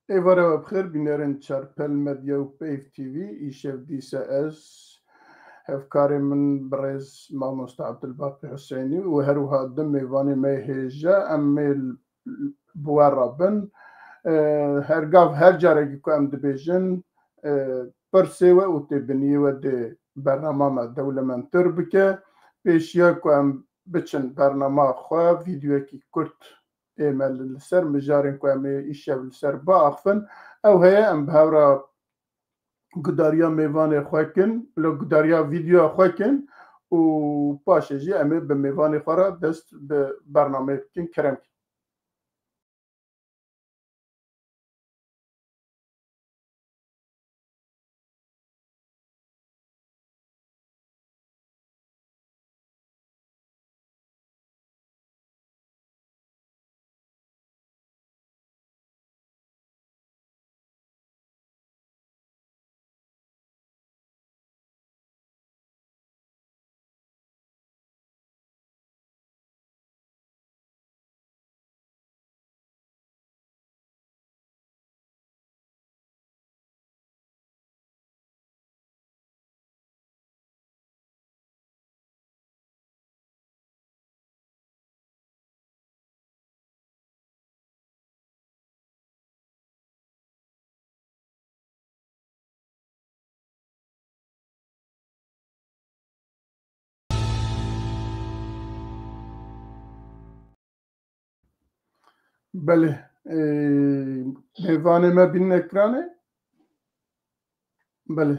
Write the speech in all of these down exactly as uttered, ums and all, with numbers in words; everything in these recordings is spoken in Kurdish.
Êvara we bi xêr, bînerên Çarpel Medya û Peyv T V, îşev dîsa ez, hevkarê min birêz mamoste Abdulbaqî Husênî û her wiha du mêvanê me hêja, em ê l-, bi we re bin. E, her gav, her carekî ku em dibêjin, e, pirsê we û têbiniyê we dê bernama me dewlemendtir bike. Pêşiya ku em biçin bernama xwe, vîdeoyekî kurt ê me li, li ser mijarên ku em ê îşev li ser biaxivin, ew heye em bi hev re gudariya mêvanê xwe kin, li gudariya vîdeoya xwe kin û paşê jî em ê bi mêvanê xwe re dest bi bernameyê bikin. Kerem kin. Belê. Ê, mêvanê me bînin ekranê. Belê.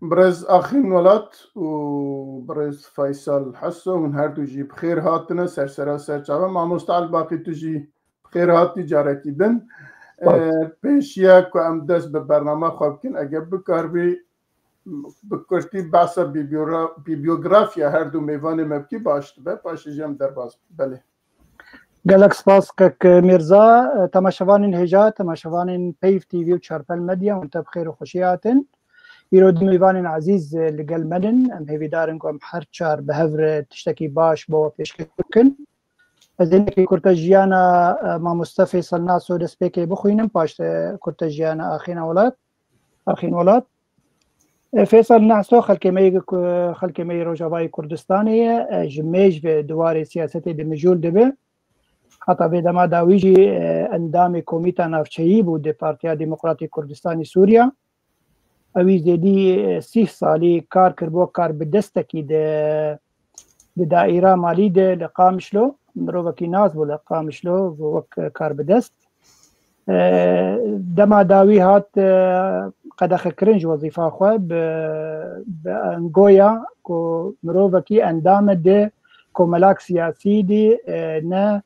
Birêz Axîn Welat û birêz Faysal Heso, hûn her du jî bi xêr hatine ser sera ser çava. Mamoste Elbaqî, tu jî bi xêr hatî carekî din. Spas. Ê, pêşiya ku em dest bi bernama xwe bikin, eger bikaribî bi kurtî behsa bîbiyora-, bîbiyografiya her du mêvanê me bikî, baş dibe. Paşê jî em derbas bin. Belê. Gelek spas kek Mîrza, temaşevanên hêja, temaşevanên Peyv T V û Çarpel Medya, hûn te bi xêr û xweşî hatin. Îro du mêvanên ezîz li gel me nin. Em hêvîdar in ku em her çar bi hev re tiştekî baş bo we pêşkêş bikin. Ez ê hinekî kurte jiyana, e, mamoste Fêsal Naso destpêkê bixwînim, paş de kurte jiyana Axîna Welat. Axîn Welat. E, Fêsal Naso xelkê me yê, xelkê me yê Rojavayê Kurdistanê ye. E, ji mêj ve di warê siyasetê de mijûl dibe. Heta vê dema dawî jî, e, endamê Komîta Navçeyî bû di Partiya Demokratîk Kurdistanî Sûriya. Ewî zêdî, e, sîh salî kar kir bo karbidestekî di, di daîra malî de li Qamişlo. Mirovekî nas bû li Qamişlo wek karbidest. E, dema dawî hat, e, qedexekirin ji wezîfa xwe bi, bi angoya ku mirovekî endame di komelak siyasî dî, e, ne,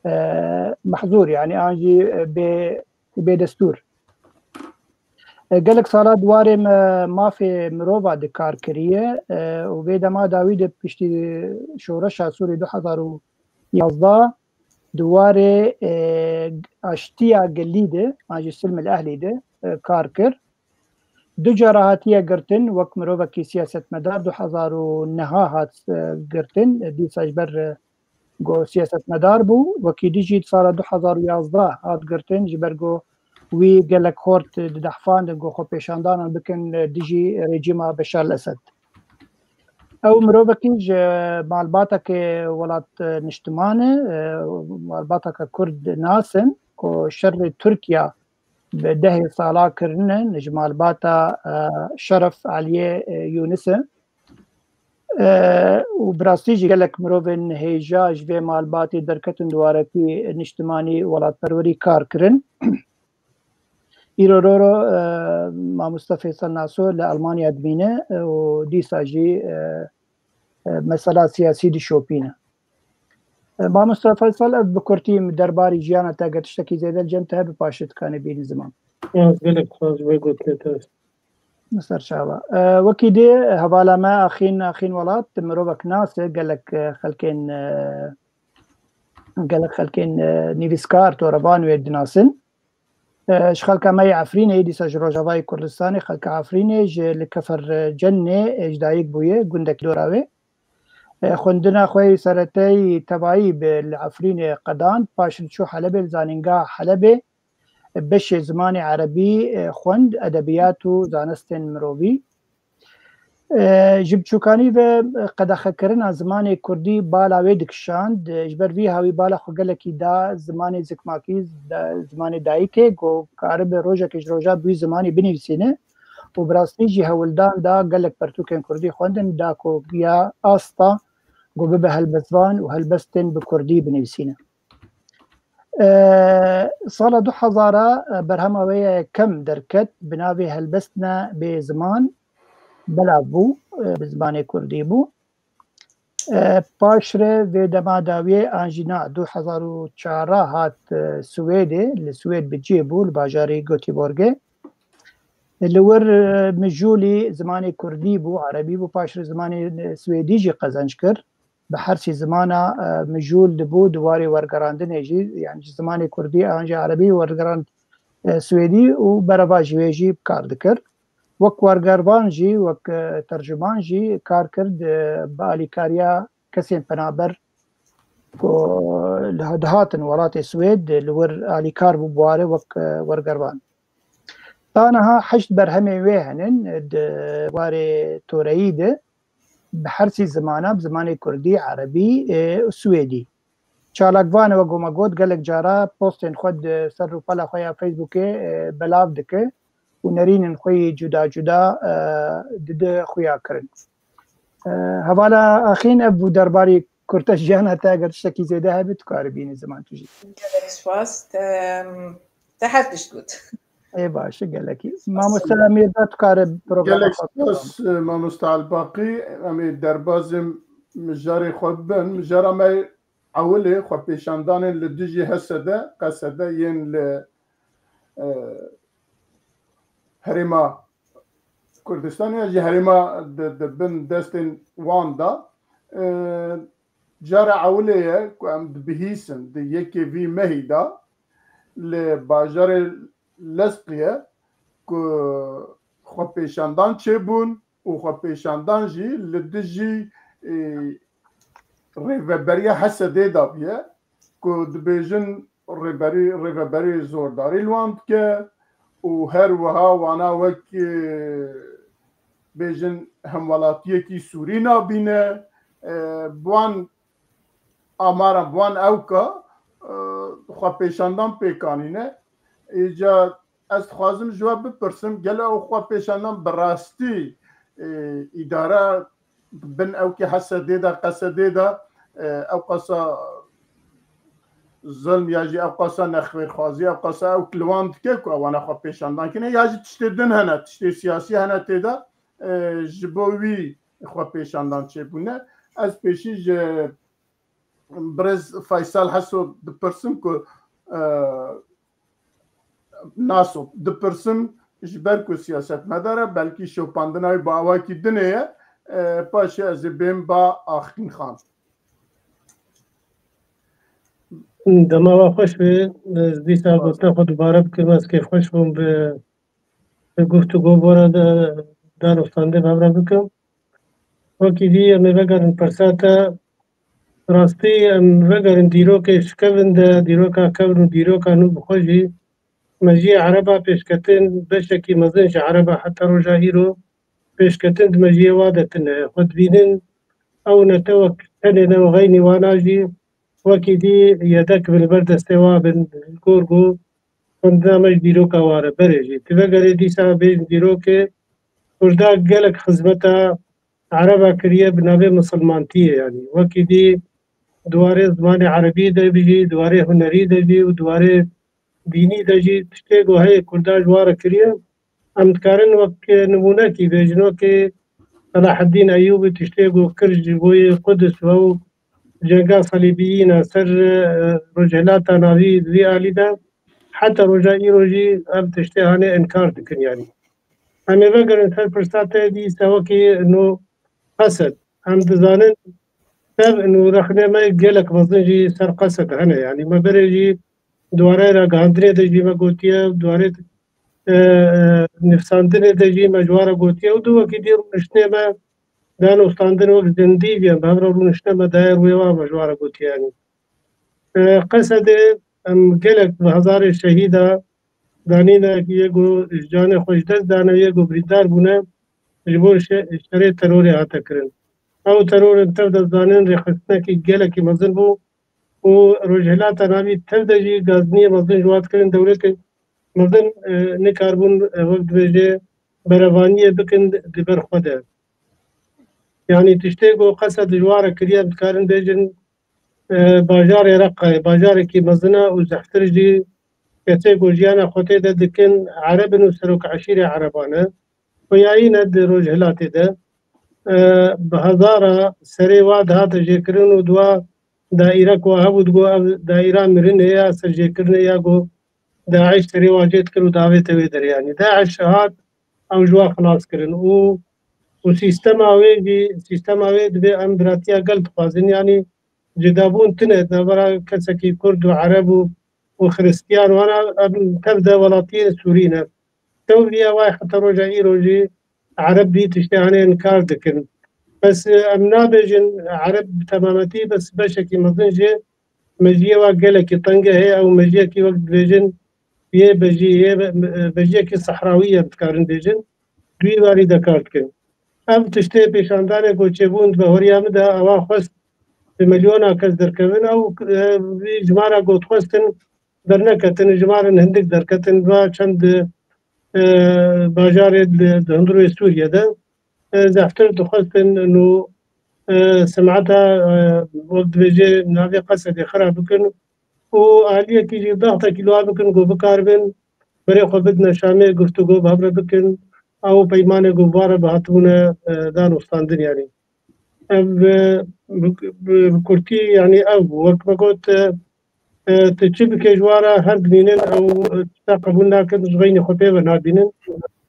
e, mehzûr, yanî an jî, e, bê, bêdestûr. E, gelek sala di warê me mafê mirova dikar kiriye, e, û vê dema dawî de piştî şoreşa Sûrî du hezar û yazdeh di warê, e, aştiya gelî de, an jî silmil ehlî de, e, kar kir. Du cara hatiye girtin, wek mirovekî siyasetmedar du hezar û neha hat, e, girtin. E, dîsa ji ber, e, ku siyasetmedar bû, wekî dî jî di sala du hezar û yazdeh hat girtin, ji ber ku wî gelek xort didehfandin ku xwe pêşandanan bikin dijî rejîma Beşar el-Esed. Ew mirovekî ji malbateke welat niştiman e, malbateke Kurd nas in ku şerê Tirkiya bi dehê sala kirine, ji malbata, e, Şeref Eliyê, e, Yûnis e. E, û bi rastî jî gelek mirovên hêja ji vê malbatê derketin, di warekî niştimanî welatperwerî kar kirin. Îro roro, e, mamoste Fêsal Naso li Almanya dimîne, e, û dîsa jî, e, e, mesela siyasî dişopîne. E, mamoste Feysal, ev bi kurtî derbarî jiyana te, eger tiştekî zêde li cem te hebe, paşê dikanê bînî ziman. Ez gelek xweş vê gotinê te. Li ser çava. E, wekî dî hevala me Axîn, Axîn Welat, mirovek nas e, gelek, e, xelkên, e, gelek xelkên, e, nivîskar, torevan wê dinasin. E, ji xelka me yê Efrînê, dîsa ji Rojavayê Kurdistanê, xelka Efrînê ji li Kefer Cennê, e, ji dayik bûye, gundekî dora wê. E, xwendina xwe yê sereteyî tevayî bi li Efrînê qedand, paşê çû Helebê, li zanîngeha Helebê, beşê zimanê erebî, e, xwend, edebiyat û zanistên mirovî. E, ji biçûkanî ve qedexekirina zimanê kurdî bala wê dikişand. Ji ber vî hawî bala xwe gelekî da zimanê zikmakî, da, zimanê dayikê, ku karibe rojekê ji roja bi wî zimanî binivîsîne û bi rastî jî hewldan da gelek pertûkên kurdî xwendin, da ku ya asta ku bibe helbestvan û helbestên bi kurdî binivîsîne. E, sala du hezara, e, berhema wê ya yekem derket, bi navê Helbestine bê ziman, belav bû, e, bi zimanê kurdî bû. E, paşre vê dema dawiyê an jî na du hezar û çar hat, e, Swêdê, li Swêd bi cihê bû, li bajarê Göteborgê. Li wir, e, mijûlî zimanê kurdî bû, erebî bû, paşre zimanê, e, swêdî jî qezenc kir. Bi her sî zimana, e, mijûl dibû di warê wergerandinê jî, yani ji zimanê kurdî an jî erebî wergerand, e, swêdî û bereva ji wê jî bi kar dikir. Wek wergervan jî, wek, e, tercüman jî kar kir, di, bi alîkariya kesên penaber ku li, dihatin welatê Swêd, li wir alîkar bû bi warê wek, e, wergervan. Ta niha heşt berhemên wê henin di warê toreyî de, bi her sî zimana, bi zimanê kurdî, erebî, e, û swêdî. Çalakvan e, wek ku me got, gelek cara postên xwe di ser rûpela xwe ya Facebookê, e, belav dike û nerînên xwe yê cuda cuda, e, dide xuya kirin. E, hevala Axîn, ev bû derbarî kurte jiyana te, eger tiştekî zêde hebe, tu karî bînî ziman tu jî. Gelek spas. Te, te her tişt got. Ê baş e, gelekî. Mamoste Emîr da tu kare programa Gelek xwe spas, e, mamoste Elbaqî. Em ê derbazê mijarê xwe bibin. Mijara me ewilê xwepêşandanên li dijî H S D, Q S D yên li, e, herêma Kurdistan ya jî herêma di, di bin destên wan de, e, cara ewilê ye ku em dibihîsin di yekê vî mehî de li bajarê Lezqiye ku xwepêşandan çêbûn û xwepêşandan jî li dijî, e, rêveberiya H S D'ê de bûye ku dibêjin rêberî, rêveberî zordarî li wan dike û her wiha wana wek, e, bêjin hemwelatiyekî Sûrî nabîne. E, bi wan amara, bi wan ewka, e, xwepêşandan pêk anîne. Îca ez dixwazim ji we bipirsim, gelo ew xwepêşandan bi rastî, e, îdara bin ewkê H S D'ê de, Q S D'ê de, e, ew qasa zilm ya jî ew qasa nexwêrxwazî, ew qasa ewk li wan dike ku ewana xwepêşandan kine, ya jî tiştê din hene, tiştê siyasî hene tê de, e, ji bo wî xwepêşandan çêbûne. Ez pêşî ji birêz Faysal Heso dipirsim ku, e, Naso, dipirsim ji ber ku siyasetmedar e, belkî şopandina wî bi awakî dinê ye, e, paşê ez ê bêm ba Axîn Xan. Dema we xweş be, ez dîsa gotina xwe dubare bikim, ez kêfxweş bûm bi, bi guftûgo bora de, danûstandê bi hev re bikim. Wekî dî em ê vegerin pirsa te, rastî em vegerin dîrokê şikevin de, dîroka kevn û dîroka nû bi xwe jî, mejiyê ereba pêşketin, beşekî mezin ji ereba heta roja îro pêşketin di mejiyê wa de tune. Xwe dibînin ew netewek tenê ne û xeynî wana jî wekî dî yedek bin li ber destê wa bin, li gor ku xwendina me ji dîroka wa re berê jî. Tu vegerê dîsa bêjin dîrokê Kurda gelek xizmeta ereba kiriye bi navê misilmantiyê, yanî wekî dî di warê zimanê erebî de bijî, di warê hunerî de jî û di warê dînî de jî tiştê ku heye Kurda ji wa re kiriye. Em dikarin wek nimûnekî bêjin, wekî Selaheddîn Eyûbî tiştê ku kir ji bo yê Qudus ve û cenga Selîbiyîna ser, e, Rojhilata Navî di vî alî de heta roja îro jî ev tiştê hanê inkar dikin, yanî. Em ê vegerin ser pirsa te dîsa wekî no Qesed. Em dizanin tev û rexnê me gelek mezin jî ser Qesed hene. Yanî me berê jî di warê ragihandinê de jî me gotiye, di warê, e, e, nivîsandinê de jî me ji wan re gotiye û di wekî dî rûniştinê me danûstandin wek zindî jî em bi hev re rûniştine me daye rûyê wan me ji wan re gotiye. Yanî, e, Qesedê em gelek bi hezarê şehîda danîne yê ku ji canê xwe ji dest dane, yê ku birîndar bûne, ji bo şe-, şerê terorê hate kirin. Ew teror in tev de zanin rêxistinekî gelekî mezin bû û Rojhilata Navî tev de jî gazdiniyê mezin ji wan dikirin. Dewletên mezin, e, nikaribûn, e, wek dibêje berevaniyê bikin di ber xwe de. Yanî tiştê ku qese dijwar e kiriye, em dikarin bêjin, e, bajarê Reqayê, bajarekî mezin e û zehtir jî kesê ku jiyana xwe tê de dikin, Ereb in û serok eşîrê Ereban e. Xweyayî ne di Rojhilatê de. E, bi hezara serê wa dihate jêkirin û di wa daîre ku hebû digot ev daîra mirinê ya serjêkirinê ya ku DAIŞ serê wa jê dikir û davête wê derê, yanî DAIŞ hat ew ji wa xilas kirin û, û sîstema wê jî, sîstema wê divê em biratiya gel dixwazin, yanî cudabûn tune di navbera kesekî Kurd û Ereb û, û Xiristiyan wana em tev de welatiyên Sûrî ne. Tewliya wayê heta roja îro jî Ereb vî tiştê hanê inkar dikin. Bes, e, em nabêjin Ereb bi temametî, bes beşekî mezin jê mejiyê wa gelekî teng e, heye ew mejiyekî wek dibêjin yê bejî, yê be-, e, bejiyekî sehrawî ye, em dikarin bêjin. Di wî warî de kar dikin. Ev tiştê pêşandanê ku çêbûn di bahoriya min de, ewan xwest bi milyona kes derkevin. Ew, e, vî jimara ku dixwestin derneketin, jimarin hindik derketin. Va çend, e, bajarê di, di hundirê Sûriye de, e, zehtir dixwestin nû, e, simeta, e, wek dibêje navê Qesedê xira bikin û aliyekî jî daxtekî li wa bikin ku bikaribin berê xwe bidine Şamê, guftûgo bi hev re bikin. Ew peymanê ku bi wa re bi hatibûne, e, danûstandin, yanî. Ev, e, bi, bi, bi kurtî, yanî ev bû. Wek me got, e, e, tu çi bike ji wan re her dimînin, ew, e, tişta qebûl nakin, ji xeynî xwe pê ve nabînin.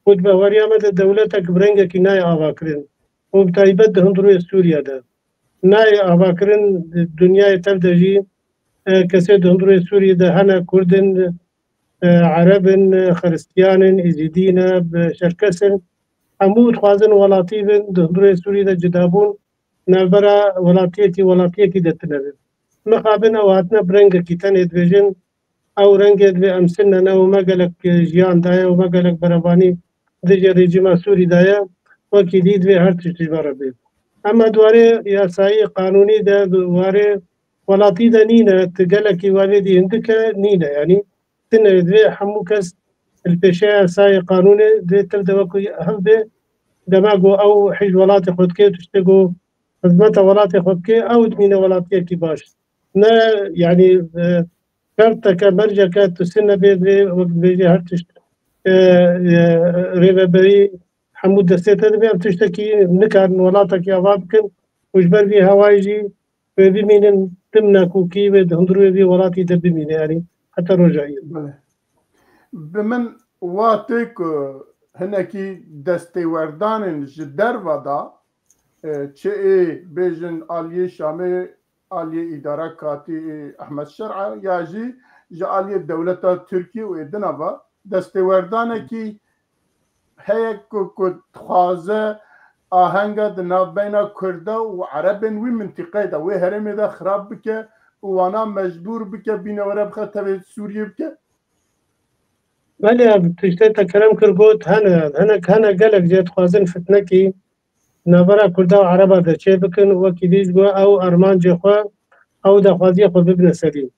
Û di bahweriya me de dewletek bi rengekî nayê avakirin. Û bi taybet di hundirê Sûriye de. Nayê avakirin, di dinyayê tev de jî, e, kesê di hundirê Sûriye de hene Kurd in, e, Ereb in, e, Xiristiyan in, Êzîdî ne, bi Çerkes in. Hemû dixwazin welatî bin, di hundirê Sûrî de cudabûn navbera welatiyekî, welatiyekî de tune be. Mixabin ew hatine bi rengekî tenê dibêjin, ew rengê divê em Sinne ne û me gelek, e, jiyan daye û me gelek berevanî dijî rejîma Sûrî daye, wekî dî divê her tişt ji me re bê. Ema di warê yasayî, qanûnî de, di warê welatî de nîne, tu gelekî warê dî hindik e, nîne, yanî. Tune divê hemû kes li pêşiya yasayê, qanûnê divê tev de wekî hev bê. Dema ku ew hîj welatê xwe dike, tiştê ku xizmeta welatê xwe bike, ew dimîne welatiyekî baş. Ne, yanî, e, şerteke, merceke tu Sinne bê, divê wek dibêjî her tişt, e, e, rêveberî hemû destê te dibe. Ev tiştekî nikarin welatekî ava bikin û ji ber vî hewayê jî wê bimînin, tim nakokî wê di hundirê vî welatî de bimîne, yanî heta roja îro. Belê. Bi min wa tê ku hinekî destêwerdanên ji derve de, e, çi ê bêjin aliyê Şamê, aliyê îdara katî Ehmed Şer'a, ya jî ji aliyê dewleta Tirkiyê û êdina ve destêwerdanekî heye ku, ku dixwaze ahenga di navbeyna Kurda û Erebên wî mintîqeyê de, wê herêmê de xirab bike û wana mecbûr bike bîne were bixe tevê Sûriyê bike? Belê, ev tiştê te kerem kir got, hene, hinek hene gelek jê dixwazin fitnekî navbera Kurda û Ereba de çê bikin, wekî dî ji bo ew armancê xwe, ew daxwaziya xwe bibine serî.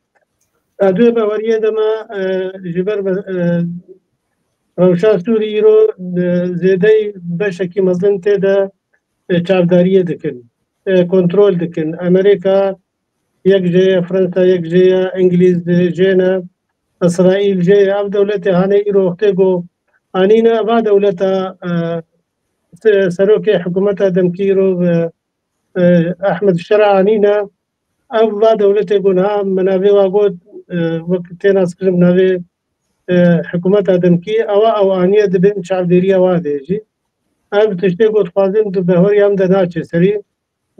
Ez duyê baweriyê de me, e, ji ber, e, rewşa Sûrî îro, e, zêdeyî beşekî mezin tê de, e, çavdariyê dikin, e, kontrol dikin. Amerîka yek jê ye, Fransa yek jê ye, Îngilîz jê ne, Îsraîl jê ye. Ev dewletê hanê îro wextê ku anîne, va dewleta, e, se-, serokê hikûmeta demkî îro, e, e, Ehmed Şera anîne. Ev va dewletê ku niha me navê wa got, e, wek tê naskirin bi navê, e, hikûmeta demkî, ewa ew aniye dibin çavdêriya wa de jî. Ev tiştê ku dixwazin di bahweriya em de naçe serî.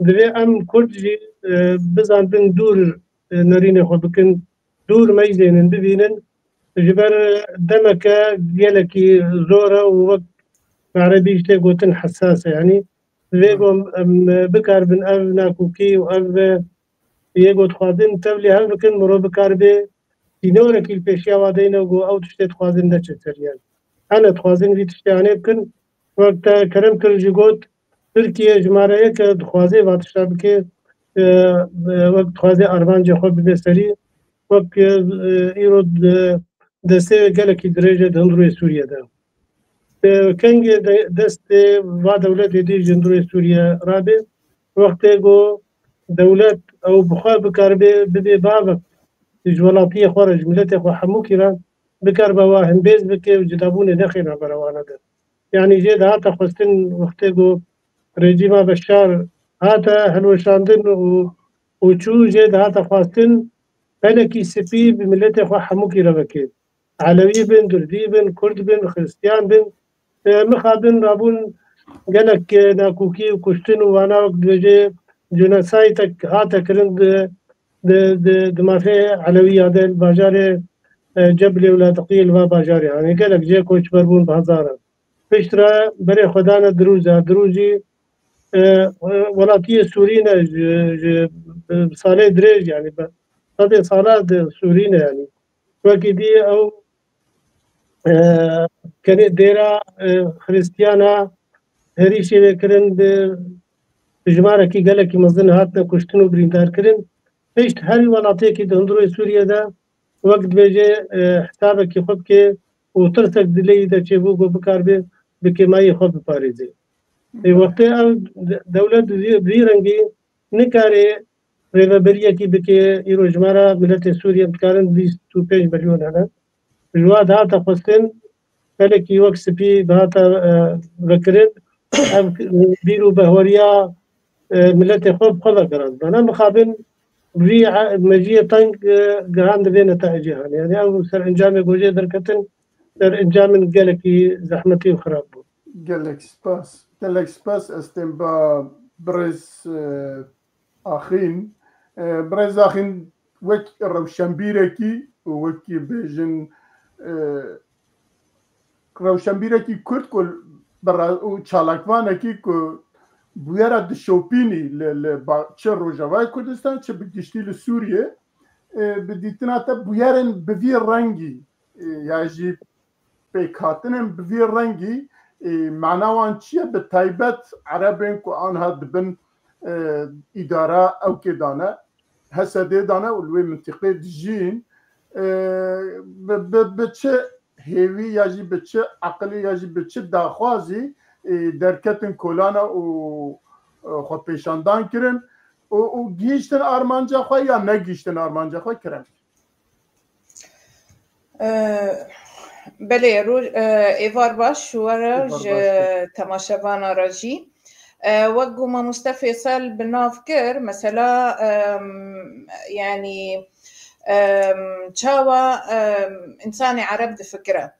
Divê em Kurd jî, e, bizanbin dûr, e, nerînê xwe bikin, dûr meyzênin bibînin. Ji ber demeke gelekî zor e û wek bi erebî jî tê gotin hesas e. Yanî divê ku em, em bikaribin ev nakokî û ev, e, yê ku dixwazin tevlî hev bikin, mirov bikaribe sînorekî li pêşiya wan deyne ku ew tiştê dixwazin neçe ser yer. Hene dixwazin vî tiştê anê bikin. Wek te kerem kir jî got, Tirkiye jimareyeke dixwaze va tişta bike, e, e, wek dixwaze armancê xwe bibe serî, wek, e, îro di destê gelekî dirêj e di hundirê Sûriye de. E, kengê de, destê va dewletê dî ji hundirê Sûriye rabe, wextê ku dewlet ew bi xwe bikaribe bibe bavek ji welatiyê xwe re, ji miletê xwe hemûkî re bikaribe wa hembêz bike û cidabûnê nexîne bera wana de. Yanî jê dihate xwestin wextê ku rejîma Beşar hate hilweşandin û, û çû jê dihate xwestin pelekî spî bi miletê xwe hemûkî re veke. Elewî bin, Durdî bin, Kurd bin, Xiristiyan bin. E, mixabin rabûn gelek, e, nakokî û kuştin û wana wek dibêje genosidek hate kirin di, di, di, di mafê Elewî ya de li bajarê, e, Cebilê û Ladiqiyê li va bajarê. Yanî gelek jê koçber bûn bi hezaran. Piştre berê xwe dane Dirûza. Dirûzî, e, welatiyê Sûrî ne ji, ji, bi salê dirêj, yanî bi sedê sala di Sûrî ne yanî. Wekî dî ew, e, kenê dêra, e, Xiristiyana herîşê lê kirin, bi jimarekî gelekî mezin hatine kuştin û birîndar kirin. Pişt her welatiyekî di hundirê Sûriye de wek dibêje, e, hesabekî xwe bike û tirsek dileyî de çêbû ku bikaribe bi kêmayî xwe biparêze. Ê, wextê ew de-, dewlet bi vî, vî rengî nikare rêveberiyekî bike, îro ji me re miletê Sûriye dikarin bîst û pênc milyon hene. Ji wa dihate xwestin, pelekî wek spî dihate, e, vekirin. Ev bîr û behweriya, e, miletê xwe bi xwe vegerandin. Em mixabin vî e-, mejiyê teng, e, gihandibê netecê hanê. Yanî ew serencamê ku jê derketin, serencamên gelekî zehmetî û xirab bû. Gelek spas. Gelek spas. Ez tên ba birêz, e, Axîn. E, birêz Axîn wek rewşenbîrekî û wekî bêjin, e, rewşenbîrekî Kurd ku bi ra-, û çalakvanekî ku bûyera dişopînî li, li ba-, çi Rojavayê Kurdistan, çi bi giştî li Sûriyê, e, bi dîtina te bûyerên bi vî rengî, e, ya jî pêkhatinên bi vî rengî, e, mana wan çi ye? Bi taybet Erebên ku anha dibin, e, îdara ewkê dane, Hesedê dane û li wê mintiqê dijîn, e, bi, bi, bi çi hêvî ya jî bi çi eqilî ya jî bi çi daxwazî, e, derketin kolana û, e, xwe pêşandan kirin û, û gihîştin armanca xwe ya negihîştin armanca xwe kirin. E, belê, roj, e, êvar baş ji we re, êvar ji baş be. Temaşevana re jî. E, wek ku mamoste Fêsel bi nav kir, mesela, em, yanî, em, çawa, em, însanê ereb difikire.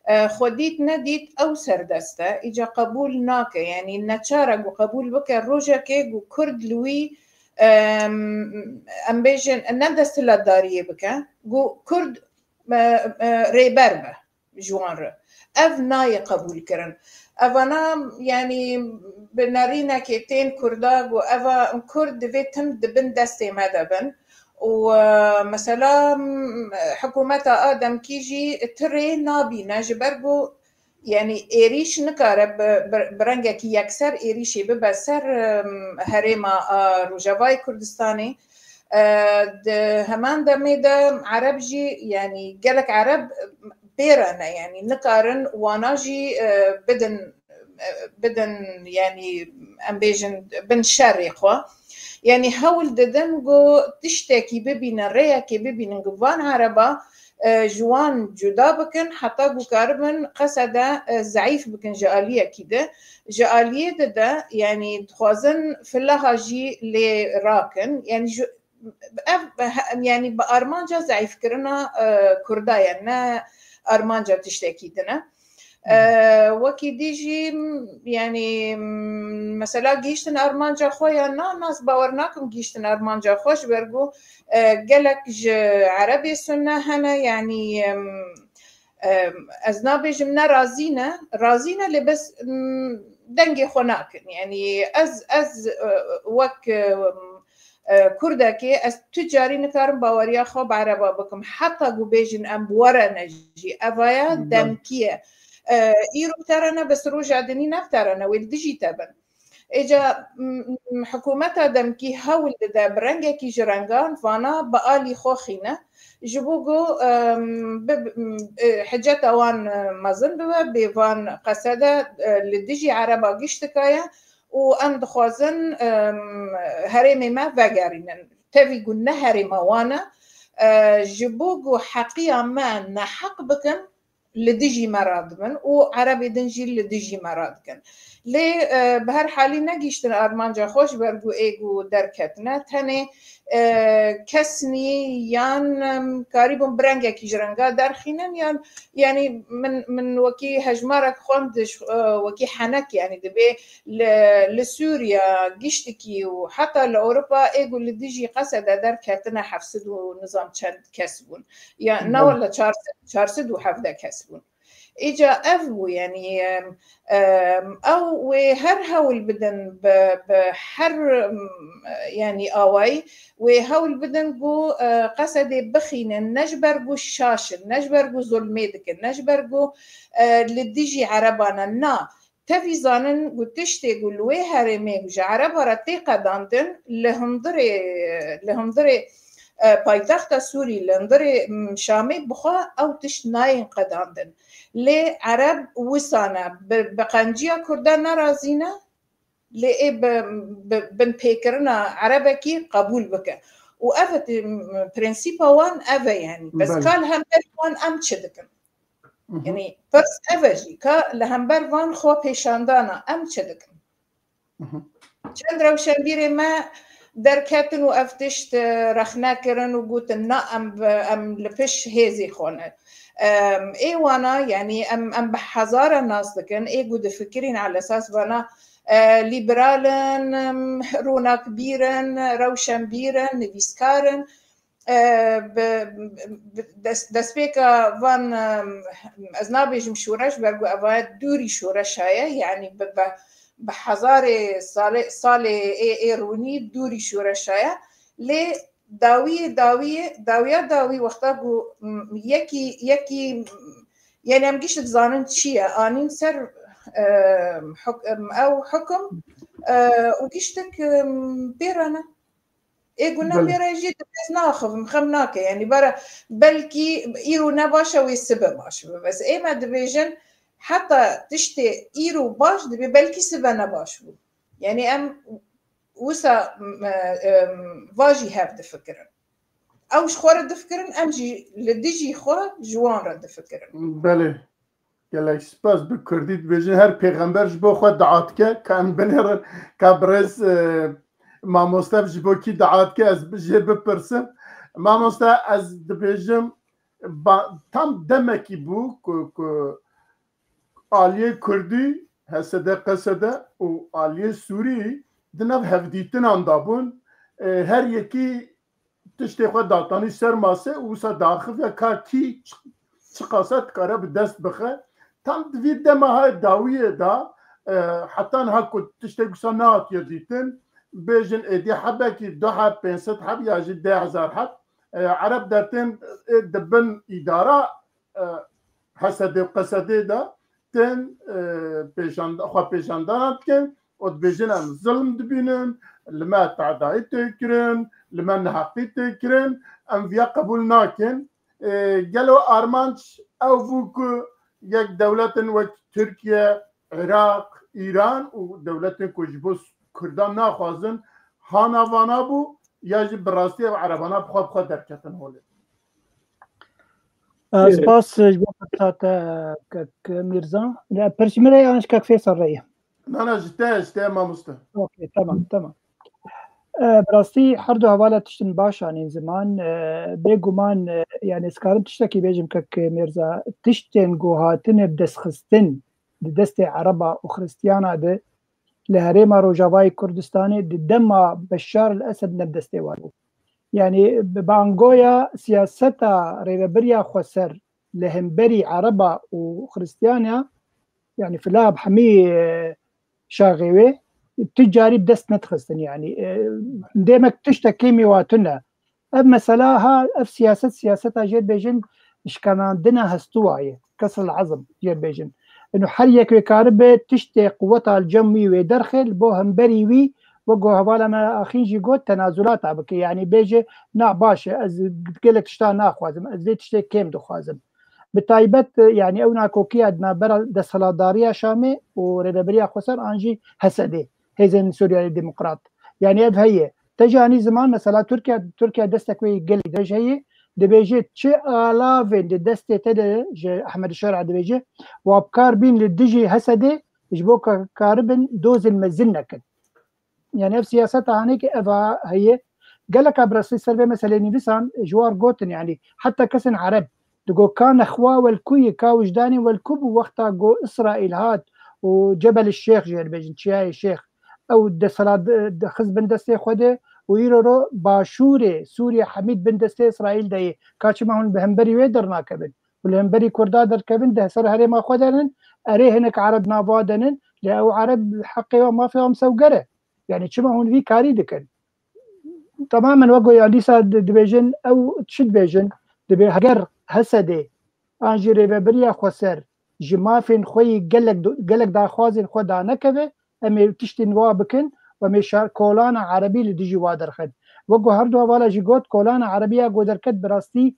E, xwe dît nedît ew serdest e, îca qebûl nake. Yanî neçar e ku qebûl bike rojekê ku Kurd li wî, em, em bêjin, ne desthilatdariyê bike, ku Kurd, e, e, rêber be ji wan re. Ev nayê qebûlkirin. Evana, yanî, bi nerînekê tên Kurda ku eva Kurd divê tim di bin destê me de bin. Û, e, mesela, m, hikûmeta a demkî jî ti rê nabîne, ji ber ku, yanî, êrîş nikare bi, bi, bi rengekî yekser êrîşê bibe ser, em, herêma a Rojavayê Kurdistanê. E, di heman demê de Ereb jî, yanî gelek Ereb pê re ne, yanî nikarin wana jî, e, bidin, e, bidin, yanî em bêjin bin şerê xwe. Yanî hewl didin ku tiştekî bibînin, rêyekê bibînin ku van Ereba, e, ji wan cuda bikin, heta ku karibin qesede, e, zeîf bikin ji aliyekî de. Ji aliyê de de, yanî dixwazin filaha jî lê rakin. Yanî ji, ev, he-, yanî bi armanca zeîfkirina, e, Kurda ye, ne armanca tiştekî din e. E, wekî dî jî, m, yanî, m, mesela gihîştin armanca xwe ya na, nas bawer nakim gihîştin armanca xwe, ji ber ku, e, gelek ji Erebê Sunne hene, yanî, em, em, ez nabêjim ne razî ne, razî ne lê bes, m, dengê xwe nakin. Yanî ez, ez, e, wek, e, e, Kurdekê, ez tu carî nikarim baweriya xwe bi Ereba bikim. Heta ku bêjin em werene jî. Evaya demkî ye. E, îro bi te re ne, bes roja dinî ne bi te re ne, wê li dijî te bin. Êca, m, m, hikûmeta demkî hewl dide bi rengekî ji rengan vana bi alî xwe xîne. Ji bo ku, em, bi, m, e, hiceta wan, e, mezin bibe, bê van qesede, e, li dijî Ereba giştika ye û em dixwazin, em, herêmê me vegerînin. Tevî ku ne herêma wan e, e, ji bo ku heqiya me neheq bikin, li dijî me radibin û Erebê din jî li dijî me radikin. Lê, e, bi her halî negihiştin armanca xwe ji ber ku ê ku derketine. Tenê, e, kesnî yan, em, karîbûn bi rengekî ji renga derxînin yan, yanî min, min wekî hejmarek xwend, e, wekî henek, yanî dibê li, li Sûriye giştikî û heta li Ewropa ê ku li dijî qesede derketine heft sed û nizam çend kes bûn. Ya, na wele çar sed, çar sed û hevdeh kes bûn. Îca ev bû, yanî, em, em, ew wê her hewl bidin bi, bi her, em, yanî awayî wê hewl bidin ku, e, qesedê bixînin, ne ji ber ku şaş in, ne ji ber ku zulmê dikin, ne ji ber ku, e, li dijî Ereban e, na. Tevî zanin ku tiştê ku li wê herêmê ku ji Ereba re tê qedandin, li hundirê, li hundirê, e, paytexta Sûrî, li hundirê, m, Şamê bixwe ew tişt nayên qedandin. Lê Ereb wisa ne, bi, bi qenciya Kurda nerazî ne, lê ê bi, bi binpêkirina Erebekî qebûl bike. Û ev e, m, prensîpa wan ev e, yanî. Bes Belê. Ka li hember wan em çi dikin? Hı hı. Yanî pirs ev e jî, ka li hember van xwe pêşandana em çi dikin? Hı hı. Çend rewşenbîrê me derketin û ev tişt, e, rexne kirin û gotin, na, em bi, em li piş hêzê xwe ne. Em, ê wana, yanî em, em bi hezara nas dikin, ê ku difikirîn elesas vana, e, lîberal in, em, ronakbîr in, rewşenbîr in, nivîskar in. E, bi, bi dest, destpêka van, e, ez nabêjim şoreş, ber ku evaya dûrî şoreşa ye, yanî bi, bi, bi hezarê salê, salê ê, ê rûnî dûrî şoreşa ye. Lê dawiyê, dawiyê, dawiya dawî wexta ku, m, yekî, yekî, yanî em gişt dizanin çi ye, anîn ser, e, huk-, em, ew hukum, e, û giştik, em, pê re ne. Ê guna Belê. Pê re jî dibêz naxivim, xem nake. Yanî bara belkî îro ne baş e, wê sibe baş bibe. Bes ê me dibêjin heta tiştê îro baş dibe, belkî sibe ne baş bû. Yanî em wisa, m, em, va jî hev difikirin. Ew ji xwe re difikirin, em jî li dijî xwe ji wan re difikirin. Belê. Gelek spas, bi kurdî dibêjin, her pêxember ji bo xwe dua dike, ka em binêrin, ka birêz, e, mamoste ji bo kî dua dike, ez bi-, jê bipirsim. Mamoste, ez dibêjim, ba-, tam demekî bû ku, ku aliyê kurdî, H S D, Q S D û aliyê sûrî di nav hevdîtinan de bûn. E, her yekî tiştê xwe datanî ser masê û wisa daxiviya ka kî çi, çiqasa dikare bi dest bixe. Tam di vî dema hay dawiyê de, e, heta niha ku tiştek wisa nehatiye dîtin, bêjin êdî hebekî du heb, pênc sed heb ya jî deh hezar heb, e, Ereb dertên, e, di bin îdara, e, H S D û Q S D de tên, e, pêşand-, xwe pêşandana dikin û dibêjin, em zilm dibînin, li me tedayî tê kirin, li me neheqî tê kirin, em viya qebûl nakin. E, gelo armanc ew bû ku yek dewletin wek Tirkiye, Iraq, Îran û dewletên ku ji bo Kurdan naxwazin, hana vana bû, ya jî bi rastî ev Erebana bi xwe bi xwe derketin holê? E, spas ji bo firsa te, kek Mîrza. Pirsî min e yan ji kek Fêsal re ye? Na, na, ji te, ji te mamoste. Okey, tamam, tamam. E, bi rastî her du hevala tiştin baş anîn ziman. E, bêguman, e, yani ez karim tiştekî bêjim kek Mîrza, tiştên ku hatine bi destxistin di destê Ereba û Xristiyana de li herêma Rojavayê Kurdistanê di dema Beşar el Esed ne bi destê wan bû. Yani bi bangoya siyaseta rêvebiriya xweser li hemberî Ereba û Xristiyana, yani fila bi hemî, e, şaxê wê, tu carî bi dest nedixistin, yanî, e, demek tiştek kêmî wa tune. Ev mesela ha, ev siyaset, siyaseta jê bêjin şkenandina hestûwa ye, kesr el azm jê bêjin. Ino her yek wê karibe tiştê quweta li cem wî wê derxê, li bo hemberî wî, wek ku hevala me axîn jî got, tenazulata bike. Yanî bêje, na baş e, ez gelek tişta naxwazim, ez vê tiştê kêm dixwazim. Bi taybet, e, yanî ew nakokiya di navbera desthilatdariya Şamê û Rêveberiya Xweser an jî HSDê, Hêzên Sûriyeyê Demokrat. Yanî ev heye. Te jî anî ziman, mesela Tirkiye, Tirkiye destek wê gelek dirêj heye. Dibêje çi alavên di destê te de ji Ehmed Şer'a dibêje, wa bi kar bîn li dijî HSDê ji bo ka-, karibin dozên mezin nekin. Yani ev siyaseta hanê ki eva heye. Geleka bi rastî ser vê meselê nivîsan ji war gotin, yani heta kesên Ereb digo ka nexwa welkuyê, ka wijdanê welku bû wexta go Îsraîl hat û Cebel Şêx jê dibêjin, Çiyayê Şêx. Ew desthilat di-, dixiz bin destê xwe de û îro ro başûrê Sûriye hemî bin destê Îsraîl de ye. Ka çima hûn bi hemberî wê dernakevin? Û li hemberî Kurda derkevin, di ser herêma xwe de nin, erê hinek Ereb nava de nin, lê ew Ereb heqê wan, mafê wan misewger e. Yani çima hûn vî karî dikin? Tamamen wek goya dîsa di-, dibêjin, ew çi dibêjin? Dibê heger HSDê an jî Rêveberiya Xweser ji mafên xwe yî gelek do-, gelek daxwazên xwe danekeve, em ê tiştên wa bikin û em ê şar-, kolana Erebî li dijî wa derxin. Wek ku her du hevala jî got, kolana Erebî ya ku derket bi rastî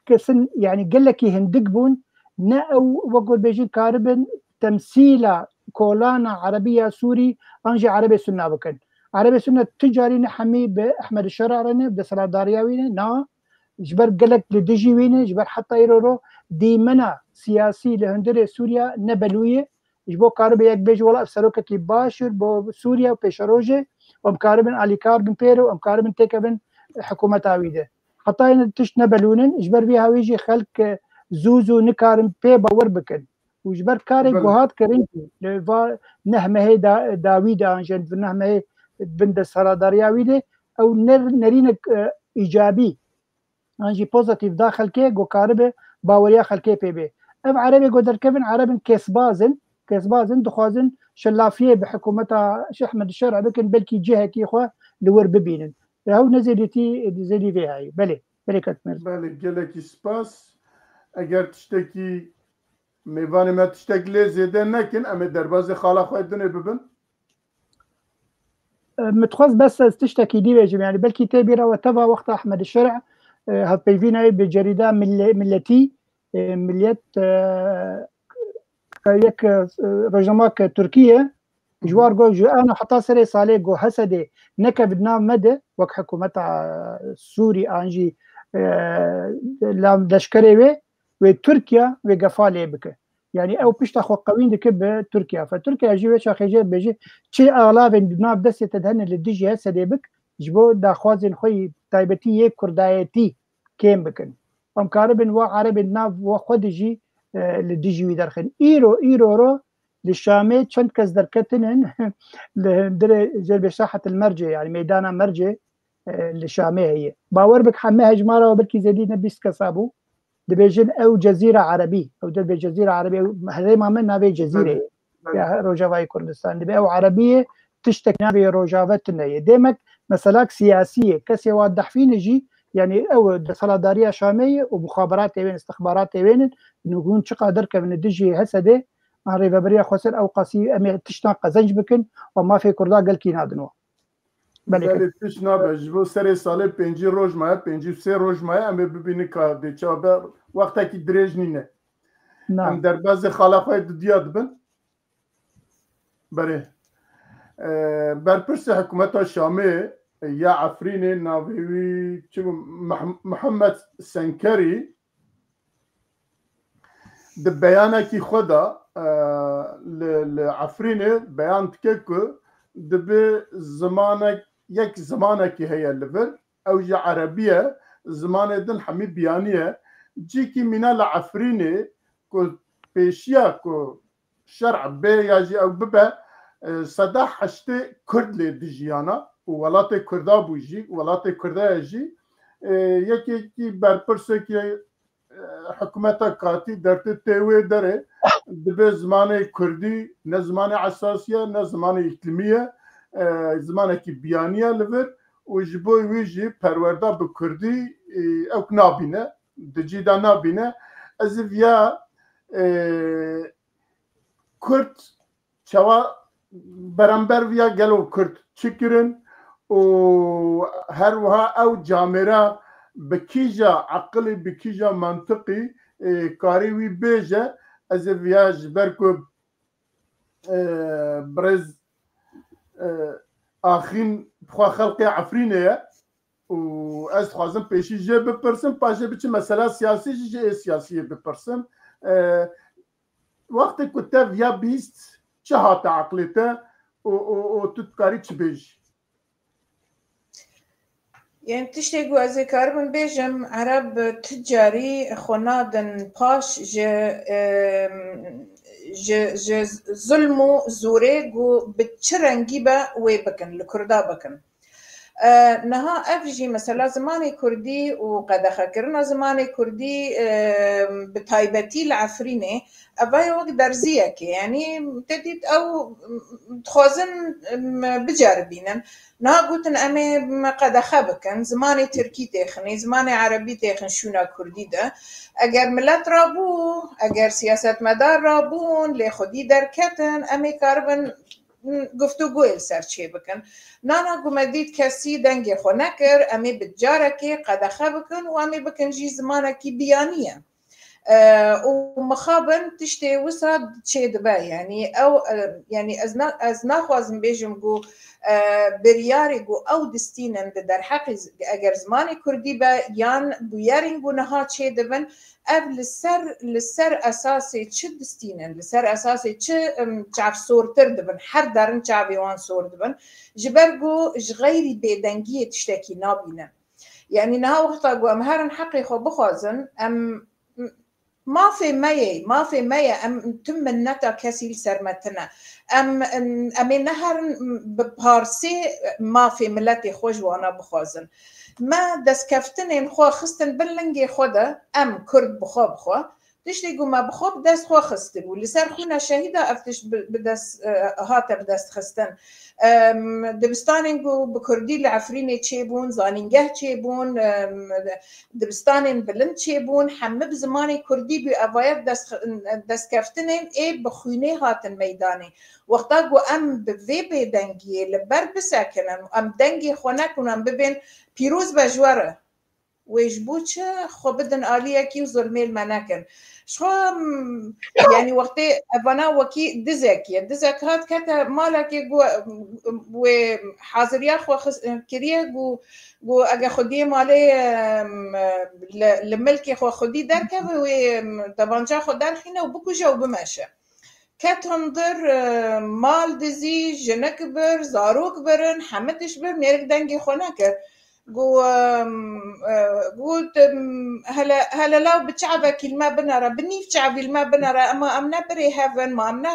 kesin, yani gelekî hindik bûn, ne ew wek ku bêjin karibin temsîla kolana Erebî ya Sûrî an jî Erebê Sunna bikin. Erebê Sunna tu carî ne hemî bi Ehmed Şera re ne, bi desthilatdariya wî ne, na, ji ber gelek li dijî wî ne, ji ber heta îro ro dîmena siyasî li hundirê Sûriya ne belû ye. Ji bo karibe yek bêje, wela ev serokekî baş ir bo Sûriye û pêşerojê, em karibin alîkar bin pê re û em karibin têkevin hikûmeta wî de. Heta yine tişt nebelûnin, ji ber vî hawî jî xelk, e, zû zû nikarin pê bawer bikin. Û ji ber karê Belê. ku hat kirin jî, li va neh mehê da-, dawî de an jî, neh mehê bin desthilatdariya wî de, ew ner-, nerînek, e, îcabî an jî pozitîf da xelkê, ku karibe baweriya xelkê pê bê. Ev Erebê ku derkevin, Erebin kesbaz in, kesbaz in, dixwazin şelafiyê bi hikûmeta Şêx Ehmed Şer'a bikin, belkî cihekî xwe li wir bibînin. Ew ne zêdîtî, zêdî vê heyî. Belê, belê kek Mêrz. Belê, gelekî spas. Eger tiştekî, mêvanê me tiştek lê zêde nekin, em ê derbazê xala xwe dinê bibin. E, min dixwest bes ez tiştekî dî bêjim, yani belkî tê bîra we teva wexta Ehmed Şer'a, e, hevpeyvînayê bi cerîda mille-, milletî, e, Milliyet, e, yek, e, rojnamek Tirkiye, ji war got, ji ana heta serê salê ku HSDê nekevin nav me de, wek hikûmeta Sûrî an jî, e, la leşkerê wê, wê Tirkiye wê gefa lê bike. Yani ew pişta xwe qewîn dike bi Tirkiye. Fe Tirkiye jî wê çaxê jê bêje, çi alavên di nav destê te de hene li dijî HSDê bik, ji bo daxwazên xwe yî taybetî yê kurdayetî kêm bikin. Em karibin wa Erebên nav we xwe de jî, e, li dijî wî derxin. Îro, îro ro li Şamê çend kes derketinin li hundirê Cerbê Sahet el Mercê, yani meydana Mercê, e, li Şamê heye. Bawer bik heme hejmara we belkî zêdî ne bîst kesa bû. Dibêjin ew Cezîra Erebî, ew dibê Cezîra Erebî, ew herêma me navê Cezîrê ye. Belê, belê. Ya Rojavayê Kurdistan. Dibê ew Erebî ye, tiştek navê Rojava tune ye. Demek meselak siyasî ye. Kesê wa dehfîne jî, yani ew desthilatdariya Şamê ye û muxaberatê wê, istixbaratê wê ne, nû hûn çiqa derkevin dijî HSDê, an Rêveberiya Xweser ew qasî em ê tiştan qezenc bikin û mafê Kurda gelkî nadin we. Belê. Belê, tişt nabe. Ji bo serê salê pêncî roj maye, pêncî û sê roj maye, em ê bibînin ka dê çawa be, wextekî dirêj nîne. Na. Em derbazê xala xwe yê dudiya dibin. Berê. E, berpirsê hikûmeta Şamê ya Efrînê, navê wî çi bû? Meh-, Mihemed Senkerî di beyanekî xwe de, e, li, li Efrînê beyan dike ku dibe zimanek, yek zimanekî heye li vir, ew jî Erebî ye, zimanê din hemî biyaniye. Cîkî mîna li Efrînê ku pêşiya ku şer'a bê ya jî ew bibe, e, seda heştê Kurd lê dijiyana û welatê Kurda bû jî, welatê Kurda ye jî, e, yekekî berpirsekî, e, hikûmeta katî dertê tê wê derê, dibe zimanê Kurdî ne zimanê esasî ye, ne zimanê îklimî ye. e, zimanekî biyaniya li vir û ji bo wî jî perwerda bi kurdî, e, ew nabîne, di cî de nabîne. Ez ê viya, e, kurd çawa beramber viya gelo kurd çi kirin û her wiha ew camêra bi kîja eqilî, bi kîja mantiqî, e, karî wî bêje. Ez ê viya ji ber ku, e, birêz, e, Axîn xwe xelqê Efrînê ye û ez dixwazim pêşî jê bipirsim, paşê biçim mesela siyasî jî ji ê siyasiyê bipirsim. E, Wextê ku te viya bîst, çi hate eqlê te û, û, û tu dikarî çi bêjî? Yên tiştê ku ez ê karibim bêjim, Ereb ti carî xwe nadin paş ji, em, ji, ji zulm û zorê ku bi çi rengî be wê bikin, li Kurda bikin. E, niha ev jî mesela zimanê kurdî û qedexekirina zimanê kurdî, e, bi taybetî li Efrînê, ev e wek derziyekê, yanî te dît ew, m, dixwazin, m, biceribînin. Niha gotin em ê, m, qedexe bikin, zimanê tirkî têxinê, zimanê erebî têxin şûna kurdî de. Eger milet rabû, eger siyasetmedar rabûn, lê xwedî derketin, em ê karibin, m, guftûgoyê li ser çêbikin. Nana ku me dît kesî dengê xwe nekir, em ê bi carekê qedexe bikin û em ê bikin jî zimanekî biyanî ye. E, û mixabin tiştê wisa çêdibe, yanî ew, e, yanî ez na-, ez naxwazim bêjim ku, e, biryarê ku ew distînin di derheqî z-, eger zimanê kurdî be yan bûyerên ku niha çêdibin, ev li ser, li ser esasê çi distînin, li ser esasê çi, em, çavsortir dibin, her derin çavê wan sor dibin, ji ber ku ji xeyrî bêdengiyê tiştekî nabînin. Yanî niha wexta ku em herin heqê xwe bixwazin, em, mafê me ye, mafê me ye, em tim minneta kesî li ser me tine. Em, em, em ê neherin bi parsê mafê miletê xwe ji wana bixwazin. Me destkeftinên xwe xistin bin lingê xwe de, em kurd bi xwe bi xwe. Tiştê ku me bi xwe bi dest xwe xistibû. Li ser xwîna şehîda ev tişt bi, bi dest, e, hate bi dest xistin. Em, dibistanên ku bi kurdî li Efrînê çêbûn, zanîngeh çêbûn, em, dibistanên bilind çêbûn, hemî bi zimanê kurdî bû, ev e dest, destkeftinên ê bi xwînê hatin meydanê. Wexta ku em bi vê bêdengiyê li ber bisekinin û em dengê xwe nekin û em bibên pîroz be ji we re. Wê ji bo çi xwe bidin aliyekî û zulmê li me nekin? Ji xwe, m, yanî wextê evana wekî dizek ye. Dizek hat kete malekê got, wê haziriya xwe xis-, kiriye, got, got ege xwediyê malê, em, li, li milkê xwe xwedî derkeve, wê, em, tebanca xwe derxîne û bikuje û bimeşe. Ket hundir, e, mal dizî, jinik bir, zarok birin, hemî tişt bir, mêrik dengê xwe nekir. Got, em, e, got, em, hele, hele law bi çavekî li me binere, bi nîv çavî li me binere, ema em ne birê hev in, ma em ne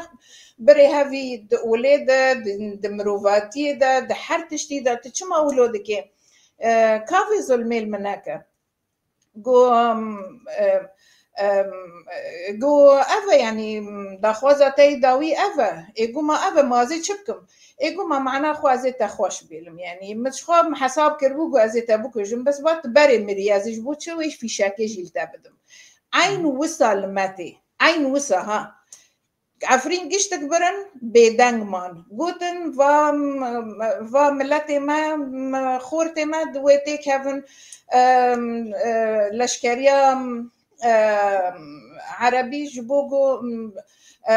birê hevî di olê de, di, di mirovatiyê de, di her tiştî de, tu çima wilo dikê? E, ka vê zulmê li min neke. Got, em, em, em, got, ev e, yanî, daxwaza te yê dawî ev e. Ê got, ma ev e, ma ez ê çi bikim? Ê got, ma mana xwe ez ê te xweş bêlim. Yanî, min ji xwe hesab kiribû, got, ez ê te bikujim. Bes vat, tu berê mirî, ez ê ji bo çi wê fîşekê jî li te bidim? Eyn wisa li me tê. Eyn wisa, ha. Efrîn giştik birin, bêdeng man. Gotin, va, va miletê me, xortê me di wê têkevin, em, e, leşkeriya, em, erebî ji bo ku, em, e,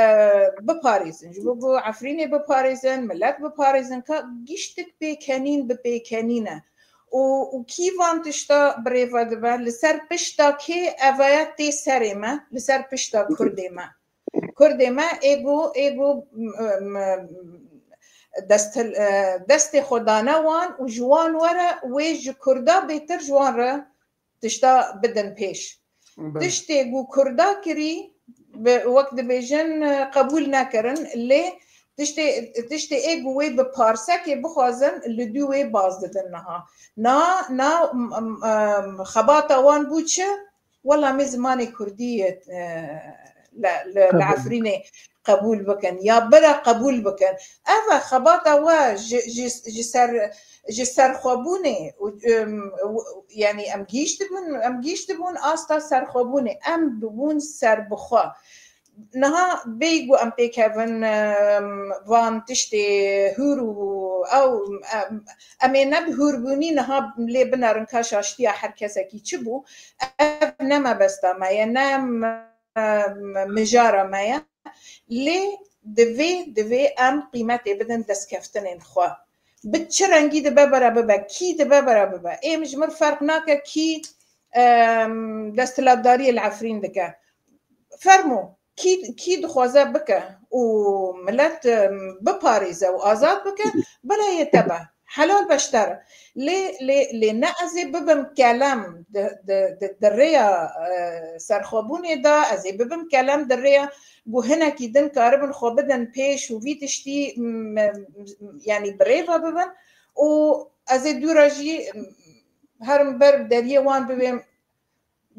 biparêzin, ji bo ku Efrînê biparêzin, milet biparêzin, ka giştik pêkenîn bi pêkenîn e. Û, û kî van tişta birêve dibe, li ser pişta kê evaya tê serê me, li ser pişta Kurdê me. Kurdê me ê got, ê got, m, m, dest, e, destê xwe dane wan û ji wan were wê ji Kurda bêtir ji wan re tişta bidin pêş. Belê. Tiştê ku Kurda kirî, bi, wek dibêjin, e, qebûl nekirin, lê tiştê, tiştê ê ku wê bi parsekê bixwazin, li dû wê baz didin niha. Na, na, m, m, em, xebata wan bû çi? Wela me zimanê kurdî, e, li, li, li Efrînê. qebûl bikin ya bira qebûl bikin. Ev e xebata we ji, ji, ji ser, ji serxwebûnê û, em, w-, yanî em gihîştibûn, em gihîştibûn asta serxwebûnê, em bibûn serbixwe. Niha bêyî ku em pêkevin, em, van tiştê hûr û ew, em, em ê ne bi hûrbûnî niha lê binerin ka şaştiya her kesekî çi bû. Ev ne mebesta me ye, ne em, mijara me ye. Lê divê, divê em qîmetê bidin destkeftinên xwe. Bi çi rengî dibe bere bibe, kî dibe bere bibe. Êm ji mir ferq nake kî, em, desthilatdariyê li Efrîn dike. Fermo, kî, kî dixwaze bike û milet, em, biparêze û azad bike, bila yê te be. Helal be ji te re. Lê, lê, lê ne ez ê bibim kelem di, di, di, di rêya, e, serxwebûnê de, ez ê bibim kelem di rêya ku hinekî din karibin xwe bidin pêş û vî tiştî, m, m, yanî bi rê ve bibin û ez ê dû re jî, m, herim ber deriyê wan bibêm.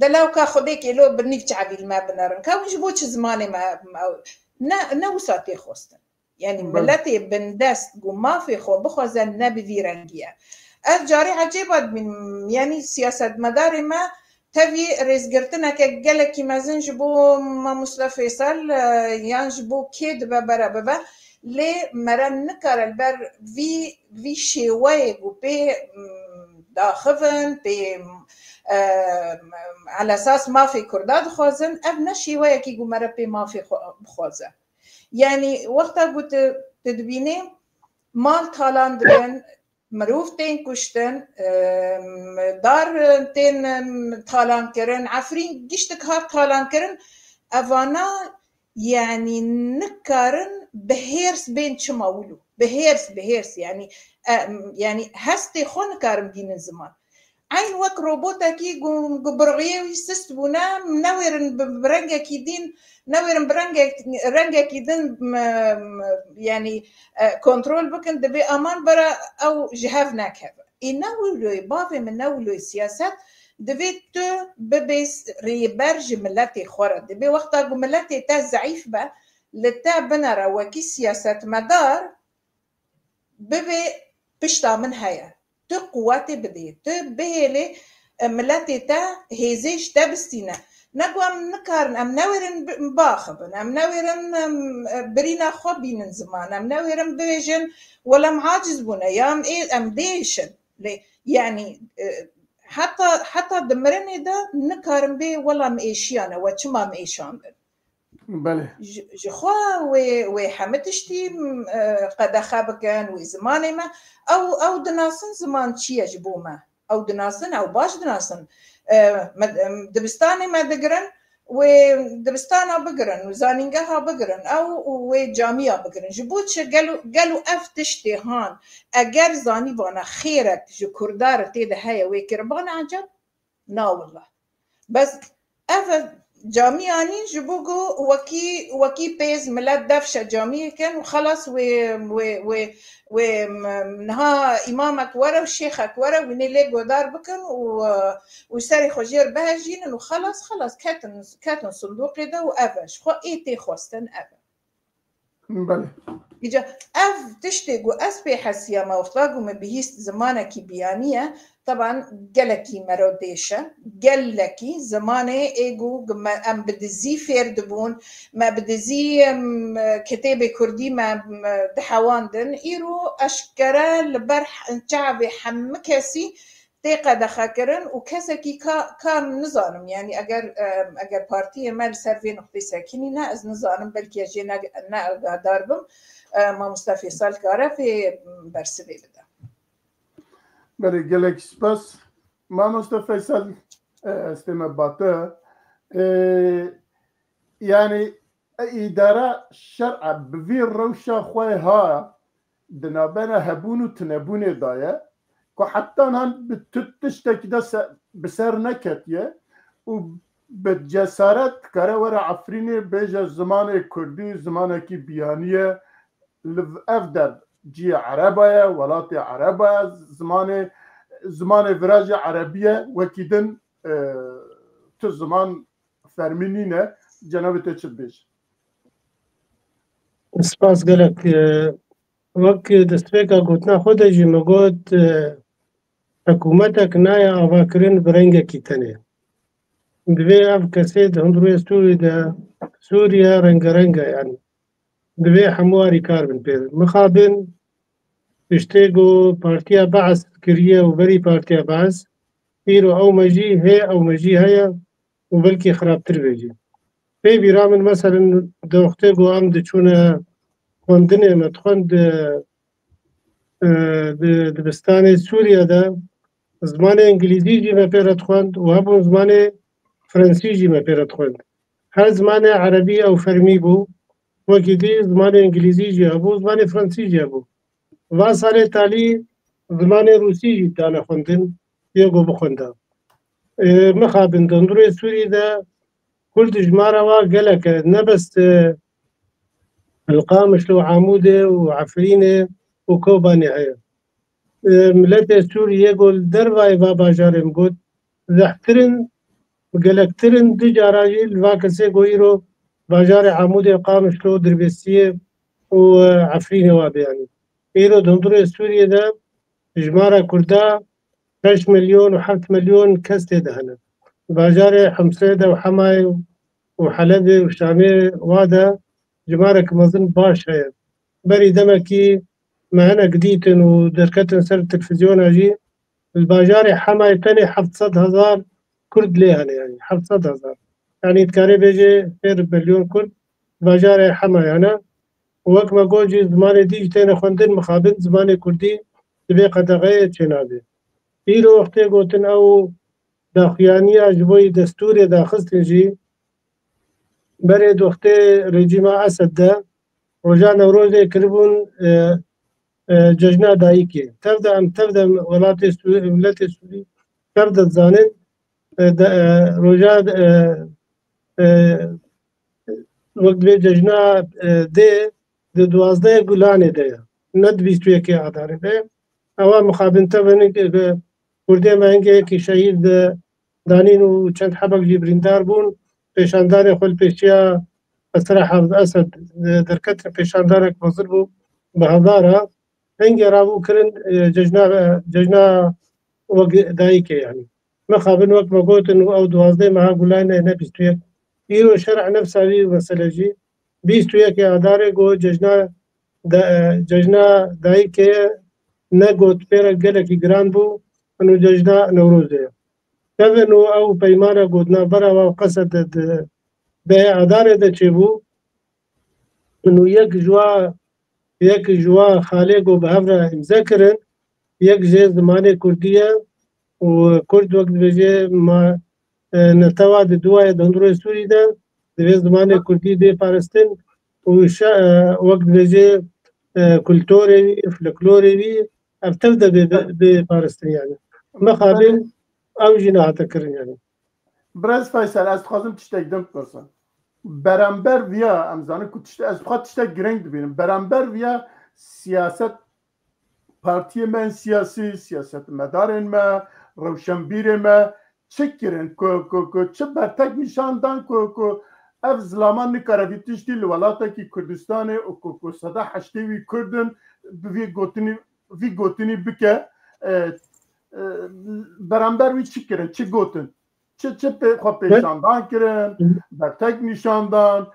De lewka Xwedê kêlo bi nîv çavî li me binerin. Ka hûn ji bo çi zimanê me, me ne, ne wisa tê xwestin. Yanî Belê. Miletê bindest ku mafê xwe bixwaze ne bi vî rengî ye. Ez carê ecêba dibînim, yanî siyasetmedarê me tevî rêzgirtineke gelekî mezin ji bo Mamoste Feysel, e, yan ji bo kê dibe bere bibe, lê mere nikare li ber vî, vî şêweyê ku pê, m, daxivin, pê, m, e, elesas mafê Kurda dixwazin, ev ne şêweyekî ku mere pê mafê xwe bixwaze. Yanî wexta ku tu, tu dibînî mal talan dibin, mirov tên kuştin, em, dar tên, em, talan kirin, Efrîn giştik hat talan kirin, evana yanî nikarin bi hêrs bên çima wilo. Bi hêrs, bi hêrs, yanî, em, yanî hestê xwe nikarin bînin ziman. Eyn wek robotekî ku, ku birxiyê wî sist bûne, newêrin bi, bi rengekî din, newêrin bi rengek-, rengekî din, m, m, yanî, e, kontrol bikin, dibê aman bera ew ji hev nekeve. Ê ne wilo ye, bavê min, ne wilo ye siyaset, divê tu bibê s-, rêber ji miletê xwe re. Dibê wexta ku miletê te zeîf be, li te binere wekî siyasetmedar, bibê pişta min heye. Tu quwetê bidê, tu bihêlê, e, miletê te hêzê ji te bistîne. Ne ku em nikarin, em newêrin bi-, baxibin, em newêrin, em, e, birîna xwe bînin ziman, em newêrin bibêjin, wela em aciz bûne, ya em ê, em diêşin. Lê, yanî, e, heta, heta di mirinê de nikarin bê, wela em êşiyane, we çima em êşandin? Belê. Ji, ji xwe wê, wê hemî tiştî, m, e, qedexe bikin, wê zimanê me. Ew, ew dinasin ziman çi ye ji bo me. Ew dinasin, ew baş dinasin. E, me, em, dibistanê me digirin, wê dibistana bigirin, zanîngeha bigirin, ew û wê camiya bigirin. Ji bo çi gelo, gelo ev tiştê han, eger zanîbana xêrek ji Kurda re tê de heye, wê kiribana eceb? Na willa. Bes ev camiyanî ji bo ku wekî, wekî pêz milet defşe camiyê kin û xelas wê, wê, wê, wê, m-, niha îmamek were û şêxek were wînê lê godar bikin û, û serê xwe jêr bihejînin û xelas, xelas ketin, ketin sindoqê de û ev e. Ji xwe ê tê xwestin ev e. Belê. Îca ev tiştê ku ez pê hesiyame wexta ku min bihîst zimanekî biyanî ye, teban gelekî mero dêş e. Gelekî zimanê ê ku me, em bi dizî fêr dibûn, me bi dizî, em, kitêbê kurdî me, me dihewandin. Îro eşkere li ber he-, çavê hemû kesî tê qedexekirin û kesekî ka, ka nizanim, yanî eger, e, eger partiyê me li ser vê nuqtê sekinîne, ez nizanim, belkî ez jê ne, ne agahdar bim, e, mamoste Fêsal kare vê bersivê bide. Belê, gelek spas. Mamoste Feysel, e, ez tême bate. E, yanî, E, îdara şer'a bi vî rewşa xwe ha di navbera hebûn û tinebûnê de ye, ku heta niha bi tu tiştekî de se-, bi ser neketiye û bi cesaret dikare were Efrînê bêje zimanê kurdî zimanekî biyanî ye, li ev der cihê Ereba ye, welatê Ereba ye, zimanê, zimanê vira jî Erebî ye, wekî din, e, tu ziman fermî nîne, cenabê te çi dibêje? Spas gelek. E, wek destpêka gotina xwe de jî me got, e, hikûmetek nayê avakirin bi rengekî tenê. Divê ev kesê di hundirê Sûrî de, Sûriye rengereng e, yanî divê hemû alîkar bin pê. Mixabin tiştê ku Partiya Be'es kiriye û berî Partiya Be'es, îro ew mejî hê, ew mejî heye û belkî xirabtir bê jî. Pê bîra min, meselen, di wextê ku em diçûne xwendinê, me dixwend, e, e, di dibistanê Sûriye de, zimanê îngilîzî jî me pê re dixwend û hebûn zimanê frensî jî me pê re dixwend. Her zimanê erebî ew fermî bû, wekî dî zimanê îngilîzî jî hebû, zimanê frensî jî hebû. Va salê talî zimanê rûsî jî dane xwendin, yê ku bixwenda. E, mixabin di hundirê Sûrî de Kurd ji ma re wa gelek e, ne bes, e, li Qamişlo û Amûdê û Efrînê û Kobanê heye. E, miletê Sûrî yê ku li dervayê va bajarê min got, zehftir in, gelektir in, du cara jî li va kesê ku îro bajarê Amûdê, Qamişlo, Dirbêsiyê û, e, Efrînê wa be, yanî. Îro di hundirê Sûriyê de ji ma re Kurda şeş milyon û heft milyon kes tê de hene. Bajarê Himsê de û Hemayê û Helebê û Şamê wa de jimarek mezin baş heye. Berî demekî me hinek dîtin û derketin ser televîzyona jî, li bajarê Hemayê tenê heft sed hezar Kurd lê hene, yanî heft sed hezar. Yanî dikarê bêjê sê milyon Kurd bajarê Hemayê hene. Û wek me got jî, zimanê dî jî têne xwendin, mixabin zimanê Kurdî di vê qedexeyê çênabe. Îro wextê gotin ew daxuyaniya ji bo yî destûrê daxistin jî, berê di wextê rejîma Esed de roja Newrozê kiribûn, e, e, cejna dayikê. Tev de em, tev de welatê Sû-, miletê Sûrî tev de dizanin, e, de, e, roja, e, e, wek divê cejna, e, dê di duwazdehê Gulanê de ye. Ne di bîst û yekê Adarê de ye. Ewa mixabin tev in, e, Kurdê me hingê yekî şehîd, e, danîn û çend hebek jî birîndar bûn. Pêşandanê xwe li pêşiya Qesra Hafiz Esed, e, derketin, pêşandanek mezin bû bi hezara. Hingê rabû kirin, e, cejna, e, cejna wek dayikê, yanî. Mixabin wek me gotin û ew duwazdeh meha Gulanê, ne bîst û yek. Îro şer'a nefsa vî mesele jî bîst û yekê Adarê got cejna da-, e, cejna dayikê ye, ne got pê re gelekî giran bû, û cejna Newrozê ye. Tevin û ew peymana gotina bera wa qese de di dehê Adarê de çêbû, û yek ji wa, yek ji wa xalê ku bi hev re îmze kirin, yek jê zimanê Kurdî ye û Kurd wek dibêje ma, e, netewa di duwayê di hundirê Sûrî de divê zimanê Kurdî bê parastin û şe-, e, wek dibêje, e, kulturê wî, folklorê wî ev tev de bê, bê, bê parastin, yanî. Mixabin ew jî nehate kirin, yanî. Birêz Feysel, ez dixwazim tiştek din bipirsim. Beramber viya, em zanin ku tişte-, ez dixwazim tiştek girîng dibînim. Beramber viya siyaset, partiyê me yên siyasî, siyasetmedarên me, rewşenbîrê me çi kirin ku, ku, ku çi bertek nîşan dan ku, ku ev zilaman nikare vî tiştî li welatekî Kurdistanê û ku, ku seda heştê wî Kurd in bi vî gotinî, vî gotinî bike, e, e, beramber wî çi kirin, çi gotin? Çi, çi pê-, xwe pêşandan kirin, bertek nîşan dan,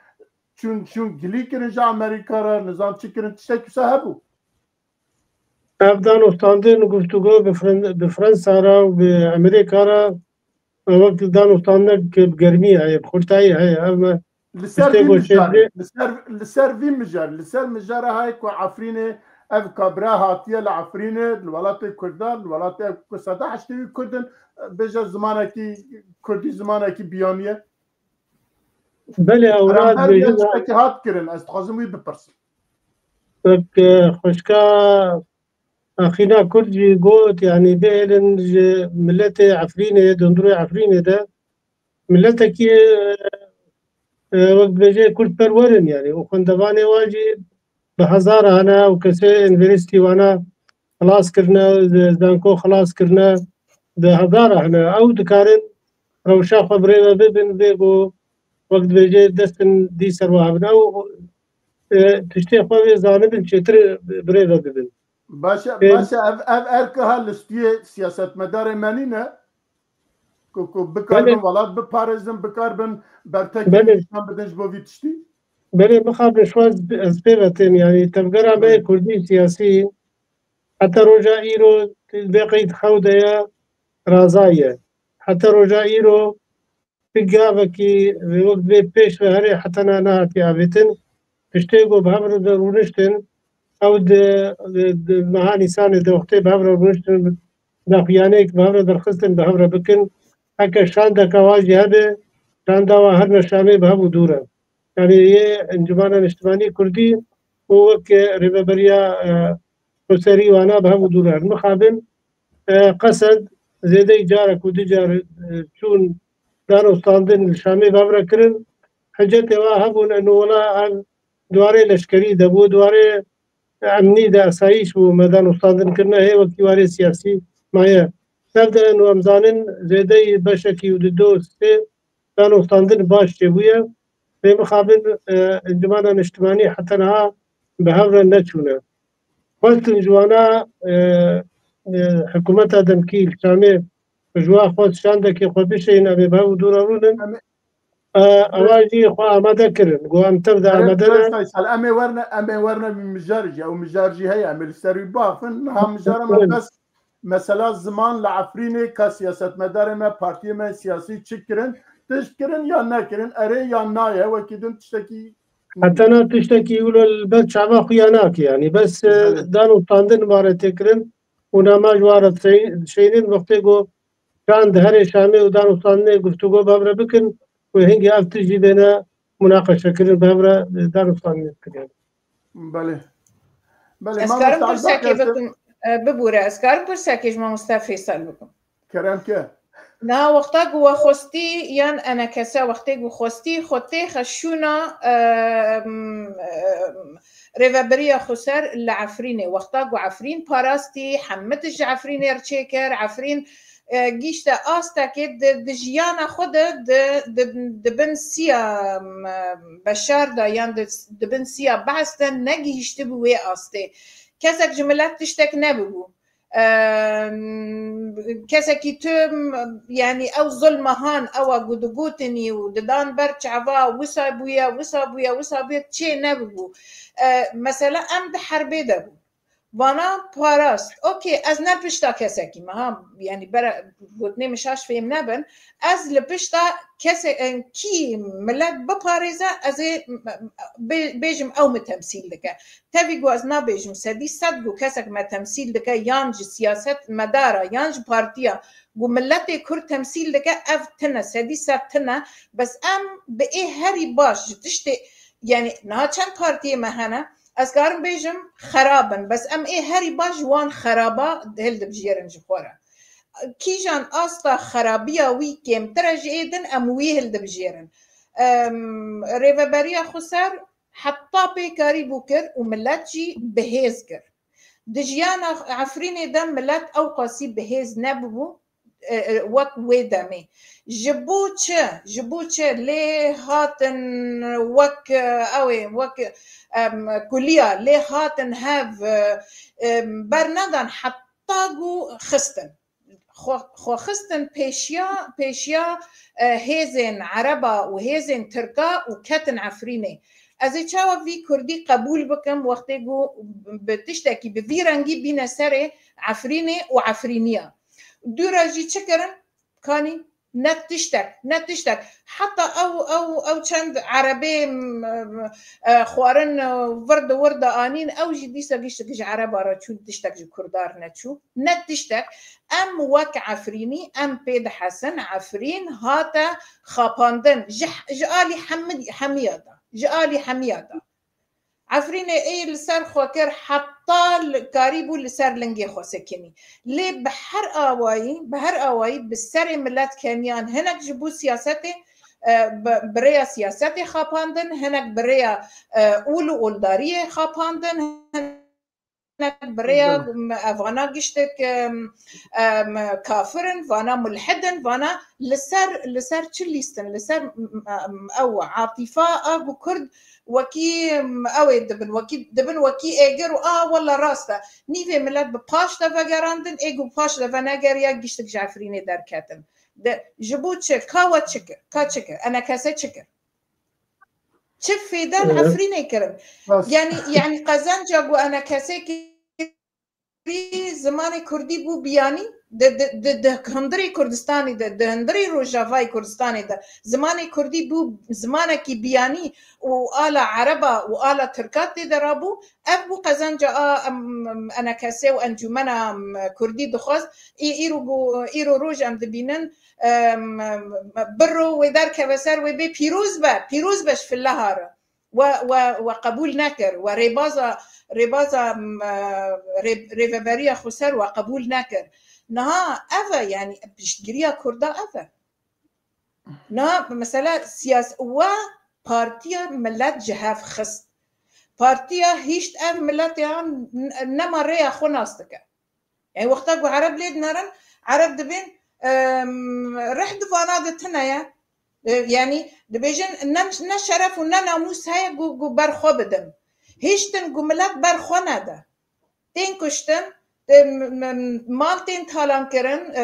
çûn, çûn gilî kirin ji Amerîka re, nizam çi kirin, tiştek wisa hebû? Ev danûstandin, guftûgo bi Fren-, bi Fransa re û bi Amerîka re, wek danûstandinek bi germî heye, bi xurtayî heye. Ev me Li ser tiştê vî ku mijarê, çêdibe. li ser, li ser vî mijar, li ser mijara hayê ku Efrînê, ev kabira hatiye li Efrînê, li welatê Kurda, li welatê ev ku seda heştê wî Kurd in, bêje zimanekî Kurdî, zimanekî biyaniye. Belê, ew Beramber radiyo vê yî tiştekî hat kirin, ez dixwazim wî bipirsim. Wek, e, xwişka Axîna Kurd jî got, yanî bihêlin ji miletê Efrînê, di hundirê Efrînê de miletekî, e, e, wek dibêje kurdperwer in, yanî û xwendevanê wan jî bi hezara hene û kesê unîversîtî wana xilas kirine, z-, zanko xilas kirine, bi hezara hene. Ew dikarin rewşa xwe bi rê ve bibin, vê ku wek dibêje destin dî ser wa hebin. Ew e, tiştê xwe vê zanibin çêtir bi rê ve bibin. Baş e, Ê, baş e, ev, ev erka ha li stûyê siyasetmedarê me nîne? Ku, ku bikarbin welat biparêzin, bikarbin bertekê nîşan bidin ji bo vî tiştî? Belê, mixabin şwaz ez pê ve tên, yanî tevgera me yê kurdî siyasî heta roja îro vê qeyd xew de ye, raza ye. Heta roja îro tu gavekî wek vê pêş ve herê hetena nehatiye avêtin. Tiştê ku bi hev re de rûniştin, ew di, di, di meha Nîsanê de wextê bi hev re rûniştin, daxuyaniyek bi hev re derxistin, bi hev re bikin. Heke şandeka wa jî hebe, şanda wa her ne Şamê bi hev û dûr e. Yanî yê Encûmena Niştimanî Kurdî û wek rêveberiya, e, Xweserî wana bi hev û dûr e. Mixabin, e, qesed zêdeyî carek û du car, e, çûn danûstandin li Şamê bi hev re kirin. Hicetê wa hebûn, eno wela ev di warê leşkerî de bû, di warê emnî de, esayîş bû, me danûstandin kirine, hê wekî warê siyasî maye. Tev de eno em zanin zêdeyî beşekî û di do sê danûstandin baş çêbûye. Lê mixabin, e, Encûmena Niştimanî heta niha bi hev re neçûne. Xwestin ji wana, e, e, hikûmeta demkî li Şamê ji wa xwest şandekê xwe bişeyîn, em ê bi hev û dû re rûnin. Em ê E, ewa jî xwe amade kirin. Got, em tev de Kerem amade ne. Faysal, em ê werne, em ê werne bir mijar jî. Ew mijar jî heye, em ê li ser wî bafin. Niha mijara me Evet. bes mesela ziman li Efrînê ka siyasetmedarê me, partiyê me siyasî çi kirin, tişt kirin ya nekirin, erê ya naye, wekî din tiştekî Heta na tiştekî wilo li ber çava xwe ya nake, yanî bes, e, Evet. danûstandin mare tê kirin û nama ji wan re dişeyî-, dişeyînin wextê ku şand herê Şamê û danûstandinê guftûgo bi hev re bikin û hingê ev tişt jî bêne munaqeşekirin, bi hev re danûstandinê bikin. Belê. Belê, Ez karim mamoste pirsekê Aldak, ez bikim, e, bibûre, ez karim pirsekê ji mamoste Feysal bikim. Kerem ke. Niha wexta ku we xwestî yan enekese wextê ku xwestî xwe têxe şûna, e, m, e, rêveberiya xweser li Efrînê. Wexta ku Efrîn parastî, hemî tişt ji Efrînê re çêkir, Efrîn e, gihîşte astekê di, di jiyana xwe de di, di, di bin siya, em, beşar de yan di, di bin siya behs de negihîştibû wê astê. Kesek ji milet tiştek nebibû. Em, kesekî tu, em, yanî ew zulma han ewa ku digotinî û didan ber çava, wisa bûye, wisa bûye, wisa bûye, çê nebibû. E, mesela em di herbê de bûn. Vana parast. Okey, ez ne pişta kesekî me, ha, yanî bere gotinê min şaş fêm nebin. Ez li pişta kese-, e, kî milet biparêze, ez ê, m-, m-, bê-, bêjim ew min temsîl dike. Tevî ku ez nabêjim sedî sed ku kesek me temsîl dike, yan ji siyaset medara, yan ji partiya ku miletê Kurd temsîl dike, ev tine, sedî sed tine. Bes em bi ê herî baş ji tiştê, yanî niha çend partiyê me hene, ez karim bêjim xerab in, bes em ê herî baş ji wan xeraba hildibijêrin ji xwe re. Kîjan asta xerabiya wî kêmtir e ji ê din, em wî hildibijêrin. Em, rêveberiya xweser heta pê karîbû kir û milet jî bi hêz kir. Di jiyana Efrînê de milet ewqasî bi hêz nebûbû, e, e, wek wê demê. Ji bo çi? Ji bo çi lê hatin wek, e, ew ê, wek, em, kuliya lê hatin hev, e, em, bernedan heta ku xistin. Xwe, xwe xistin pêşiya, pêşiya, e, hêzên Ereba û hêzên Tirka û ketin Efrînê. Ez ê çawa vî kurdî qebûl bikim wextê ku bi tiştekî bi vî rengî bîne serê Efrînê û Efrîniya? Dûra jî çi kirin? Kanî ne tiştek, ne tiştek. Heta ew, ew, ew çend erebê, m, m, e, xwarin, e, vir di wir de anîn, ew jî dîsa giştik ji ereba re çûn, tiştek ji kurda re neçû. Ne tiştek. Em wek Efrînî, em pê dihesin, Efrîn hate xapandin. Ji, ji alî hemî-, hemiya de. Ji alî hemiya de. Efrînê ê li ser xwe kir heta li, karîbû li ser lingê xwe sekinî. Lê bi her awayî, bi her awayî bi serê milet keniyan hinek ji bo siyasetê, e, bi, bi rêya siyasetê xapandin, hinek bi rêya, e, ûl û oldariyê xapandin, hinek bi rêya, em, ev vana giştek, em, em, kafir in, vana mulhid in, vana li ser, li ser çi lîstin? Li ser, em, em, ew atîfa a ku Kurd wekî, em, ew ê dibin, wekî, dibin wekî êgir û a wele rast e. Nîvê milet bi paş de vegerandin, ê ku paş de venegeriya giştik ji Efrînê derketin. De, ji bo çi? Ka we çi kir? Ka çi kir? Enekese çi kir? Çi fêde li Evet. Efrînê kirin? Rast. Yani, yani qezenca ku enekesê kirî zimanê kurdî bû biyanî, di, di, di, di hundirê Kurdistanê de, di hundirê Rojavayê Kurdistanê de zimanê kurdî bû zimanekî biyanî û ala Ereba û ala Tirka tê de rabû. Ev bû qezenca a, em, em, enekesê û encûmena, em, kurdî dixwest. Î-, îro bû, îro roj em dibînin, em, em, biro wê derkeve ser wê bê pîroz be, pîroz be ji fileha re. We, we, we qebûl nekir. We rêbaza, rêbaza, em, rê-, rêveberiya xweser we qebûl nekir. Niha ev e, yani piştgiriya Kurda ev e. Niha mesela siyas-, we partiya milet ji hev xist. Partiya hişt ev milet ya n-, nema rêya xwe nas dike. Yani wexta ku Ereb lê dinerin, Ereb dibên, em, rih di vana de tune ye. E, yani dibêjin ne, ne şeref û ne namûs heye ku, ku ber xwe bidin. Hiştin ku milet ber xwe nede. Tên kuştin, e, m-, m-, mal tên talan kirin, e,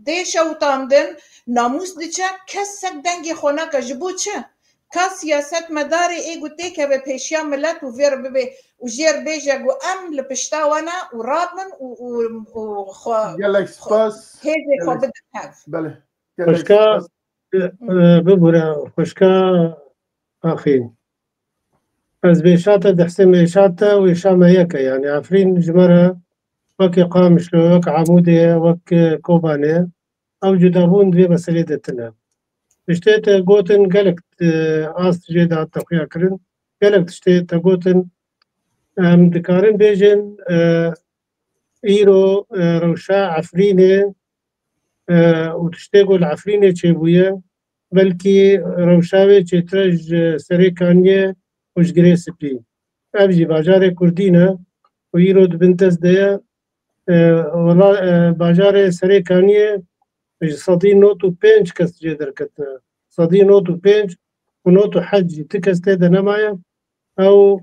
tê şewitandin, namûs diçe, kes sek dengê xwe nake. Ji bo çi? Ka siyasetmedarê ê ku têkeve pêşiya milet û vê re bibê û jê re bêje ku em li pişta we ne û rabin û, û, û xwe, Gelek xwe, spas. Hêzê xwe Gelek, bidin hev. Belê. Gelek Xwişka, spas. e, e, bibûre, xwişka axî. Ez bêşa te dehsê mêşa te û êşa me yek e. Yani Efrîn ji me re wekî Qamişlo, wek Amûdê ye, wek, e, Kobanê ye. Ew cudabûn di vê meselê de tune. Tiştê te gotin gelek, e, ast jê de hat xuya kirin. Gelek tiştê te gotin, em dikarin bêjin, e, îro, e, rewşa Efrînê, e, û tiştê ku li Efrînê çêbûye, belkî rewşa wê çêtir e ji Serê Kaniyê û ji Girê Spî. Ev jî bajarê Kurdî ne û îro di bin dest de ye. E, wela, e, bajarê Serê Kaniyê ji sedî nod û pênc kes jê derketine. Sedî nod û pênc û nod û heft jî ti kes tê de nemaye. Ew,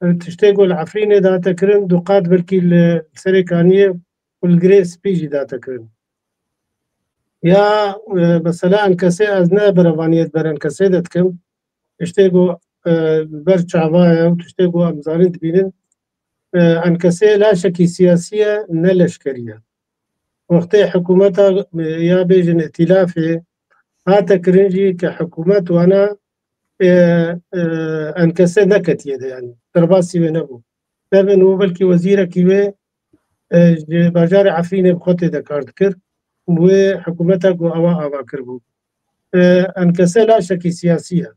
e, tiştê ku li Efrînê dihate kirin, du qat belkî li Serê Kaniyê û li Girê Spî jî dihate kirin. Ya, e, mesela enkesê ez ne berevaniyê di ber enkesê de dikim. Tiştê ku, e, ber çava ye û tiştê ku em zanin dibînin, e, enkesê laşekî siyasî ye, ne leşkerî ye. Wextê hikûmeta, e, ya bêjin îtîlafê hate kirin jî ke hikûmet wana, e, e, enkesê neketiye de yani. Derbasî wê nebû. Nebin û belkî wezîrekî wê, e, ji bajarê Efrînê bi xwe tê de kar dikir. Wê hikûmeta ku ewa ava kiribû. E, enkese laşekî siyasî ye.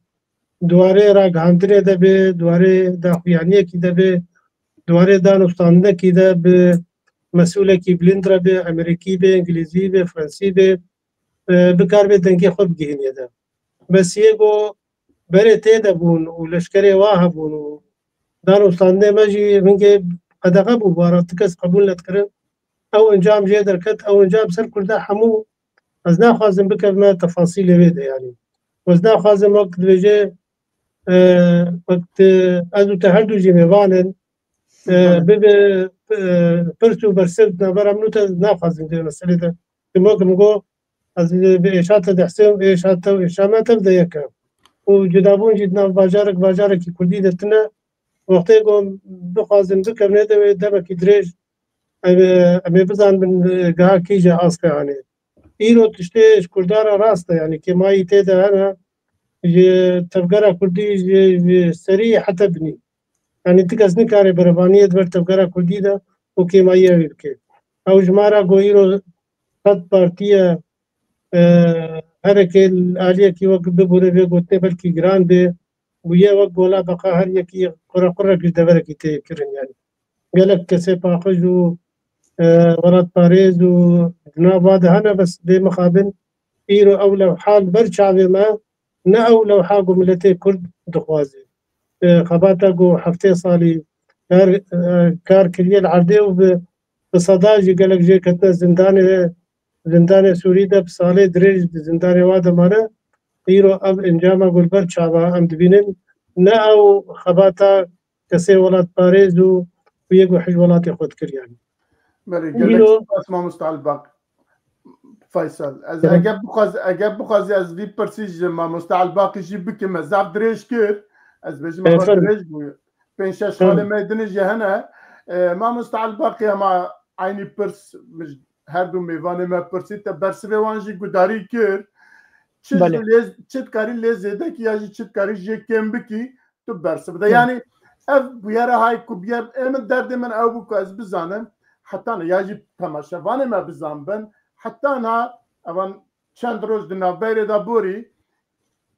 Di warê ragihandinê de be, di warê daxuyaniyekî de be, di warê danûstandinekî de bi mesûlekî bilind re be, Amerîkî be, Îngilîzî be, Fransî be, e, bikaribe dengê xwe bigihînê de. Bes yê ku berê tê de bûn û leşkerê wa hebûn û danûstandinê me jî hingê qedexe bû, bara ti kes qebûl nedikirin. Ew encam jê derket, ew encam ser Kurda hemû, ez naxwazim bikevime tefasîlê wê de, yanî. Ez naxwazim wek dibêje, e, wek tu, ez û te her du jî mêvan in, e, Belê. Bibe, e, pirs û bersiv di navbera min û te, naxwazim di meselê de. Tim wek min got, ez bi êşa te dehsêm, êşa te û êşa me tev de yek e. Û cudabûn jî di nav bajarek, bajarekî kurdî de tune. Wextê ku bixwazin bikevne de wê demekî dirêj, em, em ê bizanibin, e, giha kîje aste anê. Îro tiştê ji kurdan re rast e, yanî kêmayî tê de hene, ji tevgera kurdî, ji, ji serî heta binî. Yanî ti kes nikare berevaniyê di ber tevgera kurdî de û kêmayî wî bike. Ew ji me re got îro sed partiye, e, hereke li aliyekî wek bibûre vê gotinê belkî giran bê, bûye wek gola beqa her yekî qure qurek ji deverekî tê kirin yanî. Gelek kesê paqij û, e, welatparêz û di nav va de hene, bes bê mixabin îro ew lewha li ber çavê me, ne ew lewha ku miletê Kurd dixwaze. E, xebata ku heftê salî, kar, e, kar kiriye li erdê û bi, bi seda jî gelek jê ketine zindanê, zindanê Sûrî de bi salê dirêj di zindanê wa de mane. Îro ev encama ku li ber çava em dibînin, ne ew xebata kesê welatparêz û û yê ku hij welatê xwe dikir yani. Belê, gelek Îro spas mamosta Elbaq. Faysal, ez Hı. eger bixwaz-, eger bixwazî ez vî pirsî ji mamosta Elbaqî jî bikim, ez zaf dirêj kir. Ez bêjim, Hı, eva fermo. dirêj bû. Pênc şeş Hı. xalê me din jî hene. E, mamosta Elbaqî hema eynî pirs, min ji her du mêvanê me pirsî, te bersivê wan jî gudarî kir. Çi Belê. lê, çi dikarî lê zêde kî ya jî çi dikarî jê kêm bikî, tu bersiv bide. Hı. Yani ev bûyere hay ku bûyer, ê min derdê min ew bû ku ez bizanim, heta ne ya jî temaşevanê me bizanbin, heta na evan çend roj di navberê de borî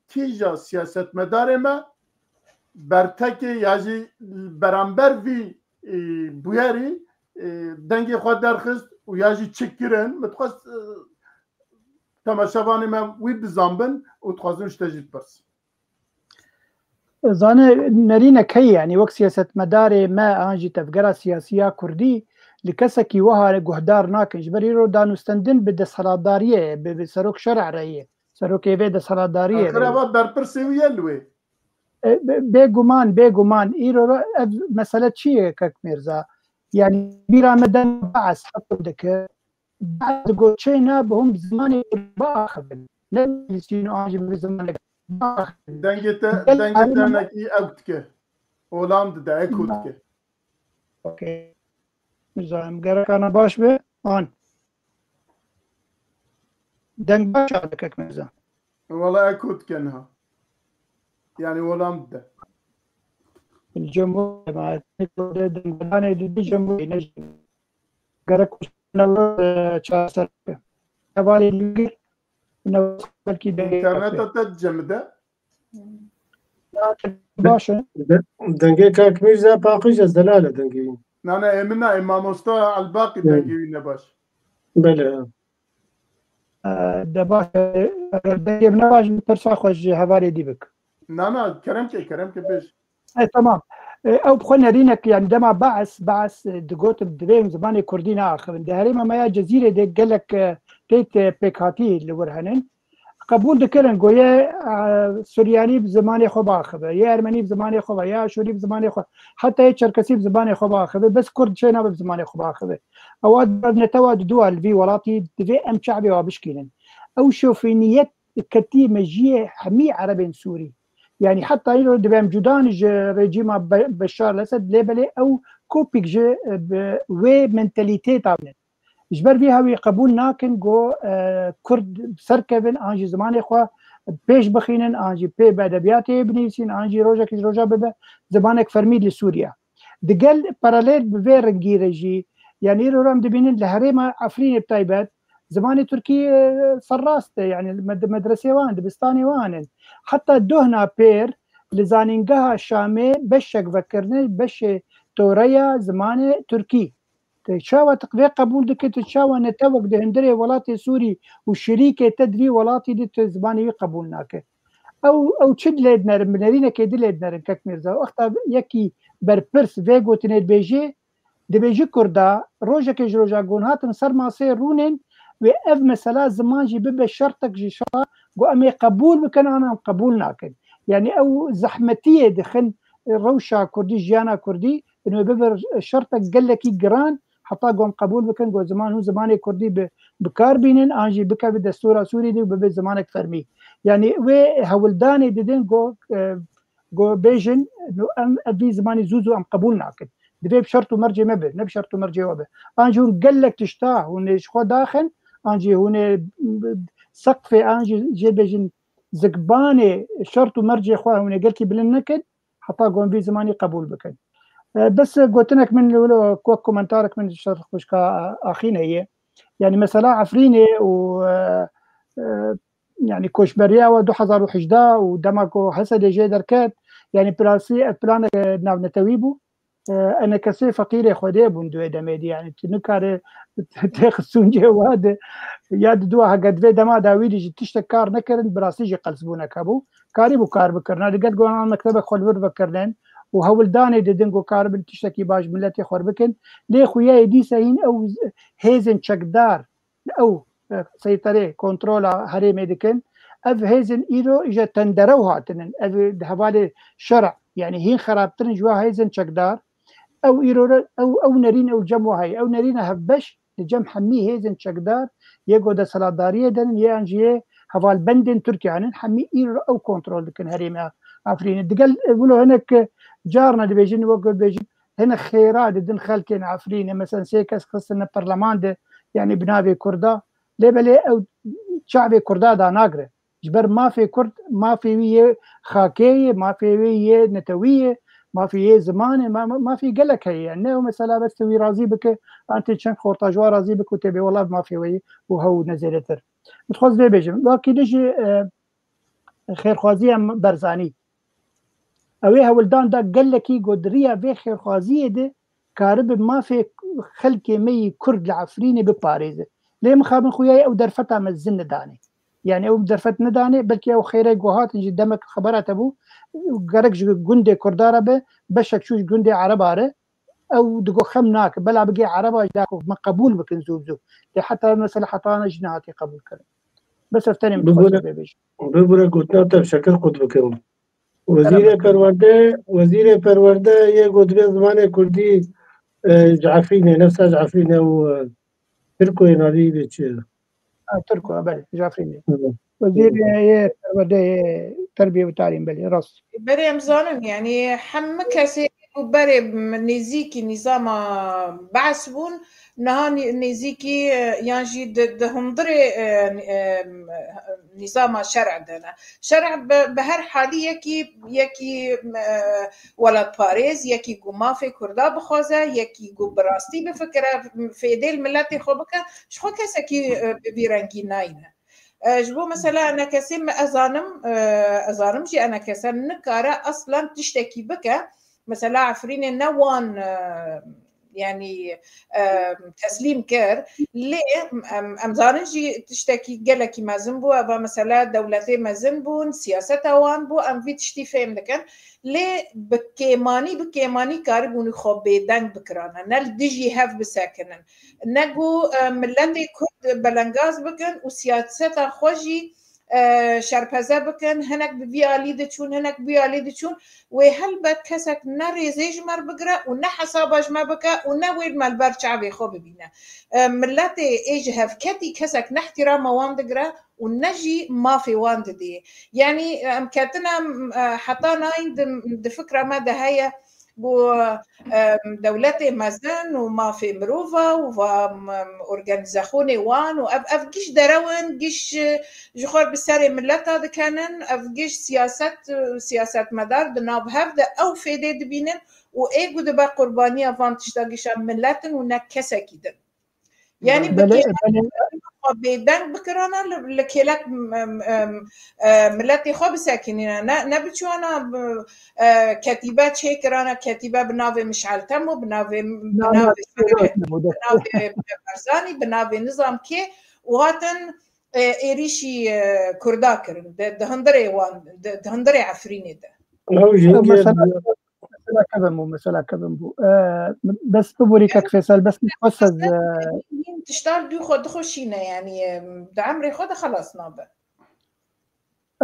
kîja siyasetmedarê me bertekê ya jî beramber vî, e, bûyerî, e, dengê xwe derxist û ya jî çi kirin, min dixwest, e, temaşevanê me wî bizanbin û dixwazim ji te jî bipirsim. Zane nerînek heye, yanî wek siyasetmedarê me an jî tevgera siyasî ya kurdî li kesekî wiha guhdar nakin. Ji ber îro danûstendin bi desthilatdariyê ye, bi, bi serok şer'a re ye. Serokê vê desthilatdariyê Axir re ye. eva berpirsê wî ye li wê. E, be-, bêguman, bêguman. Îro re ev mesele çi ye kek Mîrza? Yanî bîra me dem Baas heqû dikir. Baas digot çêna bi hûn bi zimanê kurdî biaxivin. Ne bi nivîsîn û an jî bi zimanê biaxivin. Dengê te, Gel dengê te alî me- hinekî ew dike. Olam dide, eko dike. Okey. Nizanim gerek ana baş be. An. Deng baş a kek Mîrza. Wala eko dike niha. Yani olam dide. Cemhur, cemaatini dengdanê didi cemhur, ne cemhur. Gerek kuştuna, e, çareser be. Hevalê dî ne belkî dengê Înterneta te cem de. Baş e. De-, dengê kak Mîrza paqij e, zelal e dengê wî. Na, na, ê min na, ê mamosta Elbaqî Hı. dengê wî ne baş. Belê. E, de baş e, dengê min ne baş, pirsa xwe ji hevalê dî bik. Na, na, kerem ke, kerem ke bêj. E, tamam. E, ew bi xwe nerînek, yani dema Baas, Baas, e, digotin divê em zimanê kurdî neaxivin. Di herêma me ya Cezîrê de gelek, e, têt, e, pêkhatî li wir henin. Qebûl dikirin, goye, e, Suryanî bi zimanê xwe biaxive, ya Ermenî bi zimanê xwe ve, ya Aşûrî bi zimanê xwe, heta yê Çerkesî bi zimanê xwe biaxive, bes Kurd çê nabe bi zimanê xwe biaxive. Ewa netewa diduwa li vî welatî divê em çavê wa bişkînin. Ew şofîniyet ketî mejiyê hemî erebên Sûrî. Yani heta îro divê em cudan ji rejîma Be-, Beşar el-Esed, lê belê ew kopîk ji, e, bi wê mentalîtêta binin. Ji ber vî hewî qebûl nakin ku, e, Kurd serkevin, an jî zimanê xwe pêş bixînin, an jî pê bi edebiyatê binivîsîn, an jî rojekî ji roja bibe zimanek fermî li Sûriye. Digel paralel bi vê rengî re jî, yani îro em dibînin li herêma Efrînê bi taybet, zimanê Tirkî, e, serrast e, yani med-, medresê wan, dibistanê wan in. Heta dohna pêr li zanîngeha Şamê beşek vekirine, beşê toreya zimanê Tirkî. Tu çawa tu vê qebûl dike, tu çawa netewek di hundirê welatê Sûrî û şirîkê te di vî welatî de tu zimanê wî qebûl nake? Ew, ew çi lê dinerin, bi nerînekê di lê dinerin kek Mîrza? Wexta yekî berpirs vê gotinê dibêjê, dibêjî Kurda, rojekê ji roja gon hatin ser masê rûnên wê ev mesela ziman jî bibe şertek ji şerta ku em ê qebûl bikin an em qebûl nakin. Yani ew zehmetiyê dixin rewşa Kurdî, jiyana Kurdî, û wê bibe şertek gelekî giran heta ku em qebûl bikin ku ziman hûn zimanê Kurdî bi, bi kar bînin, an jî bikeve destûra Sûrî de û bibe zimanek fermî. Yani wê hewldanê didin ku, e, ku bêjin, no, em, ev vî zimanî zû zû em qebûl nakin. Divê bi şert û mercê me be, ne bi şert û mercê we be. An jî hûn gelek tişta hûn ê ji xwe daxin, an jî hûn ê, e, seqfê, an jî jê bêjin zikbanê şert û mercê xwe hûn ê gelkî bilind nekin, heta ku em vî zimanî qebûl bikin. E, bes gotinek min li wilo wek komentarek min ji ser xwişka Axîn heye. Yani mesela Efrînê û, e, e, yani koçberiya we du hezar û hejdeh û dema ku Hesedê jê derket, yani planasî, ev planek, e, navnetewî bû. E, enekesê feqîrê Xwedê bûn di wê demê de, yani tu nikare têxistûn cê wa de, ya di dua hege di vê dema dawî de jî tiştek kar nekirin, bi rastî jî qelsbûnek hebû. Karîbû kar bikirina, digel gonan mektebek xwe li vir vekirinin û hewldanê didin ku karibin tiştekî baş miletê xwe bikin. Lê xuyeyê dîsa hîn ew hêzên çekdar ew, e, seyterê, kontrola herêmê dikin. Ev hêzên îro îje tenderew hatinin. Ev di hevalê şer, yanî hîn xerabtir in ji wa hêzên çekdar. Ew îro re, ew, ew nerîn, ew cem wa heye. Ew nerîna hevbeş li cem hemî hêzên çekdar yê ku desthilatdariyê de ne, yan jî yê hevalbendên Tirkiye ne, hemî îro ew kontrol dikin herêma Efrînê. Digel, e, wilo hinek, e, carna dibêjin, wek dibêjin, hinek xêra didin xelkên Efrînê. Mesela sê kes xistine perleman de, yanî bi navê Kurda. Lê belê ew çavê Kurda danagire. Ji ber mafê Kurd, mafê wî yê xakê ye, mafê wî yê netewî ye, mafê yê zimanê, ma-, ma-, mafê gelek heye. Ne ew mesela bes tu wî razî bike, an tê çend xorta ji wan razî bike û tê bê wela mafê we ye û hew ne zêdetir. Min dixwest vê bêjim. Wekî din jî, e, xêrxwaziya Barzanî. Ew ê hewldan da gelekî ku di riya vê xêrxwaziyê de karibe mafê xelkê me yî Kurd li Efrînê biparêze. Lê mixabin xuyayê ew derfeta mezin nedanê. Yanî ew derfet nedanê, belkî ew xêrê ku hatin jî demek xebera te bû, gerek ji gundê Kurda re be, beşek çû ji gundê Ereba re, ew digo xem nake. Bela bigê Ereba jî da ku me qebûl bikin zû bi zû. Lê heta mesela heta ana jî nehatî qebûl kirin. Bes ev tenê min dixwest Bibûre, vê bêjim. Bibûre gotina te bi şekil qut bikim. Wezîrê Kerem. Perwerde, Wezîrê Perwerde yê ku dibê zimanê Kurdî, e, ji Efrînê, nefsa ji Efrînê û, e, Tirko yê navî bê çi? Ha, Tirko, belê, ji Efrînê. Hı. Wezîrê yê Perwerde yê Terbiyê û Talîm, belê, rast. Berê em zanin, yanî hemû kesê ku berê nêzîkî nîzama Be's bûn, niha nê-, nêzîkî, e, yan jî di, di hundirê, e, e, nîzama şer'ê de ne. Şer'ê bi, bi her halî yekî, yekî, e, welatparêz, yekî ku mafê Kurda bixwaze, yekî ku bi rastî bifikire, fêdê li miletê xwe bike, ji xwe kesekî, e, bi vî rengî nayne. E, ji bo mesela enekesê me ez zanim, e, ez zanim jî enekese nikare aslan tiştekî bike. Mesela Efrînê ne wan, e, yanî, e, teslîm kir. Lê em, em zanin jî tiştekî gelekî mezin bû. Eva mesela dewletê mezin bûn, siyaseta wan bû. Em vî tiştî fêm dikin. Lê bi kêmanî, bi kêmanî karibûn xwe bêdeng bikirane. Ne li dijî hev bisekinin. Ne ku, e, miletê Kurd belengaz bikin û siyaseta xwe jî e, şerpeze bikin, hinek bi vî alî diçûn, hinek bi vî alî diçûn. Wê helbet kesek ne rêzê ji me re bigire û ne hesaba ji me bike û ne wê me li ber çavê xwe bibîne. E, miletê ê ji hevketî kesek ne îhtîrama wan digire û ne jî mafê wan didê. Yanî, e, em ketine, e, heta nayîn di, di fikra me de heye, ku, em, dewletê mezin û mafê mirova û va, em, organîzaxonê wan û ev, ev giş derew in, giş, e, ji xwe bi serê mileta dikenin, ev giş siyaset, e, siyasetmedar di nav hev de ew fêdê dibînin û ê ku dibe qurbaniya van tişta gişa milet in û ne kesekî din. Yanî bi Belê, kêlek belê. xwe bêdeng bikirana li, li kêlek, em, em, e, miletê xwe bisekinîne. Ne, ne biçûna, e, ketîbe çêkirana, ketîbe bi navê Mişel Temo, bi navê, bi Na, na, navê, yok, yok, yok. bi navê Barzanî, bi navê nizam kê û hatin, e, êrîşî, e, Kurda kirin. Di, di hundirê wan, di, di hundirê Efrînê de. Ew jî Mesela, mesela kevin bû, mesela kevin bû. Ee, bes biborî kek Fêsel, bes xwest ez, e, Tiştar dû xwe dixweşîne, yanî, em, di emrê xwe de xelas nabe.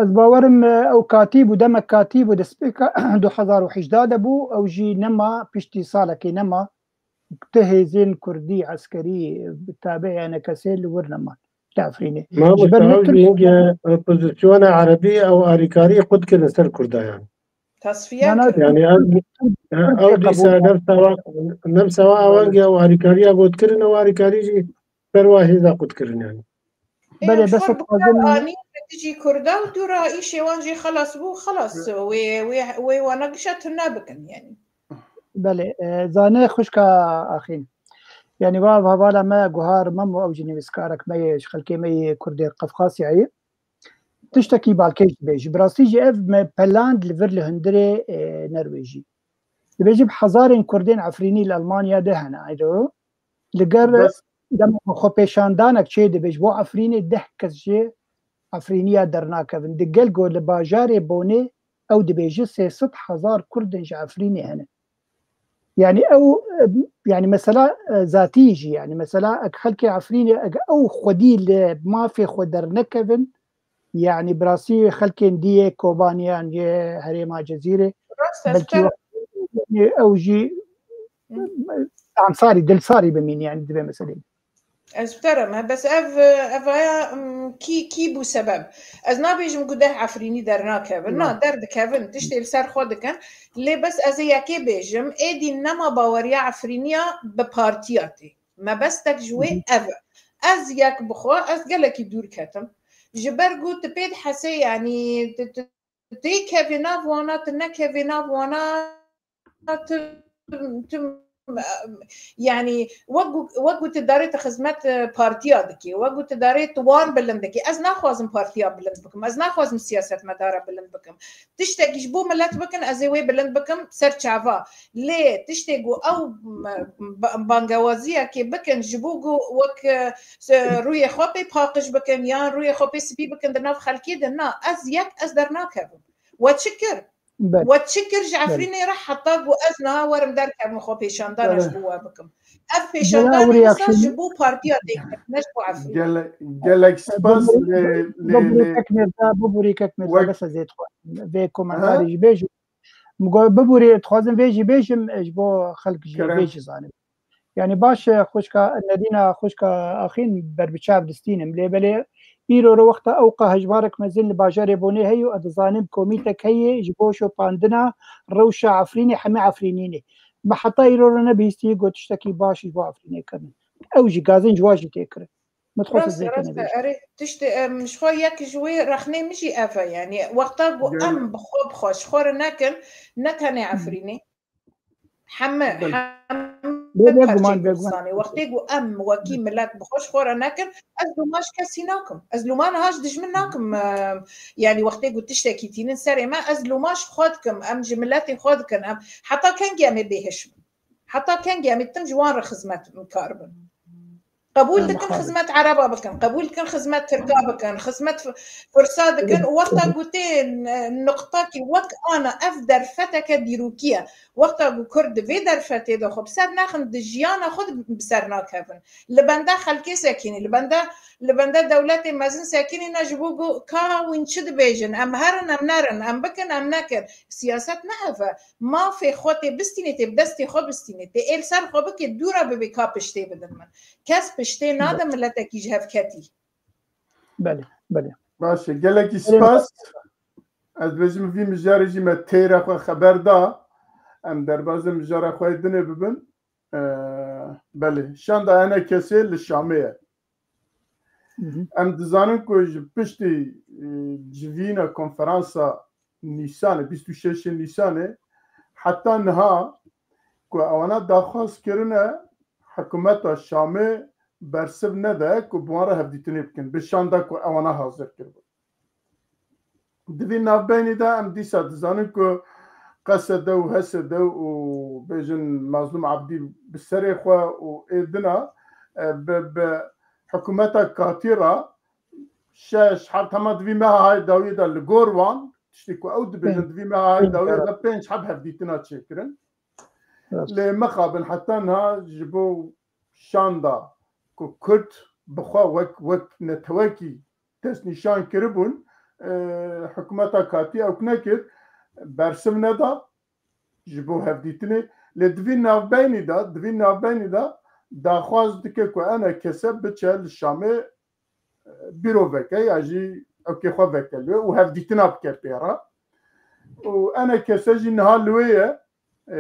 Ez bawerim, e, ew katî bû, demek katî bû, destpêka du hezar û hejdeh de bû, ew jî nema, piştî salekê nema. Ti hêzên kurdî, eskerî, bi tabeya enekesê li wir neman. Li Efrînê. Ma Ji ber wisa ne ew Tirk- jî hingê opozisyona erebî ew alîkarî qut kirin ser Kurda yani. Tasfiye Na, na, kirin. Yani ev, Tirk-, ew Tirkiye dîsa qebûl nefsa wa, nefsa wa ew hingê ew alîkariya got kirin, ew alîkarî jî ser wa hêza qut kirin yani. Ê, Belê, em ji bes xwe ez bi kar dixwazim anîn li dijî Kurda û dû re îşê wan jî xelas bû, xelas. Wê, wê, wê wana gişa tune bikin yani. Belê, e, zane xwişka Axîn. Yani va hevala me Guhar Memo, ew jî nivîskarek me ye, ji xelkê me yê Kurdê Qefqasyayê. Tiştekî balkêş dibêjî. Bi rastî jî ev me peland li vir li hundirê, e, Norwêjî. Dibêjî bi hezarên Kurdên Efrînî li Almanya de hene. Eyro. Li gel Bes. dema xwepêşandanek çê dibe, ji bo Efrînê deh kes jê Efrîniya dernakevin. Di gel ku li bajarê Bonê Ew dibêje sê sed hezar Kurd in ji Efrînê hene. Yani ew, e, yani mesela, e, zatî jî, yani mesela ek xelkê Efrînê, ek ew xwedî li mafê xwe dernekevin, yani bi rastî xelkên diyê Kobaniyan yê herêma Cezîrê, Rast e, belkî star- wext-, yani ew jî Hı. Ansarî, dilsarî bimîn, yani divê meselê. Ez bi te re me, bes ev, ev aya, m, kî, kî bû sebeb? Ez nabêjim ku deh Efrînî dernakevin. Na. Na, derdikevin, tiştê li ser xwe dikin. Lê bes ez ê yekê bêjim, êdî nema baweriya Efrîniya bi partiya tê. Mebestek ji wê Hı hı. ev e. Ez yek bi xwe, ez gelekî dûr ketim. Ji ber ku tu pê dihesê, yanî tu, tu, tu têkevê nav wana, tu nekevê nav wana, tu, tu, yani wek ku, wek ku tu darê tu xizmet, e, partiya dikî, wek ku tu darê tu wan bilind dikî. Ez naxwazim partiya bilind bikim, ez naxwazim siyasetmedara bilind bikim. Tiştekî ji bo milet bikin, ez ê wê bilind bikim ser çava. Lê tiştê ku ew, m, ba-, bangewaziyekê bikin ji bo ku wek, e, se-, rûyê xwe pê paqij bikin yan rûyê xwe pê spî bikin di nav xelkê de, na, ez yek, ez dernakevim. We çi kir? Belê. We çi kir ji Belê. Efrînê re heta ku ez niha werim derkevim xwe pêşandana Belê. ji bo we bikim? Ev Belê, pêşandanê wisa reaksiyonî ji bo partiya tê kirin, ne ji bo Efrînê. Gelek, gelek spas Bibûrî-, lê, lê, bibûrî lê kek Mirza, bibûrî kek Mirza, wek bes ez ê dixwazim. Vê komentarê Aha. jî bêjim. Min got, bibûrî, dixwazim vê jî bêjim, ji bo xelk jî Kerem. vê jî zanin. Yani baş e, xwişka Nedîna, xwişka Axîn ber bi çav distînim. Lê belê îro re wexta ewqa hejmarek mezin li bajarê Bonê heye û ez dizanim komîtek heye ji bo şopandina rewşa Efrînê, hemê Efrînî ne. Me heta îro re nebihîstiye got tiştekî baş ji bo Efrînê kirin. Ew jî gazên ji wa jî tê kirin. Min dixwest Rast e, zêde rast e. nebêjim. Erê, tiştê, em, ji xwe yek ji wê rexnê min jî ev e. Yani wexta ku Gel- em bi xwe, bi xwe, ji xwe re nekin, ne tenê Hı. Efrînê. Heme, Belê. heme Bê-, bêguman, parçeyê bêguman. Kurdistanê. Wextê ku em wekî milet bi xwe ji xwe re nekin, ez lûma ji kesî nakim. Ez lûma niha ji dijmin nakim. Em, yani wextê ku tiştekî tînin serê me, ez lûma ji xwe dikim. Em ji miletê xwe dikin. Em, heta kengî em ê bêhiş bin? Heta kengî em ê tim ji wan re xizmet karibin? Qebûl Em dikin xwe xizmet ereba bikin, qebûl dikin xizmet tirka bikin, xizmet f-, firsa dikin û wexta gotê n-, nuqtakî wek ana ev derfeteke dîrokî ye. Wexta ku Kurd di vê derfetê de xwe bi ser nexin, di jiyana xwe de bi ser nakevin. Li benda xelkê sekinî, li benda, li benda dewletê mezin sekinî ne ji bo ku ka wîn çi dibêjin, em herin, em nerin, em bikin, em nekin. Siyaset ne ev e. Mafê xwe tê bistînê, tê bi destê xwe bistînê, tê ê li ser xwe bikê, dûra bibê ka piştê bidin min. Kes piştê nade Belê. miletekî ji hev ketî. Belê, belê. Baş e, gelekî Belê. spas. Ez dibêjim vî mijarê jî me têra xwe xeber da. Em derbazê mijara xwe yê dinê bibin. Ee, belê. Şanda E N K S li Şamê ye. Hı hı. Em dizanin ku ji piştî, e, civîna konferansa Nîsanê, bîst û şeşê Nîsanê, heta niha ku ewana daxwaz kirine, hikûmeta Şamê bersiv nede ku bi wan re hevdîtinê bikin, bi şanda ku ewana hazir kiribû. Di vî navbeynî de em dîsa dizanin ku Qesede û Hesede û bêjin Mazlûm Abdî bi serê xwe û ê dina, e, bi, bi hikûmeta katî re şeş, heft, hema di vî meha hayê dawiyê de li gor wan, tiştî ku ew dibêjin, Pênc. di vî meha hayê Pênc, dawiyê evet. de pênc heb hevdîtina çêkirin. Evet. Lê mixabin heta niha ji bo şanda ku Kurd bi xwe wek, wek netewekî destnîşan kiribûn, e, hikûmeta katî ew nekir, bersiv neda ji bo hevdîtinê. Lê di vî navbeynî de, di vî navbeynî de daxwaz dike ku E N K S biçe li Şamê, e, bîro veke ya jî ewkê xwe veke li wê û hevdîtina bike pê re. Û E N K S jî niha li wê ye. E,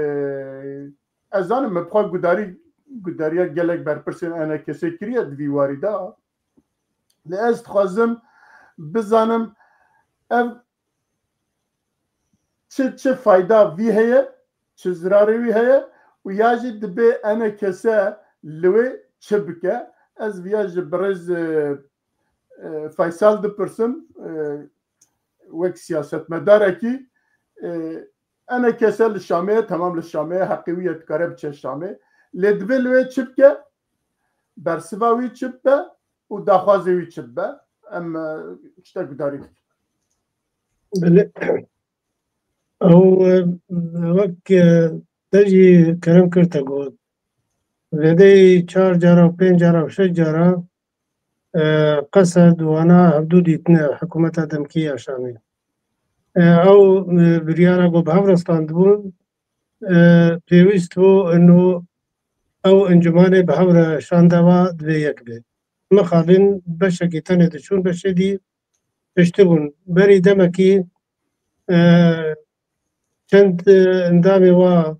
ez zanim me bi xwe gudarî, gudariya gelek berpirsên E N K S kiriye di vî warî de. Lê ez dixwazim bizanim ev çi, çi fayda vî heye, çi zirarê wî heye û ya jî dibê E N K S li wê çi bike? Ez viya ji birêz, e, e, Faysal dipirsim, e, wek siyasetmedarekî, e, E N K S li Şamê ye, temam li Şamê ye, heqê wî ye dikare biçe Şamê. Lê divê li wê çi bike? Bersiva wî çi bibe û daxwazê wî çi bibe? Em, e, tiştek gudarî bikin. Belê. Ew, e, wek, e, te jî kerem kir te got. Zêdeyî çar cara û pênc cara û şeş cara, e, Qesed û wana hevdû dîtine hikûmeta demkî ya Şamê. E, ew, e, biryara ku bi hev re standibûn, e, pêwîst bû ino ew encûmanê bi hev re şandewa divê yek be. Mixabin beşekî tenê diçûn, beşê dî piştibûn. Berî demekî, e, çend, e, endamê wa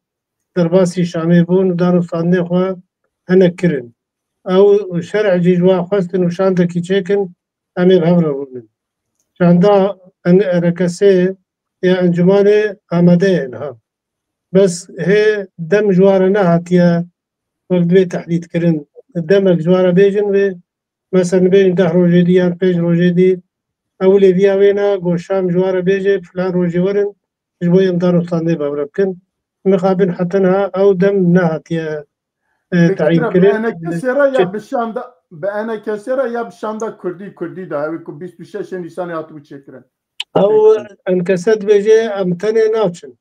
derbasî Şamê bûn û danûstandinê xwe hinek kirin. Ew şer'cî ji wa xwestin û şandekî çêkin, em ê bi hev re rûnin. Şanda en-, enekesê ya encûmanê amade ye niha. Bes hê dem ji wa re nehatiye wek divê tehdîd kirin. Demek ji wa re bêjin vê, mesela bêjin deh rojê dî yan pênc rojê dî, ew lêviya wê ne, go Şam ji wa re bêje, filan rojê werin, ji bo em danûstandê bi hev re bikin. Mixabin heta niha ew dem nehatiye, e, Peki, teyîn bi kirin. enekesê re ya Çi- bi şanda, bi enekesê re ya bi şanda kurdî, kurdî de, ew ê ku bîst û şeş Nîsanê hatibû çêkirin. Ew Peki. enkese dibêje em tenê naçin.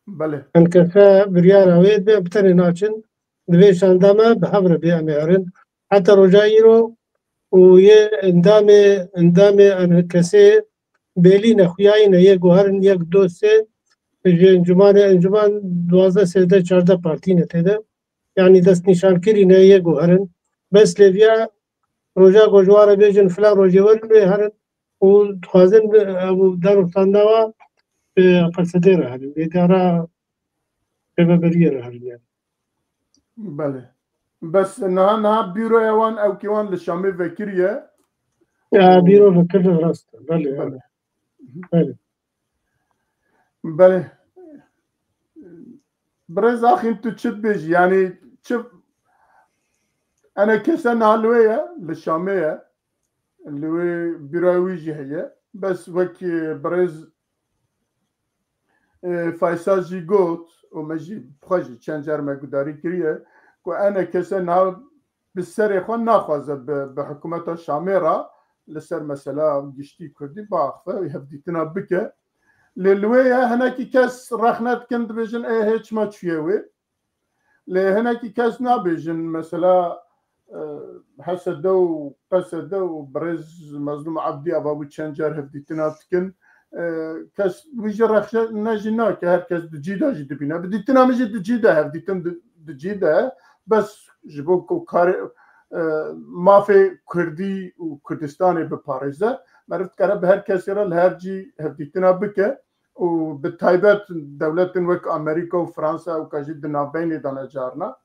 Belê. Enkese biryara wê dibe em tenê naçin. Divê şanda me bi hev re bê em ê herin. Heta roja îro û yê endamê, endamê enkesê bêlî ne, xuyayî ne, yê guherin yek dostê ji encûmanê, encûman duwazdeh sêzdeh çardeh partî ne tê de. Yanî destnîşankirî ne yê guherin. Bes lêviya roja ku ji wa re bêjin filan rojê werin wê herin û dixwazin ew danûstandina wa, e, Qesedê re herin. Êdara rêveberiyê re herin yani. Belê. Bes niha, niha bîroya wan, ewkê wan li Şamê vekiriye. Ya, bîro vekirine, rast e. Belê, Belê. evet. Belê. Belê. Birêz Axîn, tu çi dibêjî? Yanî çi, enekese niha li wê ye, li Şamê ye. Li wê bîroya wî jî heye. Bes wek, e, birêz, e, Faysal jî got û me jî xwe jî çend car me gudarî kiriye ku enekese niha bi serê xwe naxwaze bi, bi hikûmeta Şamê re li ser mesela giştî kurdî biaxive, hevdîtina bike. Lê li wê ye, hinekî kes rexne dikin, dibêjin, ê, hê çima çûye wê? Lê hinekî kes nabêjin, mesela, e, H S D û P S D û birêz Mezlûm Ebdî ava bû çend car hevdîtina dikin. E, kes wî jî rexne jî nake, her kes di cî de jî dibîne. Bi dîtina min jî di cî de hevdîtin di, di cî de, bes ji bo ku karê, e, mafê Kurdî û Kurdistanê biparêze, meriv dikare bi her kesê re li her cî hevdîtina bike û bi taybet dewletên wek Amerîka û Fransa û ka jî di navbeynê de ne carna.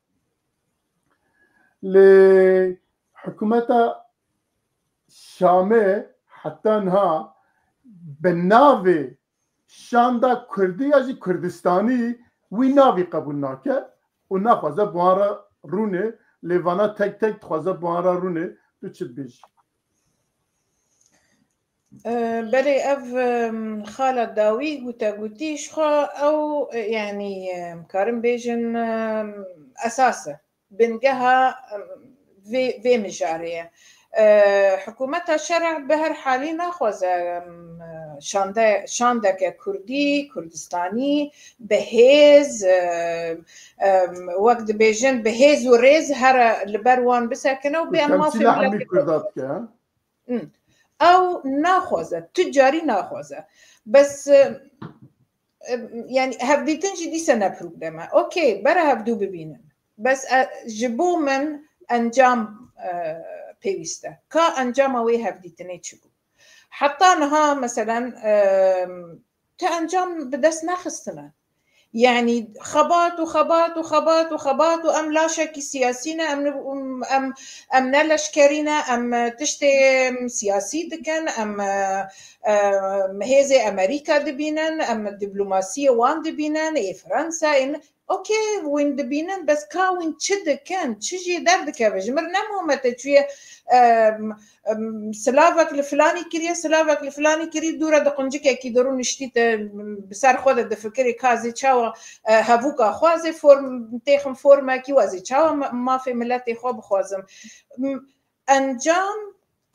Lê hikûmeta Şamê heta niha bi navê şanda Kurdî ya jî Kurdistanî wî navî qebûl nake û naxwaze bi wan re rûnê, lê vana tek tek dixwaze bi wan re rûnê. Tu çi dibêjî? E, belê, ev, em, xala dawî ku te gotî, ji xwe ew, e, yanî, em, karin bêjin, em, esas e. Bingeha, em, vê, vê mijarê ye. E, hikûmeta şerh bi her halî naxwaze, em, şande-, şandeke kurdî, kurdistanî, bi hêz, e, em, wek dibêjin, bi hêz û rêz here li ber wan bisekine û bê em mafê Temsîla hemî miletê Kurda dike, ha? Hmm. Ew naxwaze, tu carî naxwaze. Bes, e, e, yani hevdîtin jî dîse ne problem e. Okey, bere hevdû bibînin. Bes, e, ji bo min encam, e, pêwîst e. Ka encama wê hevdîtinê çi bû? Heta niha, meselen, e, te encam bi dest nexistine. Yanî xebat û xebat û xebat û xebat û em laşekî siyasî ne, em, em, em ne leşkerî ne, em tiştê siyasî dikin, em, em hêzê Amerîka dibînin, em diplomasiyê wan dibînin, ê Fransa, ê, okey, wîn dibînin, bes ka wîn çi dikin, çi jê derdikeve? Ji mir ne muhim e te çûye, em, em, silavek li filanî kiriye, silavek li filanî kirî, dû re di quncikekî de rûniştî te, em, bi ser xwe de difikirî ka ez ê çawa, e, hevûka xwe ez ê form, têxim formekî, ez ê çawa ma-, mafê miletê xwe bixwazim. Em, encam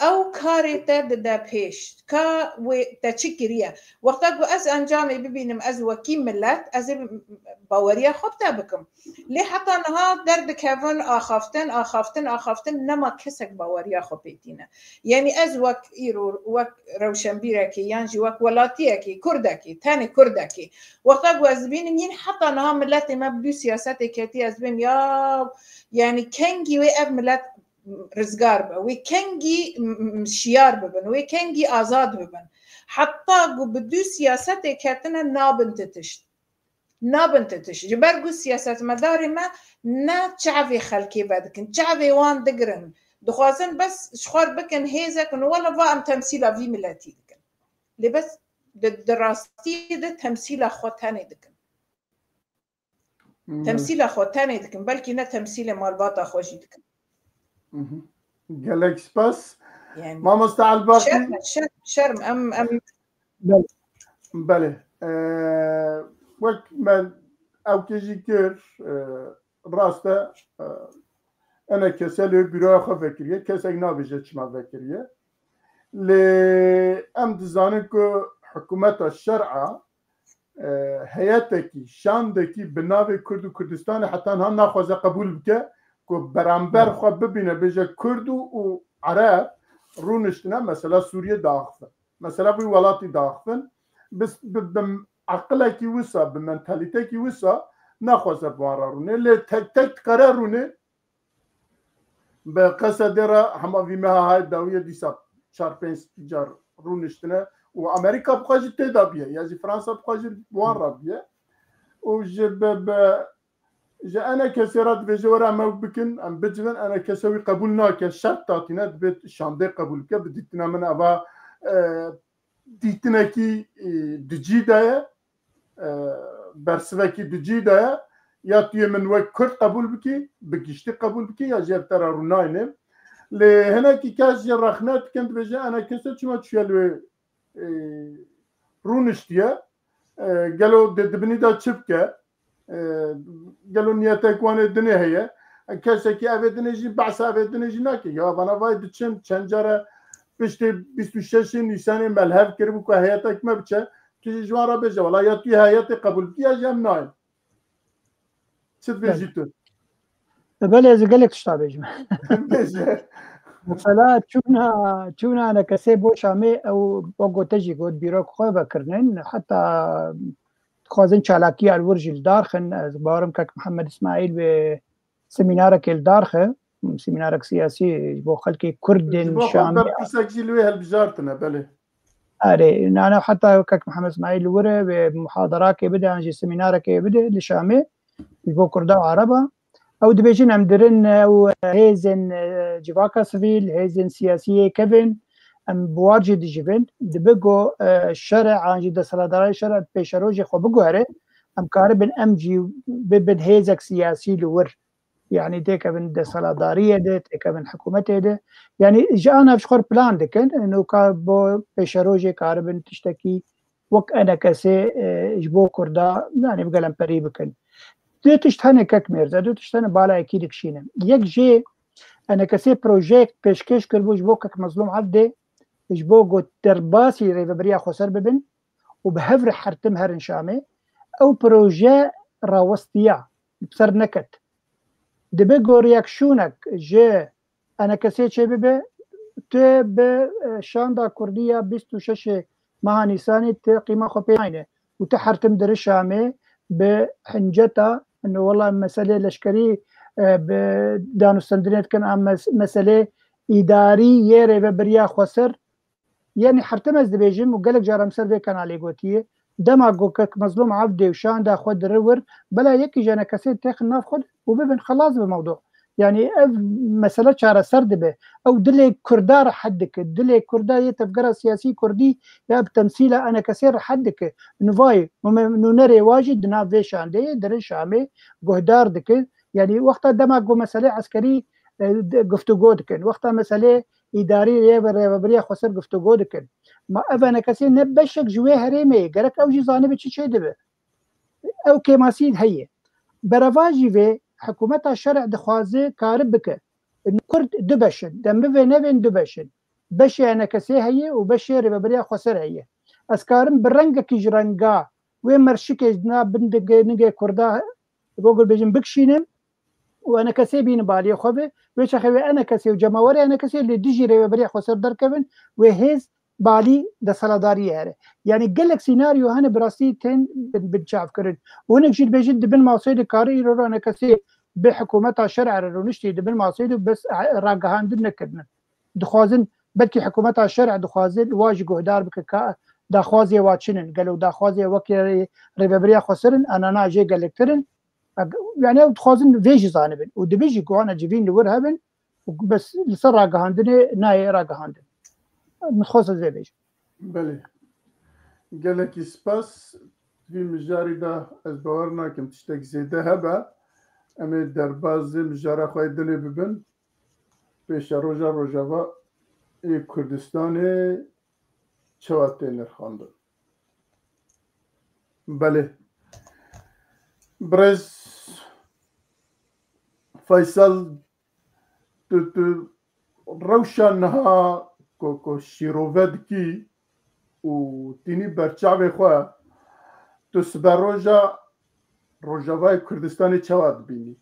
Ew karê te dide pêş. Ka wê te çi kiriye? Wexta ku ez encamê bibînim, ez wekî milet, ez ê baweriya xwe bi te bikim. Lê heta niha derdikevin, axaftin, axaftin, axaftin, nema kesek baweriya xwe pê tîne. Yanî ez wek îro, wek rewşenbîrekî, yan jî wek welatiyekî, kurdekî, tenê kurdekî, wexta ku ez dibînim, yîn heta niha miletê me bi dû siyasetê ketî, ez bêm ya, yanî kengî wê ev milet rizgar be, wê kengî m-, m-, şiyar bibin, wê kengî azad bibin. Heta ku bi dû siyasetê ketine, nabin ti tişt. Nabin ti tişt. Ji ber ku siyasetmedarê me ne çavê xelkê vedikin, çavê wan digirin. Dixwazin bes ji xwe bikin hêzek û wele va em temsîla vî miletî dikin. Lê bes di, di rastiyê de temsîla xwe tenê dikin. Temsîla xwe tenê dikin, belkî ne temsîlê malbata xwe jî dikin. Gelek spas. Mamoste Elbaqî. Şerm, şerm, şerm. Em, em... Belê. Ee, wek me ewkê jî kir, e, rast e, e, ene kese lê bîroya xwe vekiriye, kesek nabêje çima vekiriye. Lê em dizanin ku hikûmeta şer'a e, heyetekî, şandekî bi navê Kurd û Kurdistanê heta niha naxwaze qebûl bike ku beramber xwe bibîne, bêje Kurd û, û Ereb rûniştine mesela Sûriye diaxifin. Mesela vî welatî diaxifin. Bi, bi, bi aqilekî wisa, bi mentalîtekî wisa naxwaze bi wan re rûne. Lê tek tek dikare rûne. Bi Qesedê re hema vî meha hayê dawiyê dîsa çar pênc car rûniştine û Amerîka bi xwe jî tê de bûye, ya jî Fransa bi xwe jî bi wan re bûye û ji bi, bi, ji enekesê re dibêje were em ew bikin, em bicivin, enekese wî qebûl nake, şert datîne, dibê şandê qebûl bike, bi dîtina min eva, e, dîtinekî, e, di cî de ye, e, bersivekî di cî de ye, ya tu yê min wek Kurd qebûl bikî, bi giştî qebûl bikî, ya jî ev te re rûnayne. Lê hinekî kes jî rexne dikin, dibêje, enekese çima çûye li wê, e, rûniştiye? E, gelo di, di binî de çi bike? E, gelo niyetek wan ê dinê heye? E, kesekî ev ê dinê jî, behsa ev ê dinê jî nake. Ya vana vay diçin, çend care piştê bîst û şeşê Nîsanê me li hev kiribû ku heyetek me biçe. Tu jî ji wan re bêje, wela ya tu yê heyetê qebûl bikî ya jî em nayên. Çi dibêjî tu? E, belê, ez ê gelek tişta bêjim. Bêje. Mesela çûna, çûna enekesê bo Şamê, ew wek gote jî got, bîrok xwe vekirinin. Heta dixwazin çalakiya li wir jî li dar xin. Ez bawerim kek Mihemed Îsmaîl wê semînarekê li dar xe, semînarek siyasî ji bo xelkê Kurd ên Şamê. Berpirsek jî li wê hilbijartine, belê. Erê, nane heta kek Mihemed Îsmaîl li wir e, wê muhadarakê bide, an jî semînarekê bide li Şamê, ji bo Kurda û Ereba. Ew dibêjin em dirin ew hêzên, e, civaka sivîl, hêzên siyasî yê kevin, em bi war jî dijivin. Dibe ku, e, şerê an jî desthilatdarê şerê pêşerojê xwe biguhere, em karibin em jî bibin hêzek siyasî li wir. Yanî têkevin desthilatdariyê de, têkevin hikûmetê de. Yanî ji ana ji xwe plan dikin, nûka bo pêşerojê karibin tiştekî wek enekesê, e, ji bo Kurda, yanî bi gelemperî bikin. Du tişt hene kek Mêrze, du tişt hene bala yekî dikişîne. Yek jê enekesê projeyek pêşkêş kiribû ji bo kek Mezlûm Evdê, ji bo ku derbasî Rêveberiya Xweser bibin û bi hev re hertim herin Şamê. Ew proje rawestiya, bi ser neket. Dibe ku reaksiyoneke ji enekesê çêbibe, tu bi, e, şanda Kurdî ya bîst û şeşê meha Nîsanê tu qîma xwe pê nayne û tu hertim diri Şamê bi hinceta, ino wela meselê leşkerî, e, bi danûstendinê dikin, a mes-, meselê îdarî yê Rêveberiya Xweser. Yanî hertim ez dibêjim û gelek caran ser vê kanalê gotiye, dema ku kek Mezlûm Evdê û şanda xwe diri wir, bela yekî ji enekesê têxin nav xwe û bibin xelas bi mewdu. Yanî ev mesele çareser dibe. Ew dilê Kurda rehet dike. Dilê Kurda yê tevgera siyasî Kurdî ya bi temsîla enekesê rehet dike. Nûvayê, nûnerê wa jî di nav vê şandeyê dirin Şamê guhdar dike. Yanî wexta dema ku meselê eskerî, e, de, guftûgo dikin. Wexta meselê îdarî yê ve rêveberiya xweser guftûgo dikin. Ma ev enekesê ne beşek ji wê herêmê ye. Gerek ew jî zanibe çi çêdibe. Ew kêmasî heye. Berevajî vê hikûmeta şerê dixwaze karib bike. Kurd du beş in. Dem bivê nevên du beş in. beşê E N K S heye û beşê Rêveberiya Xweser heye. Ez karim bi rengekî ji renga wê merşikê ji na bin nigê, nigê Kurda, wek bêjin, bikişînim û E N K S bînin baliyê xwe ve. Wê çaxê wê E N K S û cemawerê E N K S li dijî Rêveberiya Xweser derkevin, wê hêz balî desthilatdariyê here. Yanî gelek senaryo hene bi rastî tên bin, binçavkirin. Û hinek jî dibêjin di bin maseyê de kare îro re E N K S bi hikûmeta şer'e re rûniştî, di bin maseyê de bes ragihandin nekirine. Dixwazin, belkî hikûmeta şer'e dixwaze li wa jî guhdar bike ka daxwazê wa çi ne, gelo daxwazê wekî rê-, Rêveberiya Xweser in, anana jê gelektir in. Eg-, yani ew dixwazin vê jî zanibin û dibê jî ku wana civîn li wir hebin û bes li ser ragihandinê nayê ragihandin. Min xwest ez vê bêjim. Belê. Gelekî spas. Vî mijarî de ez bawer nakim tiştek zêde hebe. Em ê derbazê mijara xwe yê dinê bibin. Pêşeroja Rojava ê Kurdistanê çawa tê nirxandin? Belê. Birêz Faysal, tu, tu rewşa niha ku, ku şîrove dikî û tînî berçavê xwe, tu siberoja Rojavayê Kurdistanê çawa dibînî?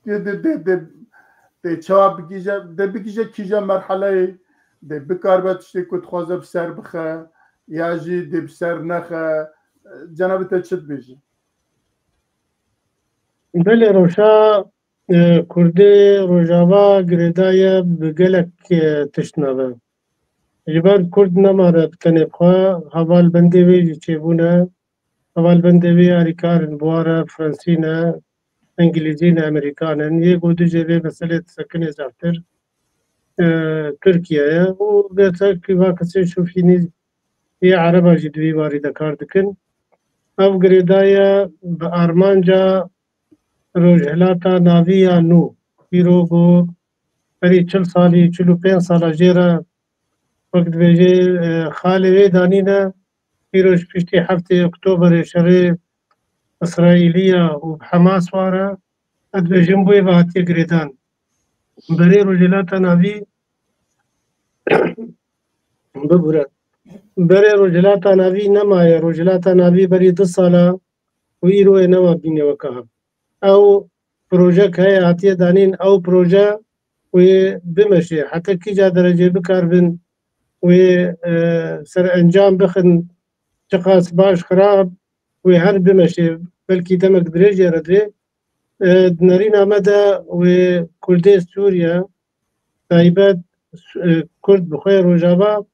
Dê, dê, dê, dê, dê çawa bigihîje, dê bigihîje kîja merheleyê, dê bikaribe tiştê ku dixwaze bi ser bixe, ya jî dê bi ser nexe, cenabê te çi dibêjin? Belê, rewşa, e, Kurdê Rojava girêdaye bi gelek, e, tiştine ve. Ji ber Kurd nemare bi tenê bi xwe, hevalbendê wê jî çêbûne, hevalbendê wê alîkar in, bi wa re Fransî ne, Îngilîzî ne, Amerîkan in. Yê ku dijê vê meselê disekine zehtir, e, Tirkiye ye û gerçek va kesê şofînî yê Ereba jî di vî warî de kar dikin. Ev girêdaye bi armanca Rojhilata Navî ya nû. Îro ku berî çil salî, çil û pênc sala jê re wek dibêje, e, xalê wê danîne, îro ji piştî heftê Oktoberê şerê Îsraîlî ya û bi Hamas wa re, ez dibêjim bo yê ve hatiye girêdan. Berê Rojhilata Navî, bibûre. Berê Rojhilata Navî nemaye. Rojhilata Navî berî du sala û îro yê newa bîne weke hev. Ew projek heye hatiye danîn, ew proje wê bimeşe. Heta kîja derecê bikaribin wê, e, serencam bixin, çiqas baş, xirab, wê her bimeşe. Belkî demek dirêj ye re divê. E, di nerîna me de wê Kurdê Sûriye, taybet, e, Kurd bi xwe Rojava,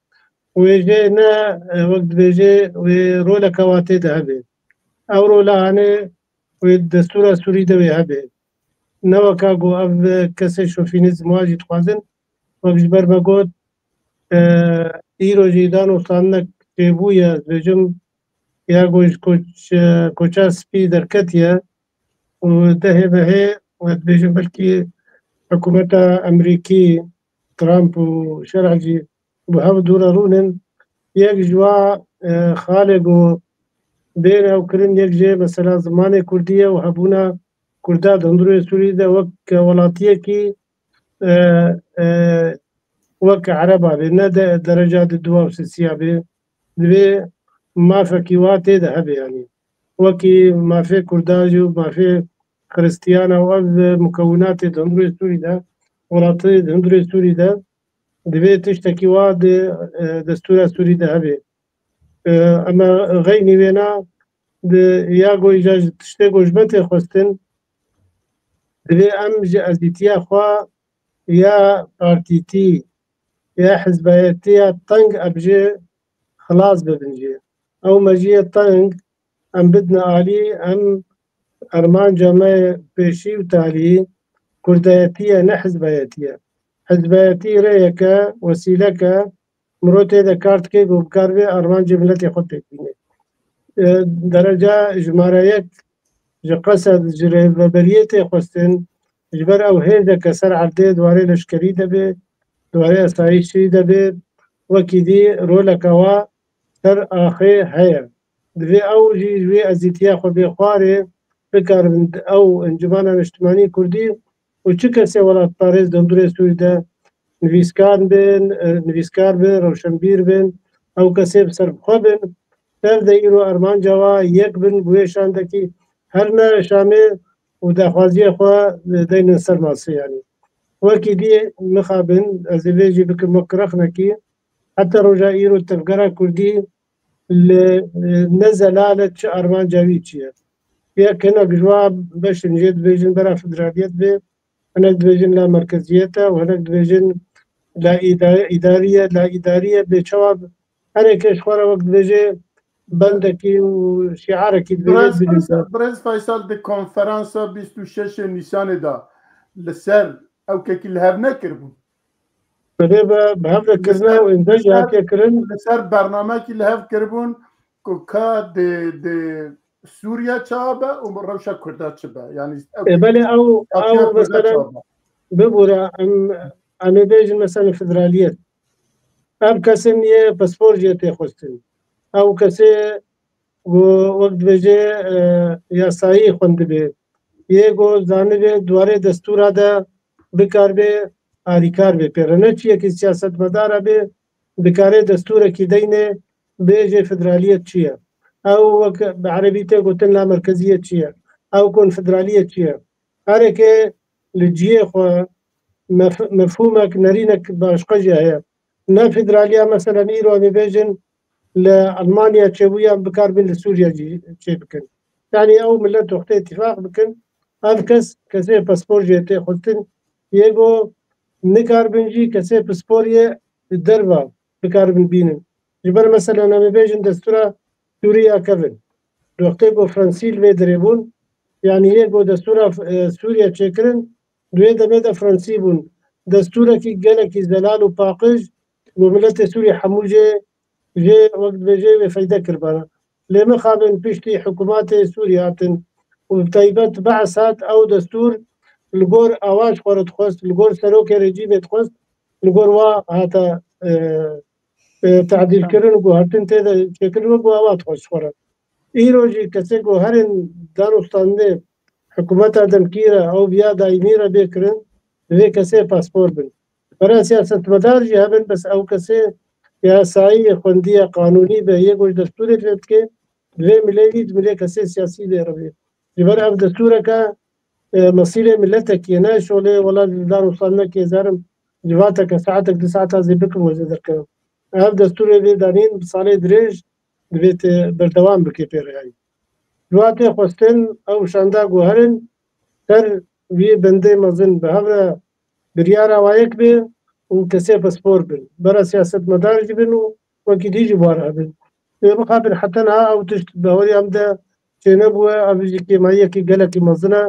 wê jê ne, e, wek dibêje, wê roleke wa tê de hebe. Ew rola hanê wê destûra Sûrî de wê hebe. Ne weka ku ev, e, kesê şofînîzm wa jî dixwazin, wek ji ber me got, e, îro jî dano standinek çêbûye, ez dibêjim, ya ku ji koç-, e, koça spî derketiye û dehê mehê, ez dibêjim, belkî hikûmeta Amerîkî, Trump û şerh jî bi hev dû re rûnin. Yek ji wa, e, xalê ku bêne ew kirin, yek jê mesela zimanê kurdî ye û hebûna Kurda di hundirê Sûrî de wek welatiyekî, e, e, wek Ereba bê, ne de dereca di duwa û sisiya bê. Divê mafekî wa tê de hebe, yanî wekî mafê Kurda jî û mafê Xiristiyana û ev mukewinatê di hundirê Sûrî de, welatê di hundirê Sûrî de divê tiştekî wa di, e, destûra Sûrî de hebe. E, ema xeynî wêna di ya goyî ja ji tiştê ku ji me tê xwestin, divê em ji ezîtiya xwe ya partîtî, ya hizbayetiya teng em jê xilas bibin jê. Ew mejiyê teng em bidine alî, em armanca me pêşî û talî kurdayetî ye, ne hizbayetî ye. Hizbayetî rêyeke, wesîleke, mirov tê de kar dike ku bikaribe armancê miletê xwe pêk bîne. E, dereca jimara yek ji qesed, ji rêveberiyê tê xwestin, ji ber ew hêzeke ser erdê di warê leşkerî de bê, di warê esayîşî de bê, wekî dî roleke wa ser axê heye. Divê ew jî ji wê ezîtiya xwe bê xwarê, bikaribin ew Encûmena Niştimanî Kurdî û çi kesê welatparêz di hundirê Sûrî de nivîskar bin, e, nivîskar bin, rewşenbîr bin, ew kesê bi ser bi xwe bin, tev de îro armanca wa yek bin, bi wê şandekî her ne Şamê û daxwaziya xwe deynin ser masê, yanî. Wekî dî mixabin, ez ê vê jî bikim wek rexnekî, heta roja îro tevgera Kurdî li, e, ne zelal e çi armanca wî çi ye. Yek hinek ji wan beşin jê dibêjin bera federaliyet bê, hinek dibêjin la merkeziyet e û hinek dibêjin la îda-, îdarî ye, la îdarî ye bê çawa herêkê ji xwe re wek dibêje bendekî û şiarekî dibêje Birêz dibêje. Faysal, Birêz Faysal di konferansa bîst û şeş Nîsanê de li ser ew kekî li hev nekiribûn. Divê bi, bi hev re kirine û îmze jî hatiye kirin. Li ser bernamekî li hev kiribûn ku ka di, di Sûriye çawa be û rewşa Kurda çi be. Yanî ew Ê, belê ew, hatiye ew Kurda mesela çawa be. Bibûre, em, em ê bêjin mesela federaliyet. Ev kesên yê paspor jê tê xwestin. Ew kesê ku wek dibêje, e, yasayî xwendibê. Yê ku zanibê di warê destûra de bikarbê alîkar bê pê re. Ne çiyekî siyasetmedara bê, dikarê destûrekî deyne bêje federaliyet çi ye. Ew wek bi erebî tê gotin la merkeziyet çi ye. Ew konfederaliyet çi ye. Herêkê li ciyê xwe mef-, mefhûmek, nerînek başqa jî heye. Ne federaliya, meselen, îro em ê bêjin li Almanya çêbûye, em bikaribin li Sûriye jî çêbikin. Yanî ew milet wextê îtîfaq bikin, ev kes, kesê paspor jê tê xwestin, yê ku nikaribin jî kesê pispor yê li derva bikaribin bînin. Ji ber, meselen, em ê bêjin destûra Sûriya kevin. Di wextê ku Fransî li vê derê bûn, yanî yê ku destûra, e, Sûriye çêkirin, di wê demê de Fransî bûn. Destûrekî gelekî zelal û paqij ku miletê Sûrî hemû jê, jê wek dibêje wê feyde kiribana. Lê mixabin piştî hikûmatê Sûrî hatin û bi taybet Be'es hat, ew destûr li gor awa ji xwe re dixwest, li gor serokê rejîmê dixwest, li gor wa hate, e, e, tedîlkirin û guhertin tê de çêkirin wek awa dixwest ji xwe re. Îro jî kesê ku herên danûstandinê hikûmeta demkî re ew viya daîmî re bê kirin, divê kesê paspor bin. Bera siyasetmedar jî hebin, bes ew kesê yasayî xwendiye, qanûnî be, yê ku ji destûrê fêm dike, divê milê wî, milê kesê siyasî lê re bê. Ji ber ev destûreke, e, mesîrê miletekî ye, ne şolê wela ji danûstandinekê zerim, civateke saetek, du saeta zê bikim wê zê derkevim. Ev destûrê vê danîn bi salê dirêj divê te berdewam bike pê reyayî. Ji wa tê xwestin ew şanda guherin ser wî bendê mezin bi hev re biryara wa yek bê û kesê pispor bin. Bera siyasetmedar jî bin û wekî dî jî bi wan re hebin. Wê bixabin heta niha ew tişt bawerî em de çênebûye, ev jî kêmayiyekî gelekî mezin e.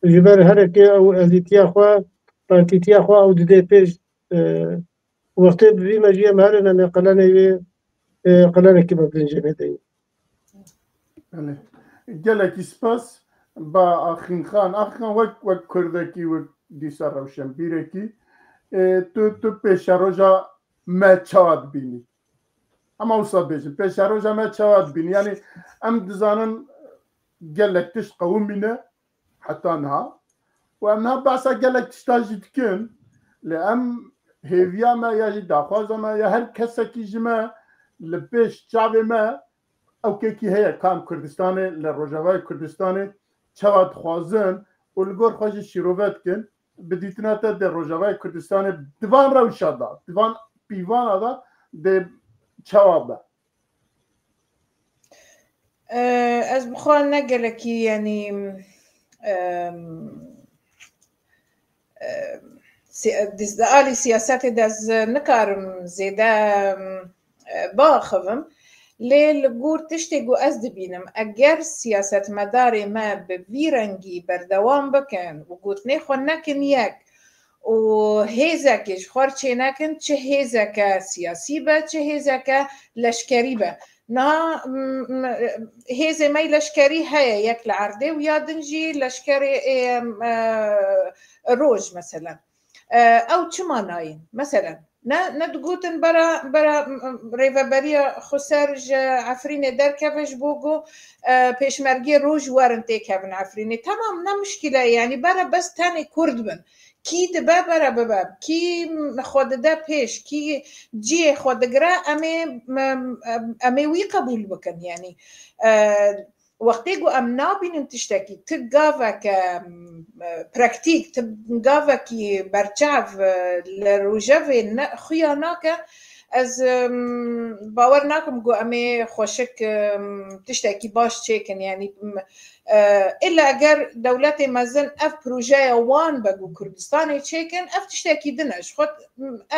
Ji ber herêkê ew ezîtiya xwe, partîtiya xwe ew didê pêş, e, wextê bi vî mejiyê em herin em ê qelenê wê, e, qelenekî mezin jê nedeyîn. Belê. Gelekî spas. Ba Axînxan. Axînxan, wek, wek Kurdekî, wek dîsa rewşenbîrekî, e, tu, tu pêşeroja me çawa dibînî? Em wisa bêjin, pêşeroja me çawa dibînî? Yanî em dizanin gelek tişt qewimîne heta niha. Û em niha behsa gelek tişta jî dikin. Lê em hêviya me ya jî daxwaza me ya her kesekî ji me li pêş çavê me ew kekî heye, ka em Kurdistanê, li Rojavayê Kurdistanê çawa dixwazin û li gor xwe jî şîrove dikin. Bi dîtina te dê Rojavayê Kurdistanê di van rewşa de, di van pîvana de dê çawa be? E, ez bi xwe ne gelekî, yanî, em, e, si-, di, di alî siyasetê de ez nikarim zêde, em, e, biaxivim. Lê li gor tiştê ku ez dibînim, eger siyasetmedarê me bi vî rengî berdewam bikin û gotinê xwe nekin yek û hêzekê ji xwe re çênekin, çi hêzeke siyasî be, çi hêzeke leşkerî be. Niha, m, m, hêzê me yê leşkerî heye, yek li erdê û ya din jî leşkerê, ê, em, e, roj, meselen. E, ew çima nayên? Meselen, Ne, ne digotin bera, bera, m, m, rêveberiya xweser ji Efrînê derkeve ji bo ku, e, pêşmergê roj werin têkevin Efrînê. Temam, ne muşkîle ye, yanî bera bes tenê Kurd bin. Kî dibe bera bibe, kî xwe dide pêş, kî cihê xwe digire, em ê, em, em ê wî qebûl bikin, yanî, e, wextê ku em nabînin tiştekî, ti gaveke, em, e, praktîk, ti gavekî berçav, e, li rojevê ne, xuya nake, ez, em, bawer nakim ku em ê xweşik, em, tiştekî baş çêkin, yanî, em, e, illa eger dewletê mezin ev projeya wan be ku Kurdistanê çêkin, ev tiştekî din e. Ji xwe,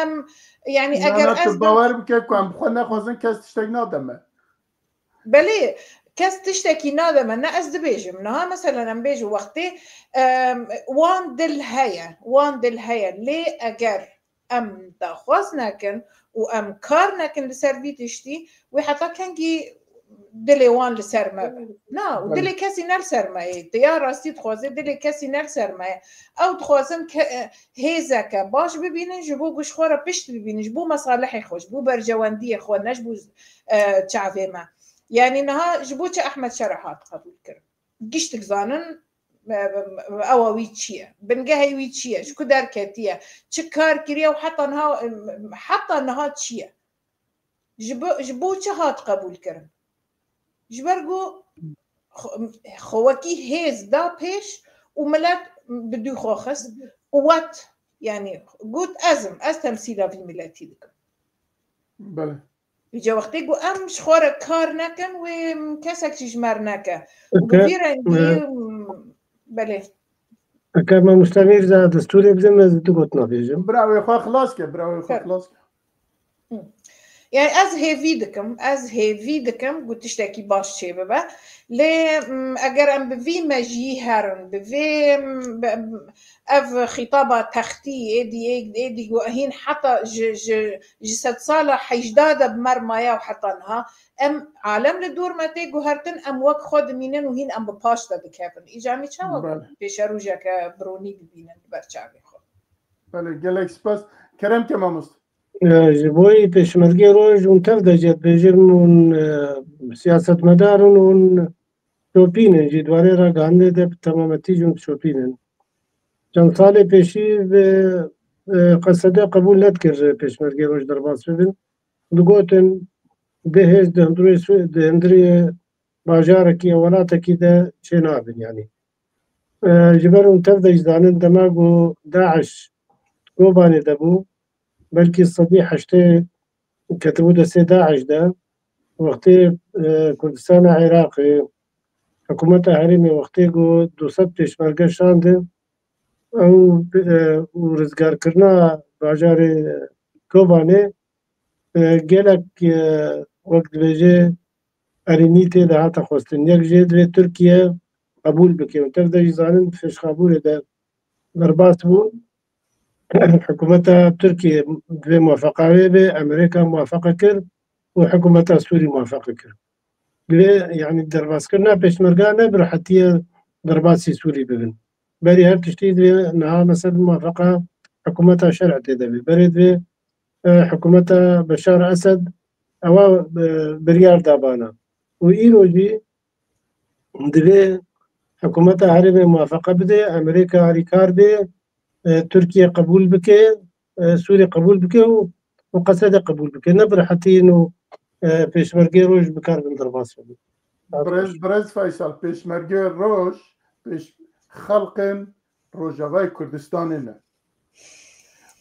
em, yanî, eger ez bawer bike ku em bi xwe nexwazin, kes tiştek nade me. Belê, kes tiştekî nade me, ne ez dibêjim. Niha, meselen, em bêjin wextê, em, wan dil heye, wan dil heye. Lê eger em daxwaz nekin û em kar nekin li ser vî tiştî, wê heta kengî dilê wan li ser me be? Na, û dilê kesî ne li ser me ye. Tu ya rastî dixwaze dilê kesî ne li ser me ye. Ew dixwazin ke-, hêzeke baş bibînin, ji bo ku ji xwe re pişt bibînin, ji bo mesalihê xwe, ji bo berjewendiyê xwe, ne ji bo, e, çavê me. Yanî niha ji bo çi Ehmed Şera hat qebûl kirin? Giştik zanin, e, ewa wî çi ye? Bingehê wî çi ye? Ji ku derketiye? Çi kar kiriye û heta niha, heta niha çi ye? Ji bo, ji bo çi hat qebûl kirin? Ji ber ku xwe, xwe wekî hêz da pêş û milet bi dû xwe xist, quwet, yanî got, ez im, ez temsîla vî miletî dikim. Belê. Îca wextê ku em ji xwe re kar nekin, wê kesek jî ji me re neke. Û bi vî rengî, e, belê. Eke mamoste Mîrza destûrê bidin, ez du gotina bêjim. Bira wê xwe xilas ke, bira wê xwe xilas ke. Hı. Yani ez hêvî dikim, ez hêvî dikim ku tiştekî baş çêbibe. Lê, m, eger em bi vî mejiyî herin, bi vê, m, bi, m, ev xîtaba textî, êdî, êdî, êdî ku hîn heta ji, ji, ji sedsala heyşda de bi me re maye û heta niha, em alem li dor me tê guhertin, em wek xwe dimînin û hîn em bi paş de dikevin. Îca em ê çawa pêşerojeke bironî bibînin li ber çavê xwe? Belê, gelek spas. Kerem ke mamoste. E, ji bo yî pêşmergê roj hûn tev de jê dibêjin, hûn, e, siyasetmedar in, hûn şopîn in, jî di warê ragihandinê de bi temametî jî hûn şopîn in. Çend salê pêşî bi, e, Qesede qebûl nedikir pêşmergê roj derbas bibin. Digotin, bê hêz di hundirê Swi-, di hundirê bajarekî ya welatekî de çê nabin, yanî. E, ji ber hûn tev de jî zanin, dema ku DAIŞ Kobanê de bû, belkî sedî heştê ketibû destê DAIŞ de. Wextê, e, Kurdistana Iraqê, hikûmeta herêmê wextê ku du sed pêşmerge şandin, ew, e, û rizgarkirina bajarê Kobanê, e, gelek, e, wek dibêje erênî tê de hate xwestin. Yek jê divê Tirkiye qebûl bike. Tev de jî zanin di Fêşxabûrê de derbas bû. Hikûmeta Tirkiye divê muwafeqa wê bê, Amerîka muwafeqa kir û hikûmeta Sûrî muwafeqa kir. Divê, yanî derbaskirina pêşmerga ne bi rehetî ye derbasî Sûrî bibin. Berî her tiştî divê niha mesela muwafeqa hikûmeta şer'ê tê de bê. Berê divê, e, hikûmeta Beşar Esed ewa, e, biryar dabana. Û îro jî divê hikûmeta herêmê muwafeqa bide, Amerîka alîkar bê, e, Tirkiye qebûl bike, e, Sûrî qebûl bike û, û Qesede qebûl bike. Ne bi rehetî û, e, pêşmergê roj bikarbin derbas bibin. Birêz, birêz Feysel, pêşmergê roj, pêş-, xelqên Rojavayê Kurdistanê ne.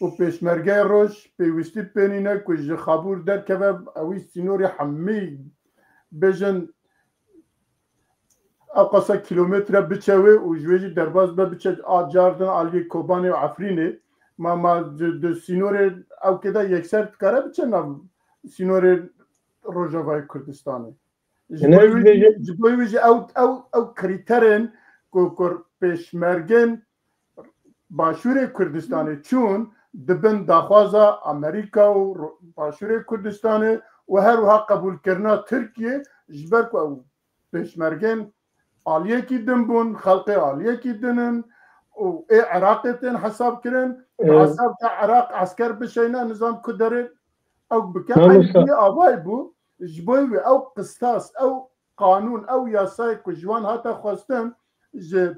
Û pêşmergeyê roj pêwîstî pê nîne ku ji Xabûr derkeve, ewî sînorê hemî bêjin ewqasa kîlometre biçe wê û ji wê jî derbas be, biçe a cardin aliyê Kobanê û Efrînê. Ma, ma di, di sînorê ewkê de yekser dikare biçe nav sînorê Rojavayê Kurdistanê. Ji bo wî jî, ji bo wî jî ew, ew, ew krîterên ku, ku pêşmergên Başûrê Kurdistanê çûn, dibin daxwaza Amerîka û Ro-, Başûrê Kurdistanê û her wiha qebûlkirina Tirkiyê, ji ber ku ew pêşmergên aliyekî din bûn, xelqê aliyekî din in, û ê Iraqê tên hesab kirin, bi hesab ke Iraq esker bişeyne nizam ku derê ew bike. Eynî avay bû, ji bo wê ew qistas, ew qanûn, ew yasayê ku ji wan hate xwestin, ji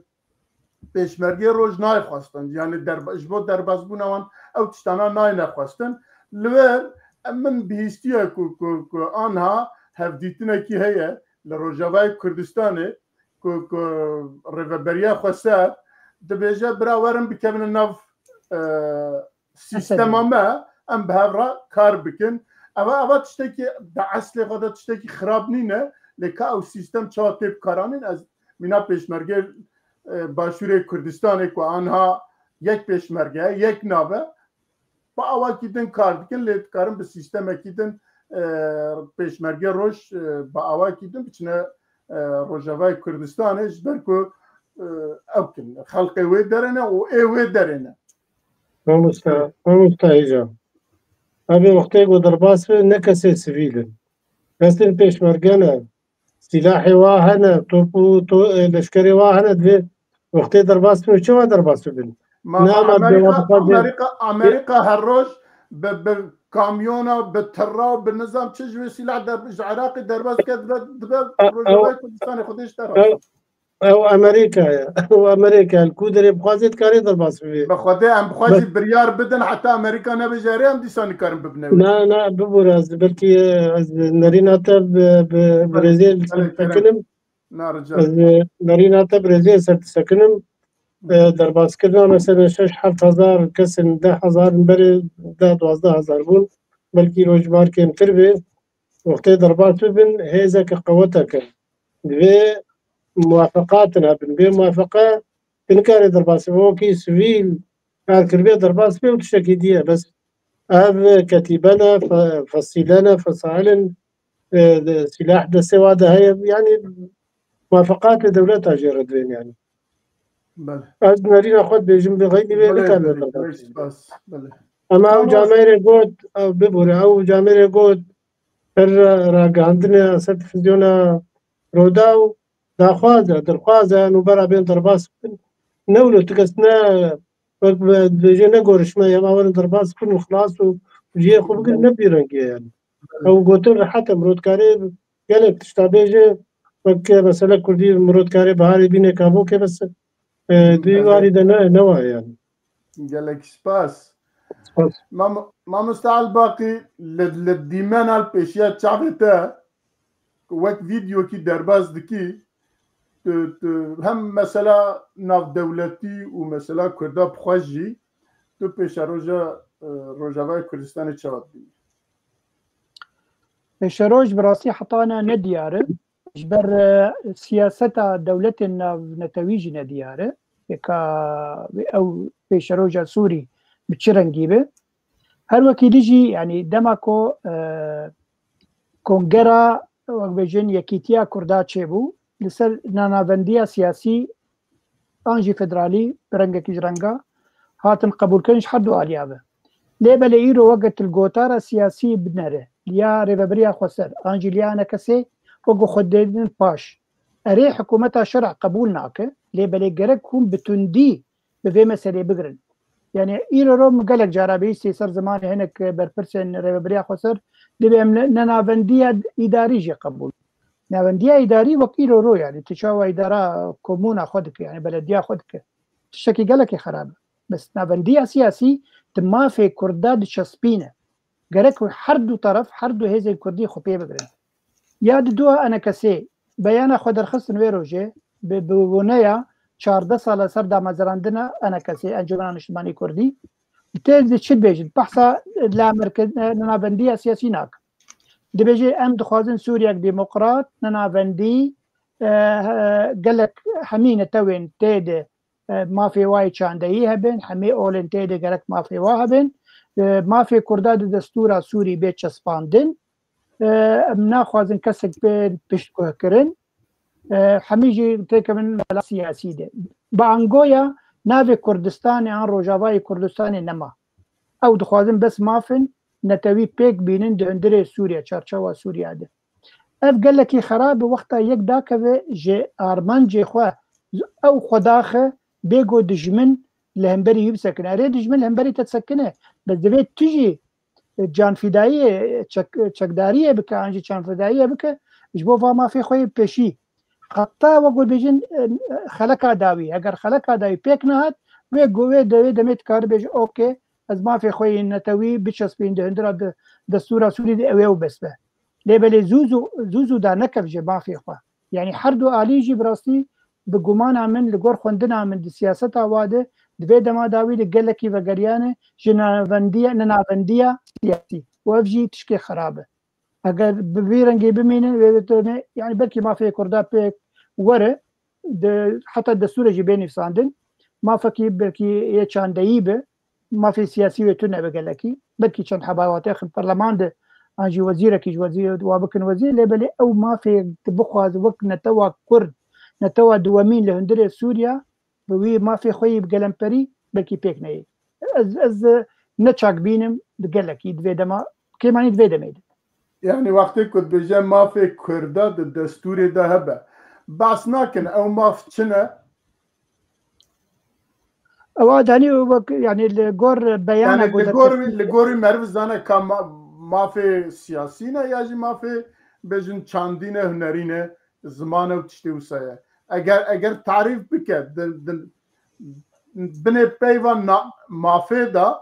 Pêşmergê Roj nayê xwestin. Yani derba-, ji bo derbasbûna wan ew tiştana nayne xwestin. Li wir em min bihîstiye ku, ku, ku anha hevdîtinekî heye li Rojavayê Kurdistanê ku, ku Rêveberiya Xweser dibêje bira werin bikevin nav, e, sîstema me, em bi hev re kar bikin. Eva, eva tiştekî di eslê xwe de tiştekî xirab nîne, lê ka ew sîstem çawa tê bikaranîn, ez mîna pêşmergê, e, Başûrê Kurdistanê ku anha yek pêşmerge, yek nav e, bi awakî din kar dikin, lê dikarin bi sîstemekî din, e, pêşmerge roj, e, bi awakî din biçine, e, Rojavayê Kurdistanê, ji ber ku, e, ew kin, xelqê wê derê ne û ê wê derê ne. Mamosta, mamosta hêja. Abi wextê ku derbas be ne kesê sivîl in. Kesên pêşmerge ne. Sîlahê wa hene, top û to-, e, leşkerê wa hene, divê wextê derbas bin û çawa derbas bibin? Ma, Ne ma ama Amerîka, dewa bixwaze Amerîka, Amerîka her roj bi, bi kamyona, bi tirra, bi nizam çi ji wê sîlah der-, ji Iraqê derbas dike, dibe, dibe A, Rojavayê Kurdistanê xwedê ji te re. Ew, ew Amerîka ye. Ew Amerîka ye. Li ku derê bixwaze dikare derbas bibe. Bi xwedê em bixwazî Bes. biryar bidin heta Amerîka nebêje erê em dîsa nikarin bibine wê. Na, na, bibûre ez belkî, e, ez nerîna te bi, bi, bi Belê, rêzê li ser belê, kerem. disekinim. Na rica. Ez, e, nerîna te bi rêzê li ser disekinim. E, derbaskirina mesela şeş heft hezar kesin, deh hezar berê deh duwazdeh hezar bûn. Belkî rojbar kêmtir bê. Wextê derbas bibin, hêzeke qeweteke. Divê muwafeqatin hebin. Bê muwafeqe, tu nikare derbas bibî. Wekî sivîl kar kiribê derbas bê û tiştekî dî ye. Bes ev ketîbe ne, fe-, fesîle ne, fesail in, e, de, sîlah destê wa de heye. Yanî muwafeqatê dewleta jê re divên yanî. Belê. Ez nerîna xwe dibêjim, bi xeynî vê Belê, nikare belê, derbas gelek bê. spas. Belê. Ama ew Tamam. camêrê got, ew bibûre, ew camêrê got, her ragihandinê ser televîzyona Rodaw daxwaz e, dirxwaz e, nûbera bên derbas bikin. Ne wilo tu kes ne, wek bi, dibêje ne gorişme, ya werin derbas bikin û xilas û cihê xwe bikin, ne bîrengî ye yani. Ew gotin rehet e, mirov dikare gelek tişta bêje, wek mesela Kurdî mirov dikare biharê bîne kabokê bes, e, di Belê. warî de ne, ne wa ye yani. Gelek spas. Spas. Mam-, Mamoste Elbaqî, li, li dîmena li pêşiya çavê te, wek vîdeokî derbas dikî, tu, tu hem mesela navdewletî û mesela Kurda bi xwe jî, tu pêşeroja, e, Rojavayê Kurdistanê çawa dibînî? Pêşeroj bi rastî heta ne, ne diyar e. Ji ber, e, siyaseta dewletên navnetewî jî nediyar e. Êka ew pêşeroja Sûrî bi çi rengî be? Her wekî dî jî, yanî dema ku, e, kongera, wek bêjin, yekîtiya Kurda çêbû, li ser nanavendiya siyasî an jî federalî bi rengekî ji renga hatin qebûlkirin ji her du aliya ve. Lê belê îro weke tu li gotara siyasî binere, liya Rêveberiya Xweser, an jî liya enekesê, weke xwe dêdin paş. Erê, hikûmeta şer'a qebûl nake, lê belê gerek hûn bi tundî bi vê meselê bigirin. Yani îro ro min gelek cara bihîstî ser zimanê hinek berpirsên Rêveberiya Xweser, dibê em ne, ne navendiya îdarî jî qebûl. Navendiya îdarî wek îro ro, yani tu çawa îdara komûna xwe dike, yani belediya xwe dike. Tiştekî gelekî xerab e. Bes navendiya siyasî di mafê Kurda diçespîne. Gerek her du taraf, her du hêzên Kurdî xwe pê bigirin. Ya di dua enekesê beyana xwe derxistin wê rojê, bi, bi boneya çardeh sala ser damezrandina enekesê, Encûmena Niştimanî Kurdî. Tê di çi dibêjin? Behsa lamirkirina navendiya siyasî nakin. Dibêje, em dixwazin Sûriyek demokrat, ninavendî, e, e, gelek hemî netewên tê de, e, mafê wayê çandeyî hebin, hemê olên tê de gerek mafê wa hebin. E, mafê Kurda di destûra Sûrî bê çespandin. E, em naxwazin kesek bê piştguhkirin. E, hemî jî têkevin mela siyasî de. Bi angoya navê Kurdistanê an Rojavayê Kurdistanê nema. Ew dixwazin bes mafin netewî pêk bînin di hundirê Sûriye, çarçewa Sûriye de. Ev gelekî xerab e, wexta yek dakeve ji armancê xwe, ew xwe daxe, bê ku dijmin li hemberî wî bisekine. Erê, dijmin li hemberî te disekine. Bes divê tu jî, e, canfidayiyê, çek-, çekdariyê bike, an jî canfidayiyê bike, ji bo va mafê xwe yê pêşî. Heta wek ku bêjin, e, xeleka dawî. Eger xeleka dawî pêk nehat, wê go-, wê de-, wê demê dikare bêje, okê, ez mafê xwe yê netewî biçespînim di hundira de-, destûra Sûrî de, ew ê ew bes be. Lê belê zû zû, zû zû da nekev ji mafê xwe. Yanî her du alî jî bi rastî bi gumana min, li gor xwendina min di siyaseta wa de, di vê dema dawî de gelekî vegeriyane ji navendiya, nenavendiya siyasî. Û ev jî tişkê xerab e. Eger bi vî rengî bimînin, wê bi tune, yanî belkî mafê Kurda pêk were, de, heta destûrê jî bê nivîsandin, mafekî belkî yê çandeyî be, mafê siyasî wê tune be gelekî. Belkî çend heba wa têxin perleman de, an jî wezîrekî ji wezîr wa bikin wezîr, lê belê ew mafê tu bixwaze wek netewa Kurd, netewa duwemîn li hundirê Sûriya, bi wî mafê xwe yî bi gelemperî belkî pêk neyê. Ez, ez ne çak bînim di gelekî di vê dema, kêmanî di vê demê de. Yani wextê ku dibêje mafê Kurda di destûrê de hebe, behs nakin ew maf çi ne? Ewa danî wek, yani li gor beyana Yani ku li gor derketî wî, li gor wî meriv zane ka ma-, mafê siyasî ne ya jî mafê bêjin çandî ne, hunerî ne, ziman e û tiştê wisa ye. Eger, eger tarîf bike, di, di, binê peyva na-, mafê da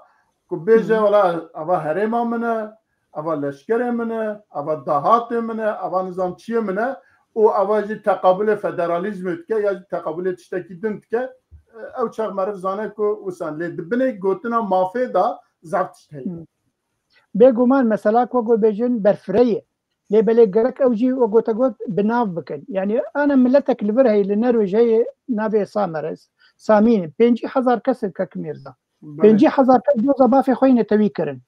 ku bêje, Hı. wela eva herêma min e, eva leşkerê min e, eva dahatê min e, eva nizam çiyê min e û eva jî teqabulê federalîzmê dike ya jî teqabulê tiştekî din dike, ew çax meriv zane ku wisa ne. Lê di binê gotina mafê da zaf tişt heye. Hı. Bêguman mesela ku ku bêjin berfireyê. Lê belê gerek ew jî wek gote got bi nav bikin. Yani ana miletek li vir heye, li Norwêc heye, navê Samer e. Samîn. Pêncî hezar kes in Kek Mîrza. Belê. Pêncî hezar kes doza mafê xwe yê netewî kirin.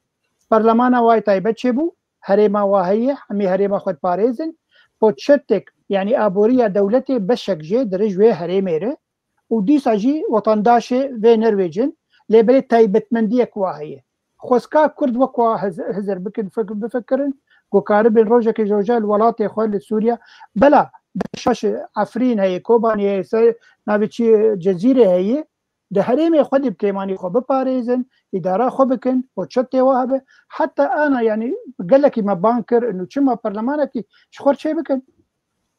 Perlemana wa yê taybet çêbû, herêma wa heye, hemî herêma xwe diparêzin. Poçetek, yani aboriya dewletê beşek jê dirij wê herêmê re. Û dîsa jî wetandaşê vê Norwêc in, lê belê taybetmendiyek wa heye. Xwezka Kurd wek wa hiz-, hizir bikin, fik-, bifikirin, ku karibin rojekê ji roja li welatê xwe li Sûriya, bela beşaş Efrîn heye, Kobanê heye, ser navê çi Cezîrê heye, di herêmê xwe de bi kêmanî xwe biparêzin, îdara xwe bikin, poçetê wa hebe. Heta ana, yani gelekî me bang kir, û çima perlemanekî ji xwe re çê bikin.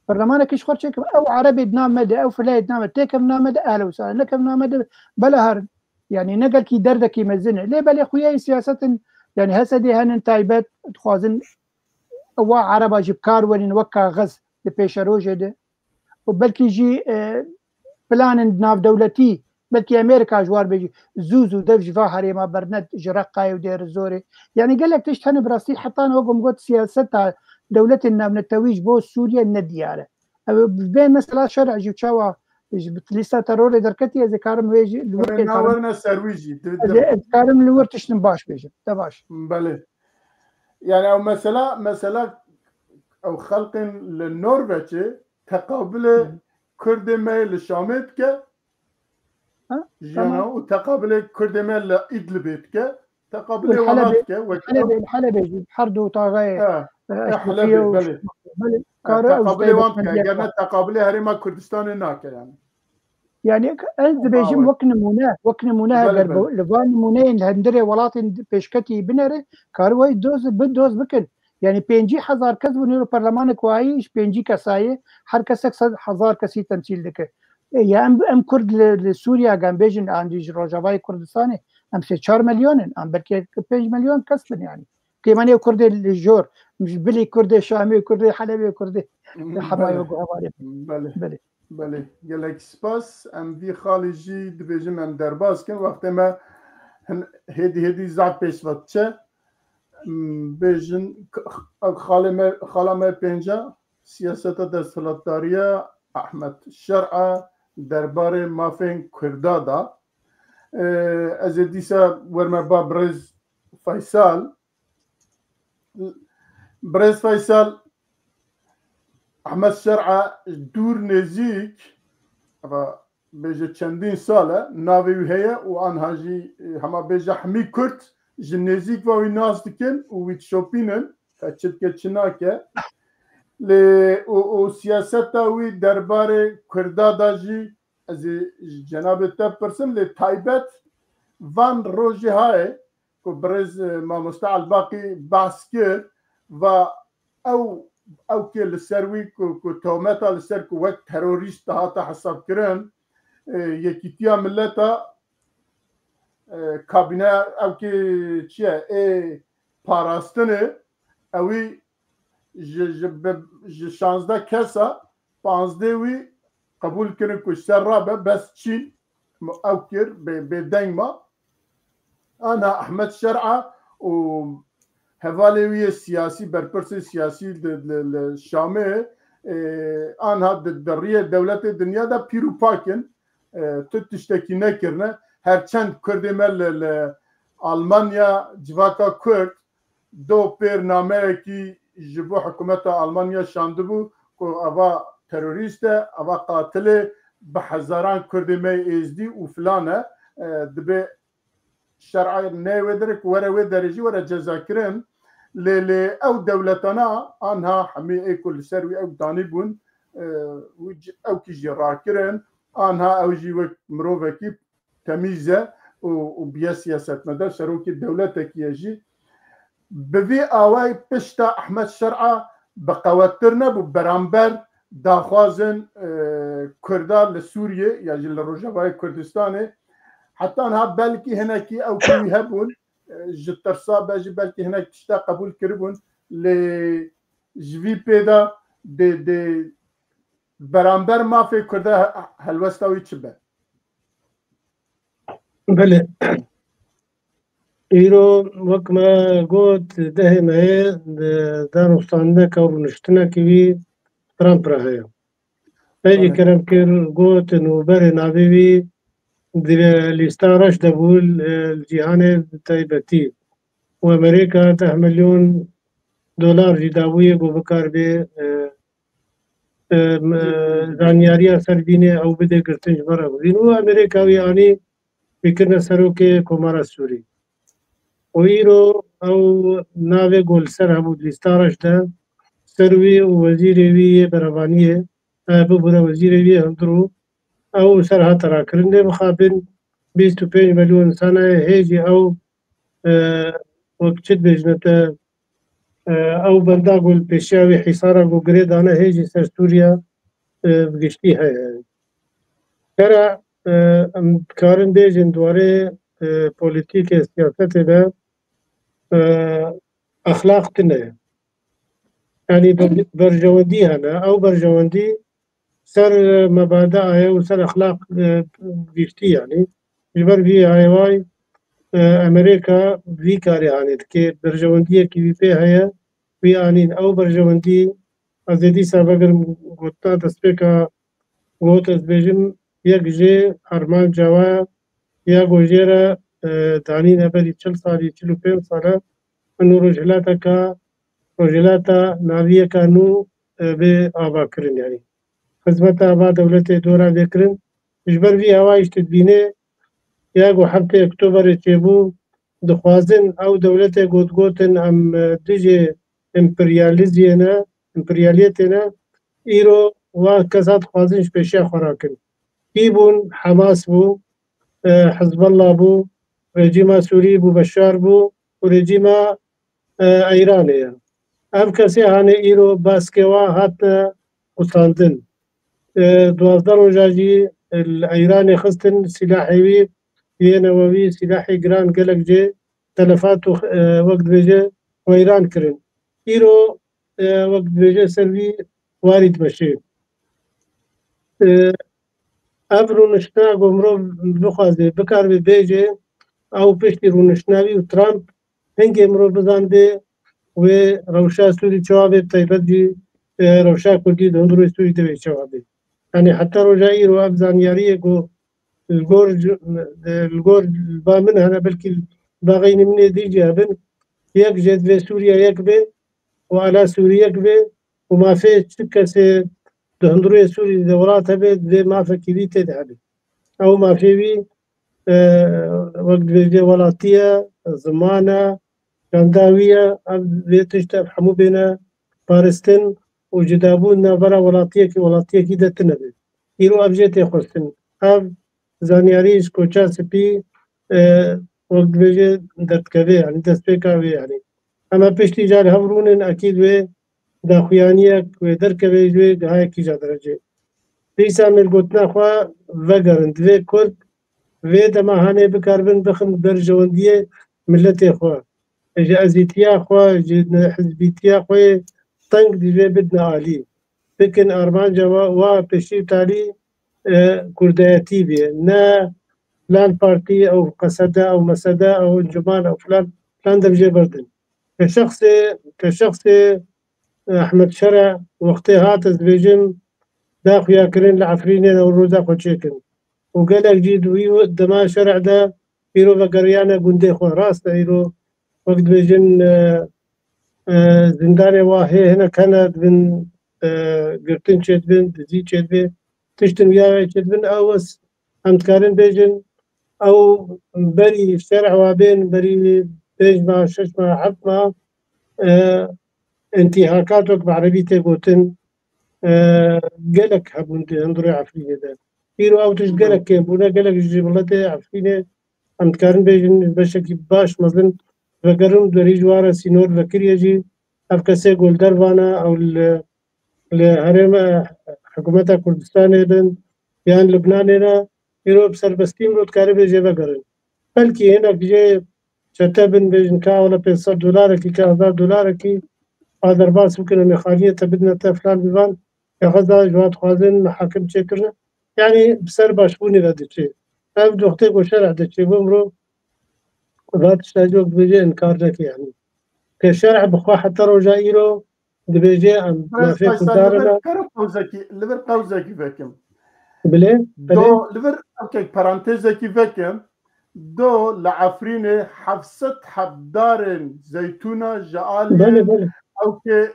Perlemanekî ji xwe re çêkim. Ew Erebê di nav me de, ew fileyê di nav me de, têkevin nav me de, ehle wisa, nekevin nav me de, bela herin. Yani ne gelkî derdekî mezin e. Lê belê xuyeyê siyasetin, yani H S D henin taybet, dixwazin wa Ereba jî bi kar werîn wek kaxiz di pêşerojê de. Û belkî jî, e, planên navdewletî, belkî Amerîka ji war bêjî, zû zû dev ji va herêma bernet ji Reqayê û Dêrizorê. Yani gelek tişt hene bi rastî heta niha wek got siyaseta dewletên navnetewî ji bo Sûriye ne diyar e. Ew bê mesela şer e jî çawa ji lîsta terorê derketî, ez ê karim wê jî li wir Ew ê karim, nawerine ser wî jî. Di, ez di ê, ez karim li wir tiştin baş bêjim. Te baş. Belê. Yani ew mesela, mesela ew xelqên li Norveçê teqabilê Hı. Kurdê me yê li Şamê dike, Ha, jiyana tamam. Û teqabilê Kurdê me li Îdlibê dike, Û teqabilê wana Helebê, dike, wek Helebê, ew Helebê jî her du taxayê, Ha, e, e, Eşrefiye Helebê, û belê. Belê, E, kare ew teqabilê wan dike, taybetmendiye eger ne teqabilê Herêma Kurdistanê nake yani. Yani ez dibêjim Bawer. wek nimûne, wek nimûne Belê, eger belê. bu, li van nimûneyên li hundirê welatên pêşketî binere, kare wê doz, bi doz bikin. Yani pêncî hezar kes bûne li perlemanek wayî ji pêncî kesayê, her kesek sed hezar kesî temsîl dike. E, ya em, em Kurd li, li Sûriye, em bêjin, an jî ji Rojavayê Kurdistanê, em sê çar milyon in, em belkî pênc milyon kes bin yani. Kêmanê Kurdê li jor, bilî Kurdê Şamê, Kurdê Helebê, Kurdê Hemayê Belê. û guhevarê. Belê. Belê. Belê. Gelek spas. Em vî xalî jî dibêjim em derbas kin. Wextê me hin-, hêdî hêdî zaf pêş ve diçe. Em bêjin k-, xalê me, xala me pênca, siyaseta desthilatdariya Ahmet Şer'a derbarê mafên Kurda da. Ee, ez ê dîsa werme ba birêz Faysal. Birêz Faysal, Ahmet Şer'a dûr nêzîk, eva bêje çendîn sal e, navê wî heye û anha jî, e, hema bêje hemî Kurd ji nêzîk ve wî nas dikin û wî dişopînin, ka çi dike çi nake. Lê û, û siyaseta wî derbarê Kurda da jî ez ê ji cenabê te pirsim, lê taybet van rojê hayê ku birêz, e, mamoste Elbaqî behs kir, va ew, ew kê li ser wî ku, ku tometa li ser ku wek terorîst dihate hesabkirin, e, Yekîtiya Mileta, e, kabîne ew kê çi ye, ê parastinê, ewî ji, ji, bi, ji şazdeh kesa, panzdeh wî qebûl kirin ku ji ser rabe, bes Çîn ew kir, bê, bêdeng ma. Ana Ehmed Şer'a û hevalê wî yê siyasî, berpirsê siyasî li, li, li Şamê, e, anha di, di riyê dewletê dinya de pîr û pak in. E, tu tiştekî nekirine. Her çend Kurdê me li, li Almanya, civaka Kurd, do pêr nameyekî ji bo hikûmeta Almanya şandibû ku ava terorîst e, ava qatil e, bi hezaran Kurdê me yê Êzdî û filan e, e, dibe şer'a neyê wê derê ku were wê derê jî were cezakirin. Lê, lê ew dewletana anha hemî ê ku li ser wî ew danî bûn, e, wî c-, ew kî jî rakirin, anha ew jî wek mirovekî temîz e û, û biye siyasetmedar, serokê dewletekî ye jî. Bi vî awayî pişta Ehmed Şer'a bi qewettir nebû beramber daxwazên, e, Kurda li Sûriyê ya jî li Rojavayê Kurdistanê. Heta niha belkî hinekî ew kî wî hebûn, e, ji tirsa be jî belkî hinek tişta qebûl kiribûn, lê ji vî pê de dê, dê beramber mafê Kurda he-, helwesta wî çi be? Belê. Îro wek me got, dehê mehê di danûstandineke û rûniştinekî wî Trump re heye. Te jî Belê. kerem kir, got, nûberê navê wî di lîsta reş de bû, li, li cîhanê bi taybetî. Û Amerîka deh milyon dolar jî dabûyê ku bikaribê, e, e, m-, e, zanyariya ser vînê ew bide girtin ji me re bibîn. Û Amerîka wî anî, wî kirine serokê Komara Sûrî. Û îro ew navê ku li ser hebû di lîsta reş de, ser wî û wezîrê wî yê berevaniyê, e, bibûre wezîrê wî yê hundir û ew ser hate rakirin. Lê mixabin bîst û pênc milyon insana ye, hê jî ew, e, wek çi dibêjine te, e, ew benda ku li pêşiya wî hîsara ku girê dane hê jî ser Sûriya, e, bi giştî heye. Kera, e, em dikarin bêjin di warê, e, polîtîkê, siyasetê de, e, exlaq tune ye. Yanî ber-, berjewendî hene. Ew berjewendî ser, e, mebadea ye û ser exlaq, e, giştî yanî. Ji ber vî hêvay, e, Amerîka vî karê hanê dike. Berjewendiyekî wî pê heye, wî anîn. Ew berjewendî ez ê dîsa vegerim gotina destpêka got, ez dibêjim, yek jê armanca we ya ku jê re, e, danîne berî çil salî, çil û pênc sal e, ino rojhilateka, rojhilata naviyeka nû, e, bê avakirin, yanî xizmeta ava dewletê dora vê kirin. Ji ber vî hêvayî ji tu dibînê, ya ku heftê Oktoberê çêbû, dixwazin ew dewletê ku digotin em, e, dijî emperyalîziyê ne, emperyaliyetê ne, îro wa kesa dixwazin ji pêşiya xwe rakin. Kî bûn? Hamas bû, e, Hizbullah bû, rejîma Sûrî bû, Beşar bû û rejîma, e, Îranê ye. Ev kesê hanê îro baskê wa hatine qusandin. E, duwazdeh roja jî li Îranê xistin sîlahê wî yê newewî, sîlahê giran gelek jê telefat û, e, wek dibêje weyran kirin. Îro, e, wek dibêje ser vî warî dimeşe. E, ev rûniştina ku mirov bixwaze, bikaribe bêje, ew piştî rûniştina wî û Trump hingê mirov bizanibê wê rewşa Sûrî çawa bê, bi taybet jî, e, rewşa Kurdî di hundirê Sûrî de wê çawa bê. Yanî heta roja îro ev zanyariyê ku li gor ji, li gor li ba min hene, belkî li ba xeynî min ê dî jî hebin, yek jê divê Sûriye yek bê û ala Sûrî yek bê û mafê çi kesê di hundirê Sûrî de welat hebe, divê mafekî wî tê de hebe. Ew mafê wî, e, wek dibêje, welatî ye, ziman e, çanda wî ye, ev vê tişt ev hemû bêne parastin û cudabûn navbera welatiyekî, welatiyekî de tune be. Îro ev jê tê xwestin. ev zanyarî ji Koça Spî, e, wek dibêje derdikeve, yanî destpêka wê, yanî. Em ê piştî car hev rûnin, ekîd wê daxuyaniyek wê derkeve ji wê gihayekî ja derecê. Dîsa em ê li gotina xwe vegerin. Divê Kurd vê dema hanê bikaribin bixin berjewendiyê miletê xwe. Ji ezîtiya xwe, ji hizbîtiya xwe yê teng divê bidin alî. Bikin armanca wa, wa piştî û talî, e, kurdayetî bê. Ne filan partî ew qesede, ew mesede, ew encûman, ew filan, filan dev jê berdin. Ke şexsê, ke şexsê Ehmed Şere wextê hat, ez dibêjim, da xuya kirin li Efrînê ew roza xwe çêkin. Û gelek jî di wî dema Şere de îro vegeriyane gundê xwe. Rast e, îro wek dibêjin, e, e, zindanê wa hê hinek hene dibin, e, girtin çêdibin, dizî çêdibê, tiştin wiya çêdibin, ew ez, em dikarin bêjin, ew berî Şere wa bên, berî pênc meha, şeş meha, heft meha, e, intîhakat wek bi erebî tê gotin, e, gelek hebûn di hundirê Efrînê de. Îro ew tişt gelek kêm bûne, gelek ji miletê Efrînê em dikarin bêjin beşekî baş mezin vegerin, derî ji wan re sînor vekiriye jî. Ev kesê ku li derva ne, ew li, li herêma hikûmeta Kurdistanê bin yan Libnanê ne, îro bi serbestî mirov dikare bê jê vegerin. Belkî hinek jê çete bin, bêjin ka wele pênc sed dolarekî, ka hezar dolarekî, a derbas bikin, em ê xaliyê te bidine te filan bivan, ya xweza ji wan dixwazin mihakim çêkirine. Yanî bi ser başbûnê ve diçe. Ev doxtê ku Şere diçe, bo mirov va tişta cok dibêje, inkar neke yanî. Ke Şere bi xwe heta roja îro dibêje em Birêz mafê Faysal, Kurdan li vir re. Kero qewzekî, li vir qewzekî vekim. Bilê, belê. Do, li vir, okey, parantezekî vekim. Do, li Efrînê heft sed hebdarên zeytûna ji aliyê Belê, belê. ew kê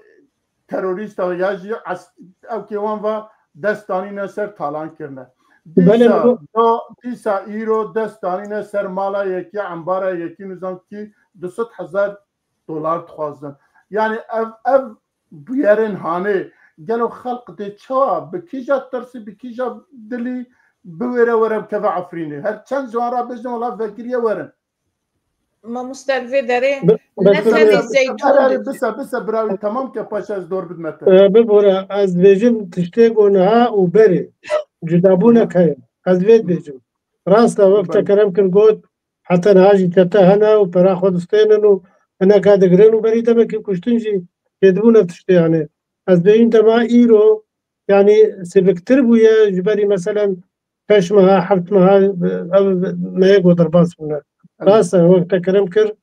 terorîsta ya jî es-, ew kê wan va dest danîne ser talan kirine. Belê, Dîsa, belê. do, dîsa îro dest danîne ser mala yekî, embara yekî, nizam kî du sed hezar dolar dixwazin. Yani ev, ev bûyerên hanê, gelo xelq dê çawa, bi kîja tirsî, bi kîja dilî biwêre were bikeve Efrînê? Her çend ji wan re bêjin, wela vekiriye werin. Mamoste, li vê derê Bi-, ne bes tenê bes. zeytûn Erê, didin. Bise, bise, bira wî temam ke paşa ez dor bidime te. E, bibore, ez dibêjim tiştê ku niha û berê cudabûnek heye. Ez vê dibêjim. Rast e, wek te Belê. kerem kir got, heta niha jî çete hene û pera xwe distênin û hineka digirin û berî demekî kuştin jî çêdibûn ev tiştê, yanî. Ez dibêjim dema îro, yanî, siviktir bûye ji berî, meselen, şeş meha, heft meha, ev meyê ku derbas bûne. Evet. Rast e, wek te kerem kir,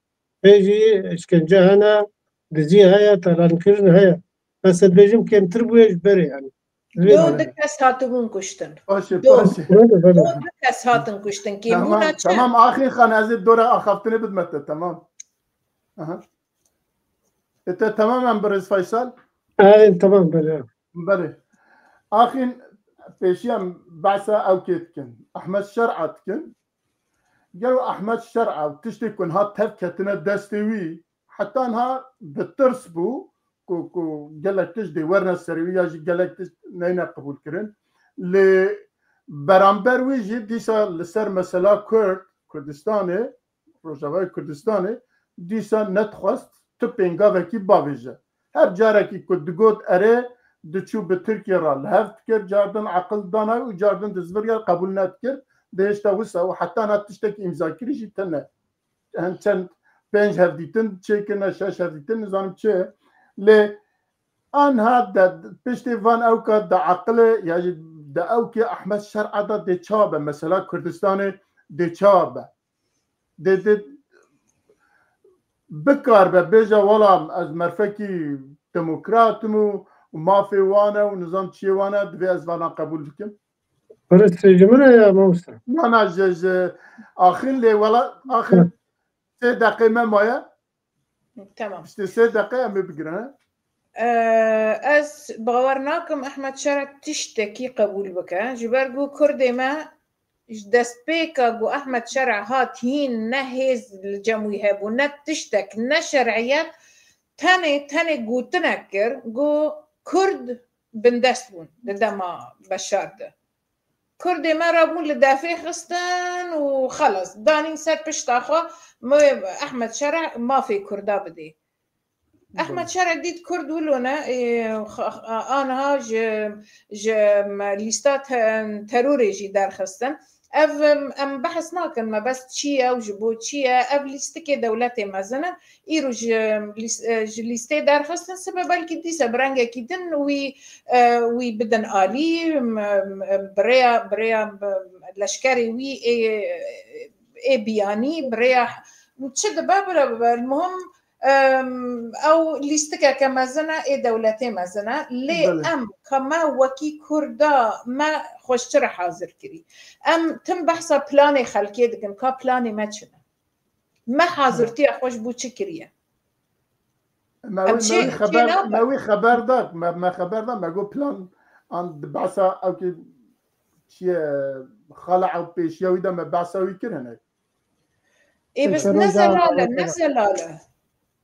pê jî işkence hene, dizî heye, talankirin heye. Bes ez dibêjim kêmtir bûye ji berê, yanî. Ji vê Do derê. du kes hatibûn kuştin. Baş e, Do. baş e. Belê, belê. Do du kes hatin kuştin. Kêmbûna Tamam, çi? tamam, Axîn Xan, ez ê dora axaftinê bidime te, tamam. Aha. E te temamen birêz Faysal? E, tamam, belê. Belê. Axîn pêşî em behsa ew kê dikin. Ehmed Şer'a dikin. Gelo Ehmed Şer'a tiştê ku niha tev ketine destê wî, heta niha bi tirs bû ku, ku gelek tişt dê werine serê wî ya jî gelek tişt neyne qebûlkirin. Lê beramber wî jî dîsa li ser mesela Kurd, Kurdistanê, Rojavayê Kurdistanê dîsa nedixwest tu pêngavekî bavêje. Her carekî ku digot erê, diçû bi Tirkiye re li hev dikir, cardin eqil dana û cardin dizviriye qebûl nedikir. Dihêşte wisa û heta na tiştekî îmzakirî jî tune. Hem çend pênc hevdîtin çêkirine, şeş hevdîtin, nizanim çi. Lê anha de piştê van ewka de eqilê, ya jî de ewkê Ehmed Şer'a de dê çawa be? Mesela Kurdistanê dê çawa be? Dê, dê bikar be, bêje, wela ez merfekî demokrat im û, û mafê wan e û nizam çiyê wan e, divê ez vana qebûl bikim. Pirs ji min re ya, mamoste? Na, na, ji, ji Axîn lê, wela Axîn Hı. sê deqê me maye. Tamam. Îşte sê deqe em ê bigirin, he? Ee, ez bawer nakim Ehmed Şer'a tiştekî qebûl bike. Ji ber ku Kurdê me ji destpêka ku Ehmed Şer'a hat hîn ne hêz li cem wî hebû, ne tiştek, ne şer'iyet, tenê, tenê gotinek kir ku Kurd bindest bûn di dema Beşar de. Kurdê me rabûn li defê xistin û xelas, danîn ser pişta xwe, me Ehmed Şereh mafê Kurda bidê. Ehmed Şereh dît Kurd wilo ne, ê, xa-, xa-, aniha ji, ji me lîsta te-, terorê jî derxistin. Ev, em, em behs nakin mebest çi ye û ji bo çi ye. Ev lîstikê dewletê mezin in. Îro ji lîs-, e, ji lîstê derxistin, sibe belkî dîse bi rengekî din wî, e, wî bidin alî, m-, m-, bi rêya, bi rêya, bi leşkerê wî ê, ê biyanî, bi rêya çi dibe bire bibe. Muhim, em, ew lîstikeke mezin e, ê dewletê mezin e. Lê Belê. Em ka me wekî Kurda me xwe ji çi re hazir kirî? Em tim behsa planê xelkê dikin, ka planê me çi ne? Me hazirtiya xwe ji bo çi kiriye? Me Em wî, me çê, wî çê xeber, me nabe. Wî xeber da, me, me xeber da, me got plan an di behsa ew ki çiye xala ew pêşiya wî de me behsa wî kir hinek. Ê, bes Pêşeroja ne zelal e, ne Ewropa. Zelal e.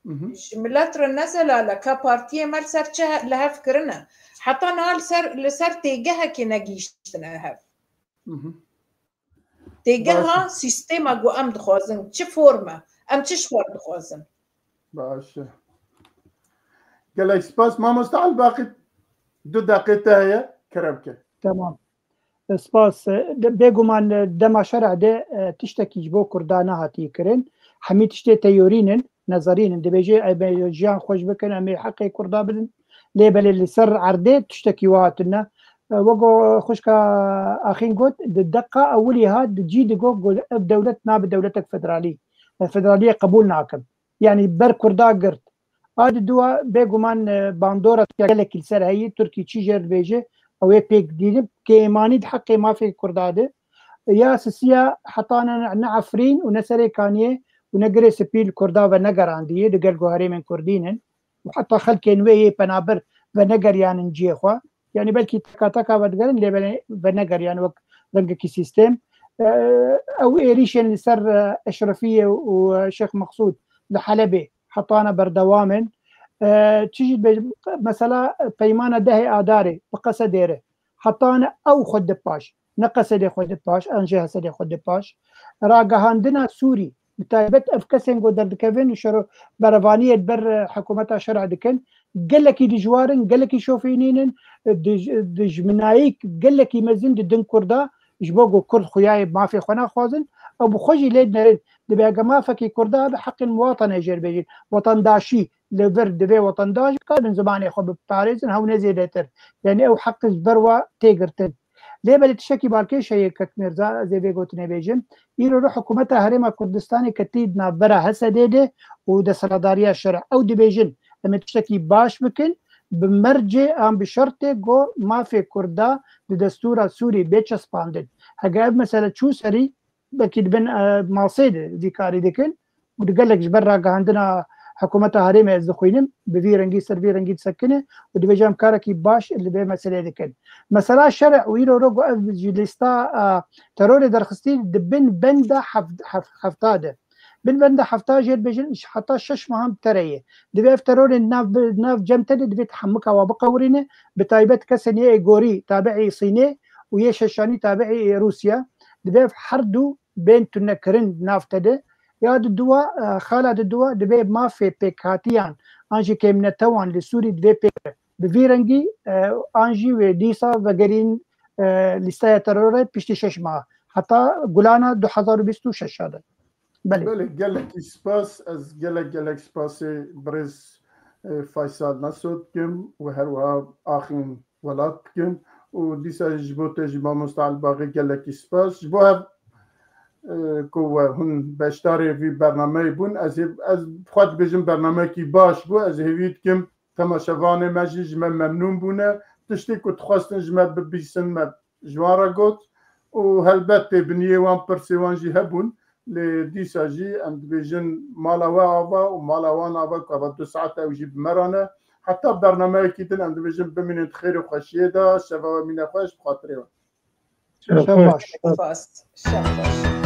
Mhm. Ji milet re ne zelal e, ka partiyê me li ser çi he-, li hev kirine. Heta niha li ser, li ser têgehekê negihîştine hev. Mhm. Têgeha Baş. Sîstema ku em dixwazin, çi form e, em çi ji xwe dixwazin? Baş e. Gelek spas. Mamoste Elbaqî, du deqê te heye, kerem ke. Tamam. Spas. De-, bêguman, e, dema şerê de, e, tiştekî ji bo Kurda nehatiye kirin. Hemî tiştê teorîn in, nezerîn in. Dibêje, em ê jiyan xweş bikin, em ê heqê Kurda bidin. Lê belê li ser erdê tiştekî wiha hatine. E, wek xwişka Axîn got, di deqa ewilî ha di cî digot, got, ev dewlet nabe dewletek federalî. E, federaliyê qebûl nakim. Yanî ber Kurda girt. A di dua bêguman, e, bandora gelekî li ser heyî, Tirkî çi jê re dibêje, ew ê pêk dînin, kêmanî di heqê mafê Kurda de. Ya sisiya heta ne, ne Efrîn û ne Serê Kaniyê û ne Girê Spî li Kurda venegerandiye, di gel ku herêmên Kurdî nin. Û heta xelkên wê yê penaber venegeriyanin cihê xwe. Yanî belkî teka teka vedigerin, lê belê venegeriyan wek rengekî sîstem. E, ew êrîşên li ser, e, Eşrefiyê û, e, Şêx Meqsûd li Helebê hetane berdewam in. E, çi jî dibêjim, mesela peymana dehê Adarê bi Qesedê re hetane ew xwe di paş, ne Qesedê xwe di paş, an jî Hesedê xwe di paş. Ragihandina Sûrî, bi taybet ev kesên ku derdikevin û şero berevaniyê li ber, e, hikûmeta şerê dikin, gelekî dijwar in, gelekî şofînîn in, e, dij-, dijminayîk gelekî mezin didin Kurda, ji bo ku Kurd xuyayê mafê xwe naxwazin, ew bi xwe jî lê dinerin. Dibê heke mafekî Kurda be, heqên muwatanê jê re bêjin. Wetandaşî, li vir divê wetandaş karin zimanê xwe biparêzin, hew ne zêdetir. Yanî ew heq ji ber wa tê girtin. Lê belê tiştekî balkêş heye kek Mirza, ez ê vê gotinê bêjim. Îro re hikûmeta Herêma Kurdistanê ketî di navbera Hesedê de û desthilatdariya şerê. Ew dibêjin, em ê tiştekî baş bikin, bi mercê an bi şertê ku mafê Kurda di destûra Sûrî bê çespandin. Heke ev mesele çû serî, belkî dibin, e, masê de vî karî dikin û di gelek ji ber ragihandina hikûmeta herêmê ez dixwînim, bi vî rengî ser vî rengî disekine û dibêje em karekî baş li vê meseleyê dikin. Mesela şerê û îro ro ku ev ji lîsta, e, terorê derxistî di bin benda heft-, heft-, hefta de. Bin benda hefta jê dibêjin ji heta şeş mehan bi tereyê. Divê ev terorên nav, nav cem te de divê tehemmuka wa biqewirîne, bi taybet kesên yê êgorî tabi'î Sînê û yê şeşanî tabi'î Rûsya. Divê ev her du bên tunekirin di nav te de. Ya di dua, e, xala di dua divê mafê pêkhatiyan an jî kêmnetewan li Sûrî divê pêk be. Bi vî rengî, e, an jî wê dîsa vegerîn, e, lîsteya terorê piştî şeş meha. Heta Gulana du hezar û bîst û şeş de. Belê. Belê, gelekî spas. Ez gelek, gelek spasê birêz, e, Faysal Neso dikim û her wiha Axîn Welat dikim. Û dîsa ji bo te jî mamoste Elbaxê gelekî spas. Ji bo hev, e, ku we hûn beşdarê vî bernameyê bûn, ez hê-, ez xwe dibêjim bernameyekî baş bû. Ez hêvî dikim temaşevanê me jî ji me memnûn bûne. Tiştê ku dixwestin ji me bibîsin, me ji wan re got û helbet têbiniyê wan, pirsê wan jî hebûn. Lê dîsa jî em dibêjin mala we ava û mala wan ava ku ava du saet ew jî bi me re ne. Heta bernameyekî din em dibêjin bimînin di xêr û xweşiyê de, şeva we mîne xweş bi xatirê we. Şev baş. Spas. Şev baş.